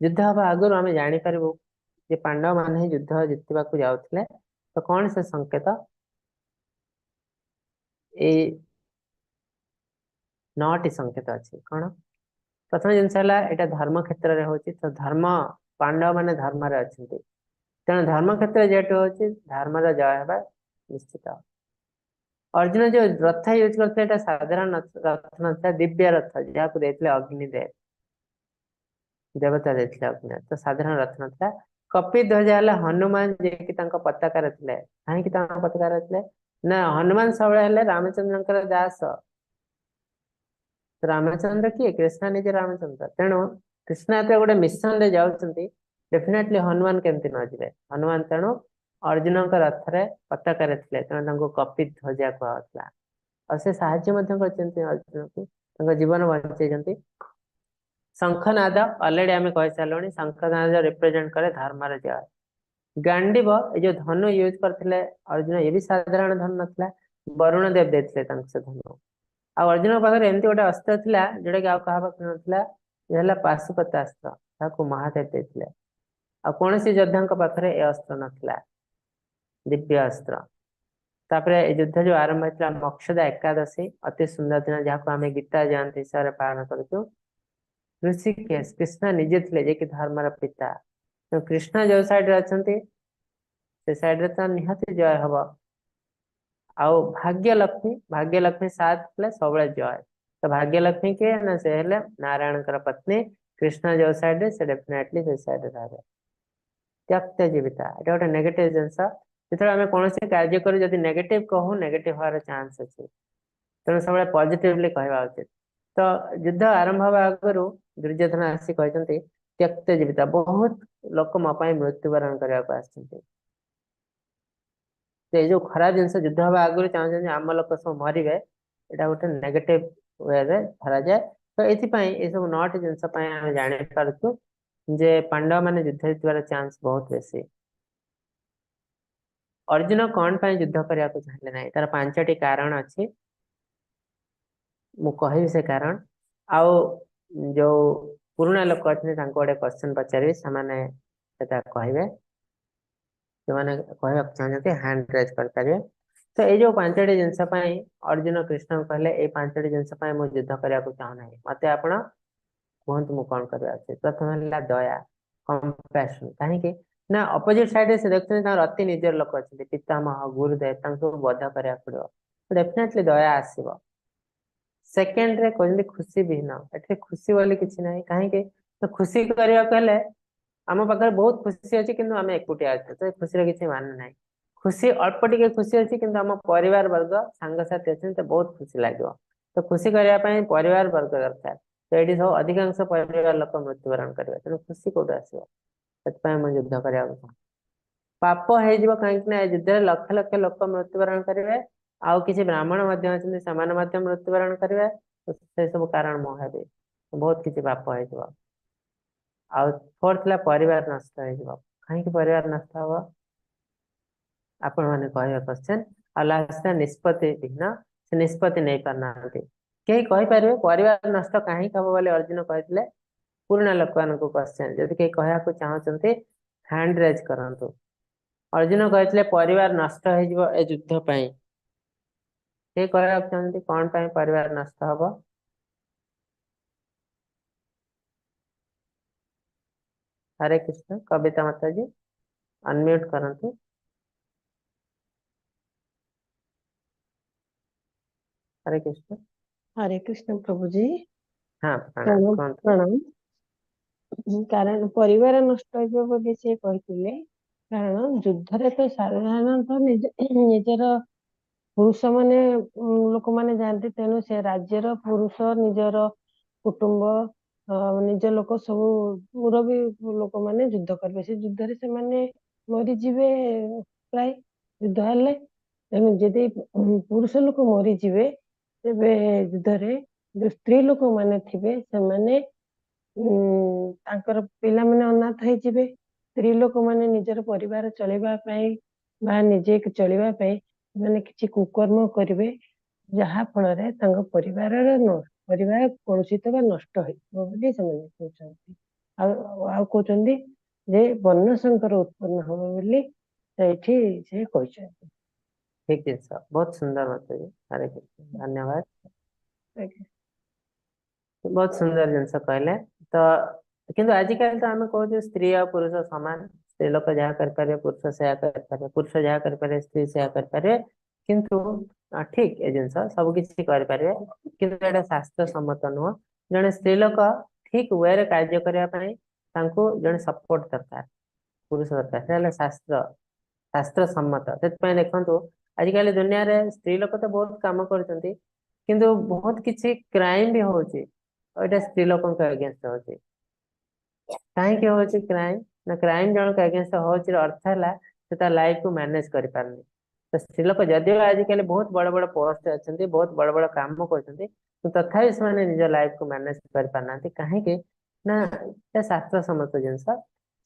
ଯୁଦ୍ଧ ହବା ଆଗରୁ ଆମେ ଜାଣିପାରିବୁ ଯେ ପାଣ୍ଡବ ମାନେ ହିଁ ଯୁଦ୍ଧ ଜିତିବାକୁ ଯାଉଥିଲେ। ତ କଣ ସେ ସଂକେତ? ଏଇ 9ଟି ସଂକେତ ଅଛି। କଣ? ପ୍ରଥମ ଜିନିଷ ହେଲା ଏଇଟା ଧର୍ମ କ୍ଷେତ୍ରରେ ହଉଛି, ତ ଧର୍ମ ପାଣ୍ଡବ ମାନେ ଧର୍ମରେ ଅଛନ୍ତି, ତେଣୁ ଧର୍ମ କ୍ଷେତ୍ର ଯେହେତୁ ହଉଛି ଧର୍ମର ଜୟ ହେବା ନିଶ୍ଚିତ। ଅର୍ଜୁନ ଯୋଉ ରଥ ୟୁଜ କରିଥିଲେ ଏଇଟା ସାଧାରଣ ରଥ ନଥିଲା, ଦିବ୍ୟ ରଥ, ଯାହାକୁ ଦେଇଥିଲେ ଅଗ୍ନିଦେବ, ଦେବତା ଦେଇଥିଲେ ଅଗ୍ନିଦେବ, ତ ସାଧାରଣ ରଥ ନଥିଲା। କପି ଧ୍ୱଜା ହେଲା ହନୁମାନ ଯିଏକି ତାଙ୍କ ପତାକାରେ ଥିଲେ। କାହିଁକି ତାଙ୍କ ପତାକାରେ ଥିଲେ ନା ହନୁମାନ ସବୁବେଳେ ହେଲେ ରାମଚନ୍ଦ୍ରଙ୍କର ଦାସ। ରାମଚନ୍ଦ୍ର କିଏ? କୃଷ୍ଣ ନିଜେ ରାମଚନ୍ଦ୍ର। ତେଣୁ କୃଷ୍ଣ ଯେତେବେଳେ ଗୋଟେ ମିଶନ ରେ ଯାଉଛନ୍ତି ଡେଫିନେଟଲି ହନୁମାନ କେମିତି ନ ଯିବେ। ହନୁମାନ ତେଣୁ ଅର୍ଜୁନଙ୍କ ରଥରେ ପତାକାରେ ଥିଲେ, ତେଣୁ ତାଙ୍କୁ କପି ଧ୍ୱଜା କୁହାଯାଉଥିଲା। ଆଉ ସେ ସାହାଯ୍ୟ ମଧ୍ୟ କରିଛନ୍ତି ଅର୍ଜୁନକୁ, ତାଙ୍କ ଜୀବନ ବଞ୍ଚେଇଛନ୍ତି। ଶଙ୍ଖନାଦ ଅଲରେଡି ଆମେ କହିସାରିଲୁଣି, ଶଙ୍ଖନାଦ ରିପ୍ରେଜେଣ୍ଟ କରେ ଧର୍ମର ଜୟ। ଗାଣ୍ଡିବ ଏ ଯୋଉ ଧନୁ ୟୁଜ କରିଥିଲେ ଅର୍ଜୁନ, ଏ ବି ସାଧାରଣ ଧନୁ ନଥିଲା, ବରୁଣ ଦେବ ଦେଇଥିଲେ ତାଙ୍କୁ ସେ ଧନୁ। ଆଉ ଅର୍ଜୁନଙ୍କ ପାଖରେ ଏମିତି ଗୋଟେ ଅସ୍ତ୍ର ଥିଲା ଯୋଉଟା କି ଆଉ କାହା ପାଖରେ ନଥିଲା, ଏ ହେଲା ପାଶୁପତାସ୍ତ୍ର, ତାକୁ ମହାଦେବ ଦେଇଥିଲେ। ଆଉ କୌଣସି ଯୋଦ୍ଧାଙ୍କ ପାଖରେ ଏ ଅସ୍ତ୍ର ନଥିଲା, ଦିବ୍ୟ ଅସ୍ତ୍ର। ତାପରେ ଏ ଯୁଦ୍ଧ ଯୋଉ ଆରମ୍ଭ ହେଇଥିଲା ମୋକ୍ଷଦା ଏକାଦଶୀ, ଅତି ସୁନ୍ଦର ଦିନ, ଯାହାକୁ ଆମେ ଗୀତା ଜୟନ୍ତୀ ହିସାବରେ ପାଳନ କରୁଛୁ। ଋଷିକେଶ କୃଷ୍ଣ ନିଜେ ଥିଲେ ଯିଏକି ଧର୍ମର ପିତା। ତ କୃଷ୍ଣ ଯୋଉ ସାଇଡରେ ଅଛନ୍ତି ସେ ସାଇଡରେ ତ ନିହାତି ଜୟ ହବ। ଆଉ ଭାଗ୍ୟଲକ୍ଷ୍ମୀ, ଭାଗ୍ୟଲକ୍ଷ୍ମୀ ସାଥ ଥିଲେ ସବୁବେଳେ ଜୟ। ତ ଭାଗ୍ୟଲକ୍ଷ୍ମୀ କିଏ ନା ସେ ହେଲେ ନାରାୟଣଙ୍କର ପତ୍ନୀ। କୃଷ୍ଣ ଯୋଉ ସାଇଡରେ ସେ ଡେଫିନେଟଲି ସେ ସାଇଡରେ ରହିବେ। ତ୍ୟକ୍ତ ଜୀବିତା ଏଇଟା ଗୋଟେ ନେଗେଟିଭ ଜିନିଷ। ଯେତେବେଳେ ଆମେ କୌଣସି କାର୍ଯ୍ୟ କରୁ ଯଦି ନେଗେଟିଭ କହୁ ନେଗେଟିଭ ହବାର ଚାନ୍ସ ଅଛି, ତେଣୁ ସବୁବେଳେ ପଜିଟିଭଲି କହିବା ଉଚିତ। ତ ଯୁଦ୍ଧ ଆରମ୍ଭ ହେବା ଆଗରୁ ଦୁର୍ଯ୍ୟୋଧନ ଆସି କହିଛନ୍ତି ତ୍ୟକ୍ତ ଜୀବିତ, ବହୁତ ଲୋକ ମୋ ପାଇଁ ମୃତ୍ୟୁବରଣ କରିବାକୁ ଆସିଛନ୍ତି। ତ ଏଇ ଯୋଉ ଖରାପ ଜିନିଷ ଯୁଦ୍ଧ ହବା ଆଗରୁ ଚାହୁଁଛନ୍ତି ଆମ ଲୋକ ସବୁ ମରିବେ, ଏଇଟା ଗୋଟେ ନେଗେଟିଭ ୱେରେ ଧରାଯାଏ। ତ ଏଥିପାଇଁ ଏସବୁ 9ଟି ଜିନିଷ ପାଇଁ ଆମେ ଜାଣିପାରୁଛୁ ଯେ ପାଣ୍ଡବ ମାନେ ଯୁଦ୍ଧ ଜିତିବାର ଚାନ୍ସ ବହୁତ ବେଶୀ। ଅର୍ଜୁନ କଣ ପାଇଁ ଯୁଦ୍ଧ କରିବାକୁ ଚାହିଁଲେ ନାହିଁ, ତାର 5ଟି କାରଣ ଅଛି, ମୁଁ କହିବି ସେ କାରଣ। ଆଉ ଯୋଉ ପୁରୁଣା ଲୋକ ଅଛନ୍ତି ତାଙ୍କୁ ଗୋଟେ କ୍ୱେଶ୍ଚନ ପଚାରିବି, ସେମାନେ ସେଟା କହିବେ। ଯୋଉମାନେ କହିବାକୁ ଚାହୁଁଛନ୍ତି ହ୍ୟାଣ୍ଡ ରେଜ୍ କରିପାରିବେ। ତ ଏଇ ଯୋଉ 5ଟି ଜିନିଷ ପାଇଁ ଅର୍ଜୁନ କୃଷ୍ଣଙ୍କୁ କହିଲେ ଏଇ 5ଟି ଜିନିଷ ପାଇଁ ମୁଁ ଯୁଦ୍ଧ କରିବାକୁ ଚାହୁଁନାହିଁ, ମତେ ଆପଣ କୁହନ୍ତୁ ମୁଁ କଣ କରିବା ଉଚିତ। ପ୍ରଥମ ହେଲା ଦୟା, କମ୍ପାସନ। କାହିଁକି ନା ଅପୋଜିଟ ସାଇଡରେ ସେ ଦେଖୁଛନ୍ତି ତାଙ୍କର ଅତି ନିଜର ଲୋକ ଅଛନ୍ତି, ପିତାମହ, ଗୁରୁଦେବ, ତାଙ୍କୁ ବଧ କରିବାକୁ ପଡିବ, ଡେଫିନେଟଲି ଦୟା ଆସିବ। ସେକେଣ୍ଡରେ କହୁଛନ୍ତି ଖୁସି ବିହୀନ, ଏଠି ଖୁସି ବୋଲି କିଛି ନାହିଁ। କାହିଁକି ତ ଖୁସି କରିବାକୁ ହେଲେ ଆମ ପାଖରେ ବହୁତ ଖୁସି ଅଛି କିନ୍ତୁ ଆମେ ଏକୁଟିଆ ଅଛୁ, ତ ଖୁସିର କିଛି ମାନେ ନାହିଁ। ଖୁସି ଅଳ୍ପ ଟିକେ ଖୁସି ଅଛି କିନ୍ତୁ ଆମ ପରିବାର ବର୍ଗ ସାଙ୍ଗସାଥି ଅଛନ୍ତି ତ ବହୁତ ଖୁସି ଲାଗିବ। ତ ଖୁସି କରିବା ପାଇଁ ପରିବାର ବର୍ଗ ଦରକାର। ତ ଏଇଠି ସବୁ ଅଧିକାଂଶ ପରିବାର ଲୋକ ମୃତ୍ୟୁବରଣ କରିବେ, ତେଣୁ ଖୁସି କୋଉଠୁ ଆସିବ? ସେଥିପାଇଁ ମୁଁ ଯୁଦ୍ଧ କରିବାକୁ ଚାହୁଁ। ପାପ ହେଇଯିବ, କାହିଁକି ନା ଏ ଯୁଦ୍ଧରେ ଲକ୍ଷ ଲକ୍ଷ ଲୋକ ମୃତ୍ୟୁବରଣ କରିବେ, ଆଉ କିଛି ବ୍ରାହ୍ମଣ ମଧ୍ୟ ଅଛନ୍ତି ସେମାନେ ମଧ୍ୟ ମୃତ୍ୟୁବରଣ କରିବେ, ସେ ସବୁ କାରଣ ମୁଁ ହେବି, ବହୁତ କିଛି ପାପ ହେଇଯିବ। ଆଉ ଫୋର୍ଥ ହେଲା ପରିବାର ନଷ୍ଟ ହେଇଯିବ। କାହିଁକି ପରିବାର ନଷ୍ଟ ହବ ଆପଣ ମାନେ କହିବେ କ୍ୱେଶ୍ଚନ। ଆଉ ଲାଷ୍ଟ ହେଲା ନିଷ୍ପତ୍ତି ବିହୀନ, ସେ ନିଷ୍ପତ୍ତି ନେଇ ପାରୁନାହାନ୍ତି। କେହି କହିପାରିବେ ପରିବାର ନଷ୍ଟ କାହିଁକି ହବ ବୋଲି ଅର୍ଜୁନ କହିଥିଲେ? ପୁରୁଣା ଲୋକମାନଙ୍କୁ କ୍ୱେଶ୍ଚନ, ଯଦି କେହି କହିବାକୁ ଚାହୁଁଛନ୍ତି ହ୍ୟାଣ୍ଡ ରେଜ୍ କରନ୍ତୁ। ଅର୍ଜୁନ କହିଥିଲେ ପରିବାର ନଷ୍ଟ ହେଇଯିବ ଏ ଯୁଦ୍ଧ ପାଇଁ। କେହି କହିବାକୁ ଚାହୁଁଛନ୍ତି କଣ ପାଇଁ ପରିବାର ନଷ୍ଟ ହବ? ହରେ କୃଷ୍ଣ। କବିତା ମାତାଜୀ ଅନମ୍ୟୁଟ କରନ୍ତୁ। ହରେ କୃଷ୍ଣ। ହରେ କୃଷ୍ଣ ପ୍ରଭୁଜୀ। ହଁ, ପ୍ରଣାମ, କୁହନ୍ତୁ। ପ୍ରଣାମ। କାରଣ ପରିବାର ନଷ୍ଟ ହେଇଯିବ ବୋଲି ସେ କହିଥିଲେ, କାରଣ ଯୁଦ୍ଧରେ ତ ସାଧାରଣତଃ ନିଜର ପୁରୁଷ ମାନେ ଲୋକମାନେ ଯାଆନ୍ତି, ତେଣୁ ସେ ରାଜ୍ୟର ପୁରୁଷ ନିଜର କୁଟୁମ୍ବ ନିଜ ଲୋକ ସବୁ ମୁରବୀ ଲୋକମାନେ ଯୁଦ୍ଧ କରିବେ। ସେ ଯୁଦ୍ଧରେ ସେମାନେ ମରିଯିବେ ପ୍ରାୟ ଯୁଦ୍ଧ ହେଲେ। ତେଣୁ ଯଦି ପୁରୁଷ ଲୋକ ମରିଯିବେ ତେବେ ଯୁଦ୍ଧରେ ଯୋଉ ସ୍ତ୍ରୀ ଲୋକମାନେ ଥିବେ ସେମାନେ ତାଙ୍କର ପିଲାମାନେ ଅନାଥ ହେଇଯିବେ। ସ୍ତ୍ରୀ ଲୋକମାନେ ନିଜର ପରିବାର ଚଳିବା ପାଇଁ ବା ନିଜେ ଚଳିବା ପାଇଁ ସେମାନେ କିଛି କୁକର୍ମ କରିବେ, ଯାହା ଫଳରେ ତାଙ୍କ ପରିବାର କଳୁଷିତ ବା ନଷ୍ଟ ହେଇଯିବ ବୋଲି ସେମାନେ କହୁଛନ୍ତି। ଆଉ କହୁଛନ୍ତି ଯେ ବର୍ଣ୍ଣସଙ୍କର ଉତ୍ପନ୍ନ ହବ ବୋଲି ସେଇଠି ସେ କହିଛନ୍ତି। ଠିକ ଜିନିଷ, ବହୁତ ସୁନ୍ଦର ମତ। ହରେ କୃଷ୍ଣ, ଧନ୍ୟବାଦ। ଆଜ୍ଞା। ବହୁତ ସୁନ୍ଦର ଜିନିଷ କହିଲେ। ତ କିନ୍ତୁ ଆଜିକାଲି ତ ଆମେ କହୁଛୁ ସ୍ତ୍ରୀ ଆଉ ପୁରୁଷ ସମାନ, ସ୍ତ୍ରୀ ଲୋକ ଯାହା କରିପାରିବେ ପୁରୁଷ ସେୟା କରିପାରିବେ, ପୁରୁଷ ଯାହା କରିପାରିବେ ସ୍ତ୍ରୀ ସେୟା କରିପାରିବେ। କିନ୍ତୁ ଠିକ ଏ ଜିନିଷ ସବୁ କିଛି କରିପାରିବେ, କିନ୍ତୁ ଏଇଟା ଶାସ୍ତ୍ର ସମ୍ମତ ନୁହଁ। ଜଣେ ସ୍ତ୍ରୀ ଲୋକ ଠିକ ୱେରେ କାର୍ଯ୍ୟ କରିବା ପାଇଁ ତାଙ୍କୁ ଜଣେ ସପୋର୍ଟ ଦରକାର, ପୁରୁଷ ଦରକାର। ସେଟା ହେଲା ଶାସ୍ତ୍ର ସମ୍ମତ। ସେଥିପାଇଁ ଦେଖନ୍ତୁ ଆଜିକାଲି ଦୁନିଆରେ ସ୍ତ୍ରୀ ଲୋକ ତ ବହୁତ କାମ କରୁଛନ୍ତି, କିନ୍ତୁ ବହୁତ କିଛି କ୍ରାଇମ ବି ହଉଛି, ଏଇଟା ସ୍ତ୍ରୀ ଲୋକଙ୍କ ଏଗେନଷ୍ଟ ହଉଛି। କାହିଁକି ହଉଛି କ୍ରାଇମ? ନା କ୍ରାଇମ ଜଣଙ୍କ ଏଗେନଷ୍ଟ ହଉଛି ଅର୍ଥ ହେଲା ସେ ତା ଲାଇଫ କୁ ମ୍ୟାନେଜ କରିପାରୁନି। ତ ସ୍ତ୍ରୀ ଲୋକ ଯଦିଓ ଆଜିକାଲି ବହୁତ ବଡ ବଡ ପୋଷ୍ଟ ଅଛନ୍ତି, ବହୁତ ବଡ ବଡ କାମ କରୁଛନ୍ତି, କିନ୍ତୁ ତଥାପି ସେମାନେ ନିଜ ଲାଇଫ କୁ ମ୍ୟାନେଜ କରିପାରୁନାହାନ୍ତି। କାହିଁକି ନା ଏ ଶାସ୍ତ୍ର ସମ୍ମତ ଜିନିଷ,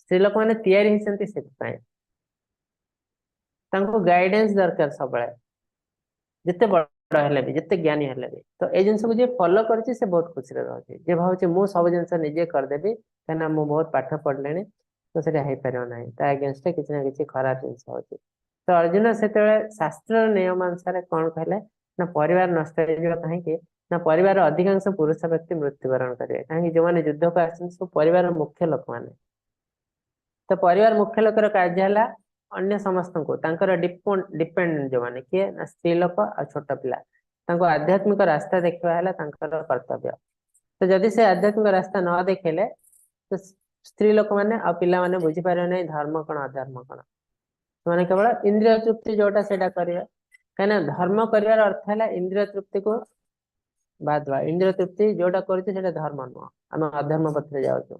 ସ୍ତ୍ରୀ ଲୋକମାନେ ତିଆରି ହେଇଛନ୍ତି ସେଥିପାଇଁ, ତାଙ୍କୁ ଗାଇଡେନ୍ସ ଦରକାର ସବୁବେଳେ, ଯେତେ ବଡ ହେଲେ ବି, ଯେତେ ଜ୍ଞାନୀ ହେଲେ ବି। ତ ଏଇ ଜିନିଷକୁ ଯିଏ ଫଲୋ କରୁଛି ସେ ବହୁତ ଖୁସିରେ ରହୁଛି। ଯିଏ ଭାବୁଛି ମୁଁ ସବୁ ଜିନିଷ ନିଜେ କରିଦେବି କାହିଁକିନା ମୁଁ ବହୁତ ପାଠ ପଢିଲିଣି, ତ ସେଟା ହେଇପାରିବ ନାହିଁ। ତା ଏଗେନଷ୍ଟରେ କିଛି ନା କିଛି ଖରାପ ଜିନିଷ ହଉଛି। ତ ଅର୍ଜୁନ ସେତେବେଳେ ଶାସ୍ତ୍ରର ନିୟମ ଅନୁସାରେ କଣ କହିଲେ ନା ପରିବାର ନଷ୍ଟ ହେଇଯିବ। କାହିଁକି ନା ପରିବାର ଅଧିକାଂଶ ପୁରୁଷ ବ୍ୟକ୍ତି ମୃତ୍ୟୁବରଣ କରିବେ। କାହିଁକି ଯୋଉମାନେ ଯୁଦ୍ଧକୁ ଆସିଛନ୍ତି ସବୁ ପରିବାର ମୁଖ୍ୟ ଲୋକମାନେ। ତ ପରିବାର ମୁଖ୍ୟ ଲୋକର କାର୍ଯ୍ୟ ହେଲା ଅନ୍ୟ ସମସ୍ତଙ୍କୁ ତାଙ୍କର ଡିପେଣ୍ଡେଣ୍ଟ ଯୋଉମାନେ, କିଏ ନା ସ୍ତ୍ରୀ ଲୋକ ଆଉ ଛୋଟ ପିଲା, ତାଙ୍କୁ ଆଧ୍ୟାତ୍ମିକ ରାସ୍ତା ଦେଖିବା ହେଲା ତାଙ୍କର କର୍ତ୍ତବ୍ୟ। ତ ଯଦି ସେ ଆଧ୍ୟାତ୍ମିକ ରାସ୍ତା ନ ଦେଖେଇଲେ ତ ସ୍ତ୍ରୀ ଲୋକମାନେ ଆଉ ପିଲାମାନେ ବୁଝିପାରିବେ ନାହିଁ ଧର୍ମ କଣ ଅଧର୍ମ କଣ। ସେମାନେ କେବଳ ଇନ୍ଦ୍ରିୟ ତୃପ୍ତି ଯୋଉଟା ସେଇଟା କରିବେ। କାହିଁକିନା ଧର୍ମ କରିବାର ଅର୍ଥ ହେଲା ଇନ୍ଦ୍ରିୟ ତୃପ୍ତିକୁ ବାଦ ଦେବା। ଇନ୍ଦ୍ରିୟ ତୃପ୍ତି ଯୋଉଟା କରୁଛେ ସେଇଟା ଧର୍ମ ନୁହଁ, ଆମେ ଅଧର୍ମ ପଥରେ ଯାଉଛୁ।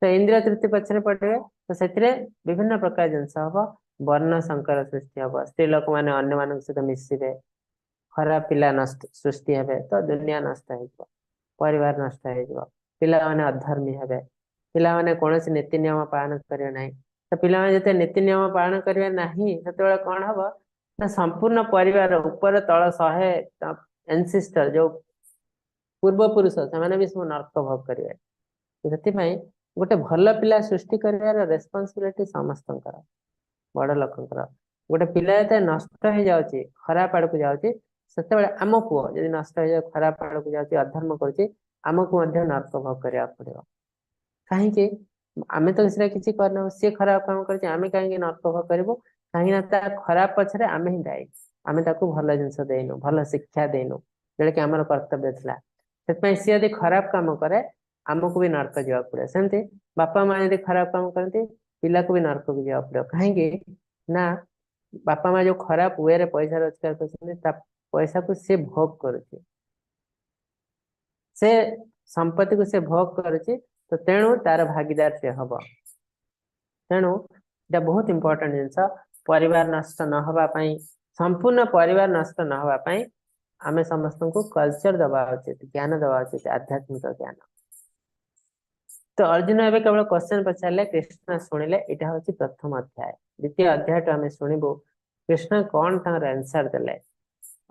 ତ ଇନ୍ଦ୍ରିୟ ତୃପ୍ତି ପଛରେ ପଡିବେ, ତ ସେଥିରେ ବିଭିନ୍ନ ପ୍ରକାର ଜିନିଷ ହବ, ବର୍ଣ୍ଣ ସଂକର ସୃଷ୍ଟି ହବ, ସ୍ତ୍ରୀ ଲୋକମାନେ ଅନ୍ୟମାନଙ୍କ ସହିତ ମିଶିବେ, ଖରାପ ପିଲା ନଷ୍ଟ ସୃଷ୍ଟି ହେବେ, ତ ଦୁନିଆ ନଷ୍ଟ ହେଇଯିବ, ପରିବାର ନଷ୍ଟ ହେଇଯିବ, ପିଲାମାନେ ଅଧର୍ମୀ ହେବେ, ପିଲାମାନେ କୌଣସି ନୀତି ନିୟମ ପାଳନ କରିବେ ନାହିଁ। ତ ପିଲାମାନେ ଯେତେ ନୀତି ନିୟମ ପାଳନ କରିବେ ନାହିଁ, ସେତେବେଳେ କଣ ହବ ନା ସମ୍ପୂର୍ଣ୍ଣ ପରିବାର ଉପର ତଳ 100 ଏନସିଷ୍ଟର ଯୋଉ ପୂର୍ବପୁରୁଷ ସେମାନେ ବି ସବୁ ନର୍କ ଭୋଗ କରିବେ। ସେଥିପାଇଁ ଗୋଟେ ଭଲ ପିଲା ସୃଷ୍ଟି କରିବାର ରେସ୍ପନ୍ସିବିଲିଟି ସମସ୍ତଙ୍କର, ବଡ ଲୋକଙ୍କର। ଗୋଟେ ପିଲା ଯେତେବେଳେ ନଷ୍ଟ ହେଇଯାଉଛି, ଖରାପ ଆଡକୁ ଯାଉଛି, ସେତେବେଳେ ଆମ ପୁଅ ଯଦି ନଷ୍ଟ ହେଇଯାଉ, ଖରାପ ଆଡକୁ ଯାଉଛି, ଅଧର୍ମ କରୁଛି, ଆମକୁ ମଧ୍ୟ ନର୍କ ଭୋଗ କରିବାକୁ ପଡିବ। କାହିଁକି? ଆମେ ତ ସେଟା କିଛି କରିନାହୁଁ, ସିଏ ଖରାପ କାମ କରିଛି, ଆମେ କାହିଁକି ନର୍କ ଭୋଗ କରିବୁ? କାହିଁକି ନା ତା ଖରାପ ପଛରେ ଆମେ ହିଁ ଦାୟୀ। ଆମେ ତାକୁ ଭଲ ଜିନିଷ ଦେଇନୁ, ଭଲ ଶିକ୍ଷା ଦେଇନୁ, ଯୋଉଟା କି ଆମର କର୍ତ୍ତବ୍ୟ ଥିଲା। ସେଥିପାଇଁ ସିଏ ଯଦି ଖରାପ କାମ କରେ, ଆମକୁ ବି ନର୍କ ଯିବାକୁ ପଡିବ। ସେମିତି ବାପା ମା ଯଦି ଖରାପ କାମ କରନ୍ତି, ପିଲାକୁ ବି ନର୍କକୁ ଯିବାକୁ ପଡିବ। କାହିଁକି ନା ବାପା ମା ଯୋଉ ଖରାପ ୱେରେ ପଇସା ରୋଜଗାର କରୁଛନ୍ତି, ତା ପଇସାକୁ ସେ ଭୋଗ କରୁଛି, ସେ ସମ୍ପତ୍ତିକୁ ସେ ଭୋଗ କରୁଛି, ତ ତେଣୁ ତାର ଭାଗିଦାର ସେ ହବ। ତେଣୁ ଏଇଟା ବହୁତ ଇମ୍ପୋର୍ଟାଣ୍ଟ ଜିନିଷ। ପରିବାର ନଷ୍ଟ ନ ହବା ପାଇଁ, ସମ୍ପୂର୍ଣ୍ଣ ପରିବାର ନଷ୍ଟ ନ ହବା ପାଇଁ ଆମେ ସମସ୍ତଙ୍କୁ କଲଚର ଦବା ଉଚିତ, ଜ୍ଞାନ ଦବା ଉଚିତ, ଆଧ୍ୟାତ୍ମିକ ଜ୍ଞାନ। ତ ଅର୍ଜୁନ ଏବେ କେବଳ କ୍ୱେଶ୍ଚନ ପଚାରିଲେ, କୃଷ୍ଣ ଶୁଣିଲେ। ଏଇଟା ହଉଛି ପ୍ରଥମ ଅଧ୍ୟାୟ। ଦ୍ୱିତୀୟ ଅଧ୍ୟାୟଠୁ ଆମେ ଶୁଣିବୁ କୃଷ୍ଣ କଣ ତାଙ୍କର ଆନ୍ସର ଦେଲେ।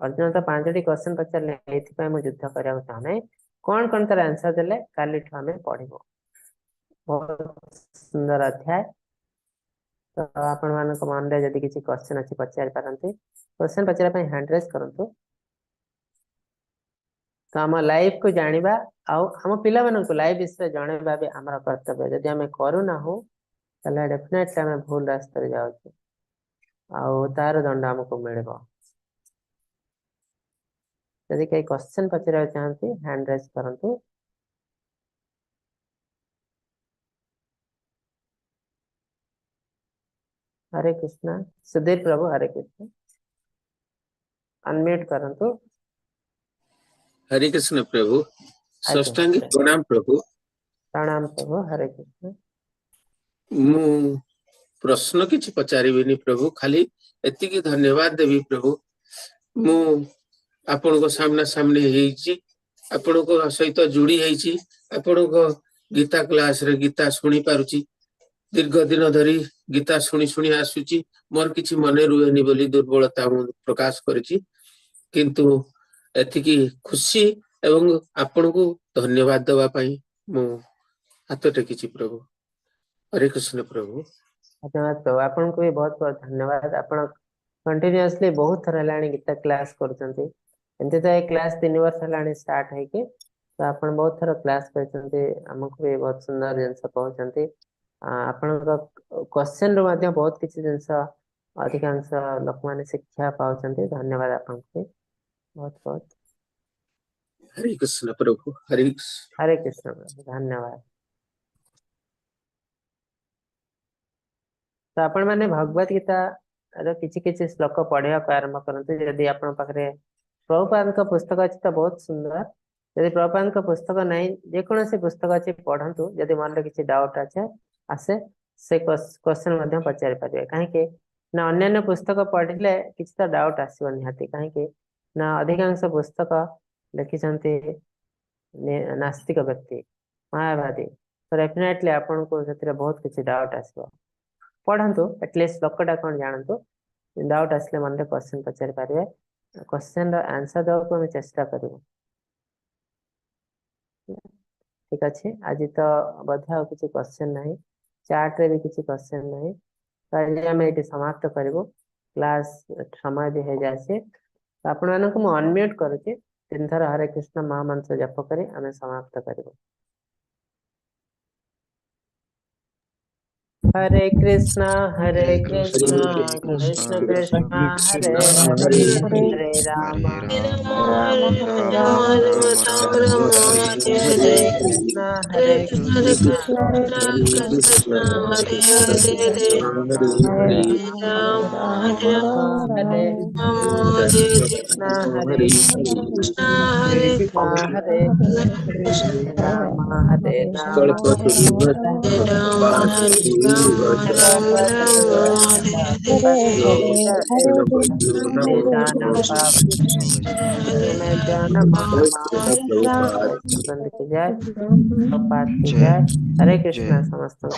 ଅର୍ଜୁନ ତ 5ଟି କ୍ୱେଶ୍ଚନ ପଚାରିଲେ, ଏଇଥିପାଇଁ ମୁଁ ଯୁଦ୍ଧ କରିବାକୁ ଚାହୁଁନାହିଁ। କଣ କଣ ତାର ଆନ୍ସର ଦେଲେ କାଲିଠୁ ଆମେ ପଢିବୁ। ବହୁତ ସୁନ୍ଦର ଅଧ୍ୟାୟ। ତ ଆପଣ ମାନଙ୍କ ମନରେ ଯଦି କିଛି କ୍ୱେଶ୍ଚନ ଅଛି ପଚାରି ପାରନ୍ତି। କ୍ୱେଶ୍ଚନ ପଚାରିବା ପାଇଁ ହ୍ୟାଣ୍ଡ ରେଜ୍ କରନ୍ତୁ। ତ ଆମ ଲାଇଫ କୁ ଜାଣିବା ଆଉ ଆମ ପିଲାମାନଙ୍କୁ ଲାଇଫ ବିଷୟରେ ଜଣେଇବା ବି ଆମର କର୍ତ୍ତବ୍ୟ। ଯଦି ଆମେ କରୁନାହୁଁ, ତାହେଲେ ଡେଫିନେଟଲି ଆମେ ଭୁଲ ରାସ୍ତାରେ ଯାଉଛୁ ଆଉ ତାର ଦଣ୍ଡ ଆମକୁ ମିଳିବ। ଯଦି କେହି କ୍ୱେଶ୍ଚନ ପଚାରିବାକୁ ଚାହାନ୍ତି, ହ୍ୟାଣ୍ଡ ରେଜ୍ କରନ୍ତୁ। ହରେ କୃଷ୍ଣ ସୁଧୀର ପ୍ରଭୁ, ହରେ କୃଷ୍ଣ, ଅନମ୍ୟୁଟ କରନ୍ତୁ। ହରେ କୃଷ୍ଣ ପ୍ରଭୁ। ଆଜ୍ଞା। ସାଷ୍ଟାଙ୍ଗ ପ୍ରଣାମ ପ୍ରଭୁ। ପ୍ରଣାମ ପ୍ରଭୁ, ହରେ କୃଷ୍ଣ। ମୁଁ ପ୍ରଶ୍ନ କିଛି ପଚାରିବିନି ପ୍ରଭୁ, ଖାଲି ଏତିକି ଧନ୍ୟବାଦ ଦେବି ପ୍ରଭୁ। ମୁଁ ଆପଣଙ୍କ ସାମ୍ନା ସାମ୍ନି ହେଇଛି, ଆପଣଙ୍କ ସହିତ ଯୋଡି ହେଇଛି, ଆପଣଙ୍କ ଗୀତା କ୍ଲାସରେ ଗୀତା ଶୁଣି ପାରୁଛି। ଦୀର୍ଘ ଦିନ ଧରି ଗୀତା ଶୁଣି ଶୁଣି ଆସୁଛି। ମୋର କିଛି ମନେ ରୁହେନି ବୋଲି ଦୁର୍ବଳତା ମୁଁ ପ୍ରକାଶ କରିଛି, କିନ୍ତୁ ଏତିକି ଖୁସି ଏବଂ ଆପଣଙ୍କୁ ଧନ୍ୟବାଦ ଦେବା ପାଇଁ ମୁଁ ହାତ ଟେକିଛି ପ୍ରଭୁ। ହରେ କୃଷ୍ଣ ପ୍ରଭୁ। ଧନ୍ୟବାଦ ପ୍ରଭୁ, ଆପଣଙ୍କୁ ବି ବହୁତ ବହୁତ ଧନ୍ୟବାଦ। ଆପଣ କଣ୍ଟିନ୍ୟୁଅସଲି ବହୁତ ଥର ହେଲାଣି ଗୀତା କ୍ଲାସ କରୁଛନ୍ତି। ଏମିତି ତ ଏ କ୍ଲାସ 3 ବର୍ଷ ହେଲାଣି ଷ୍ଟାର୍ଟ ହେଇକି, ତ ଆପଣ ବହୁତ ଥର କ୍ଲାସ କରିଛନ୍ତି, ଆମକୁ ବି ବହୁତ ସୁନ୍ଦର ଜିନିଷ କହୁଛନ୍ତି। ଆପଣଙ୍କ କ୍ୱେଶ୍ଚନ ରୁ ମଧ୍ୟ ବହୁତ କିଛି ଜିନିଷ ଅଧିକାଂଶ ଲୋକମାନେ ଶିକ୍ଷା ପାଉଛନ୍ତି। ଧନ୍ୟବାଦ ଆପଣଙ୍କୁ ବହୁତ ବହୁତ। ହରେ କୃଷ୍ଣ ପ୍ରଭୁ, ହରେ କୃଷ୍ଣ। ହରେ କୃଷ୍ଣ ପ୍ରଭୁ, ଧନ୍ୟବାଦ। ତ ଆପଣ ମାନେ ଭଗବତ ଗୀତା ର କିଛି କିଛି ଶ୍ଲୋକ ପଢିବାକୁ ଆରମ୍ଭ କରନ୍ତୁ। ଯଦି ଆପଣଙ୍କ ପାଖରେ ପ୍ରଭୁପାଦଙ୍କ ପୁସ୍ତକ ଅଛି ତ ବହୁତ ସୁନ୍ଦର। ଯଦି ପ୍ରଭୁପାଦଙ୍କ ପୁସ୍ତକ ନାହିଁ, ଯେକୌଣସି ପୁସ୍ତକ ଅଛି ପଢନ୍ତୁ। ଯଦି ମନରେ କିଛି ଡାଉଟ ଅଛି ଆସେ, ସେ କ୍ୱେଶ୍ଚନ ମଧ୍ୟ ପଚାରି ପାରିବେ। କାହିଁକି ନା ଅନ୍ୟାନ୍ୟ ପୁସ୍ତକ ପଢିଲେ କିଛି ତ ଡାଉଟ ଆସିବ ନିହାତି। କାହିଁକି ନା ଅଧିକାଂଶ ପୁସ୍ତକ ଲେଖିଛନ୍ତି ନାସ୍ତିକ ବ୍ୟକ୍ତି, ମାୟାବାଦୀ। ତ ଡେଫିନେଟଲି ଆପଣଙ୍କୁ ସେଥିରେ ବହୁତ କିଛି ଡାଉଟ ଆସିବ। ପଢନ୍ତୁ, ଆଟଲିଷ୍ଟ ଶ୍ଲୋକଟା କଣ ଜାଣନ୍ତୁ। ଡାଉଟ ଆସିଲେ ମନରେ କ୍ୱେଶ୍ଚନ ପଚାରି ପାରିବେ। କ୍ୱେଶ୍ଚନ ର ଆନ୍ସର ଦେବାକୁ ଆମେ ଚେଷ୍ଟା କରିବୁ। ଠିକ ଅଛି, ଆଜି ତ ବୋଧେ ଆଉ କିଛି କ୍ୱେଶ୍ଚନ ନାହିଁ, ଚାଟ ରେ ବି କିଛି କ୍ୱେଶ୍ଚନ ନାହିଁ, ତ ଆଜି ଆମେ ଏଇଠି ସମାପ୍ତ କରିବୁ। କ୍ଲାସ ସମୟ ବି ହେଇଯାଇଛି। ତ ଆପଣମାନଙ୍କୁ ମୁଁ ଅନମ୍ୟୁଟ କରୁଛି, 3 ଥର ହରେ କୃଷ୍ଣ ମହାମନ୍ତ୍ର ଜପ କରି ଆମେ ସମାପ୍ତ କରିବୁ। Hare Krishna Hare Hare Krishna Krishna Hare Krishna Krishna Krishna Hare Hare Hare Hare Hare Rama Hare Rama Rama Rama Rama Hare Hare Hare Krishna Hare Krishna Krishna Krishna Hare Hare Krishna Hare Krishna Hare Hare Rama Hare Rama जय जय हरे जय कृष्णा समस्त को।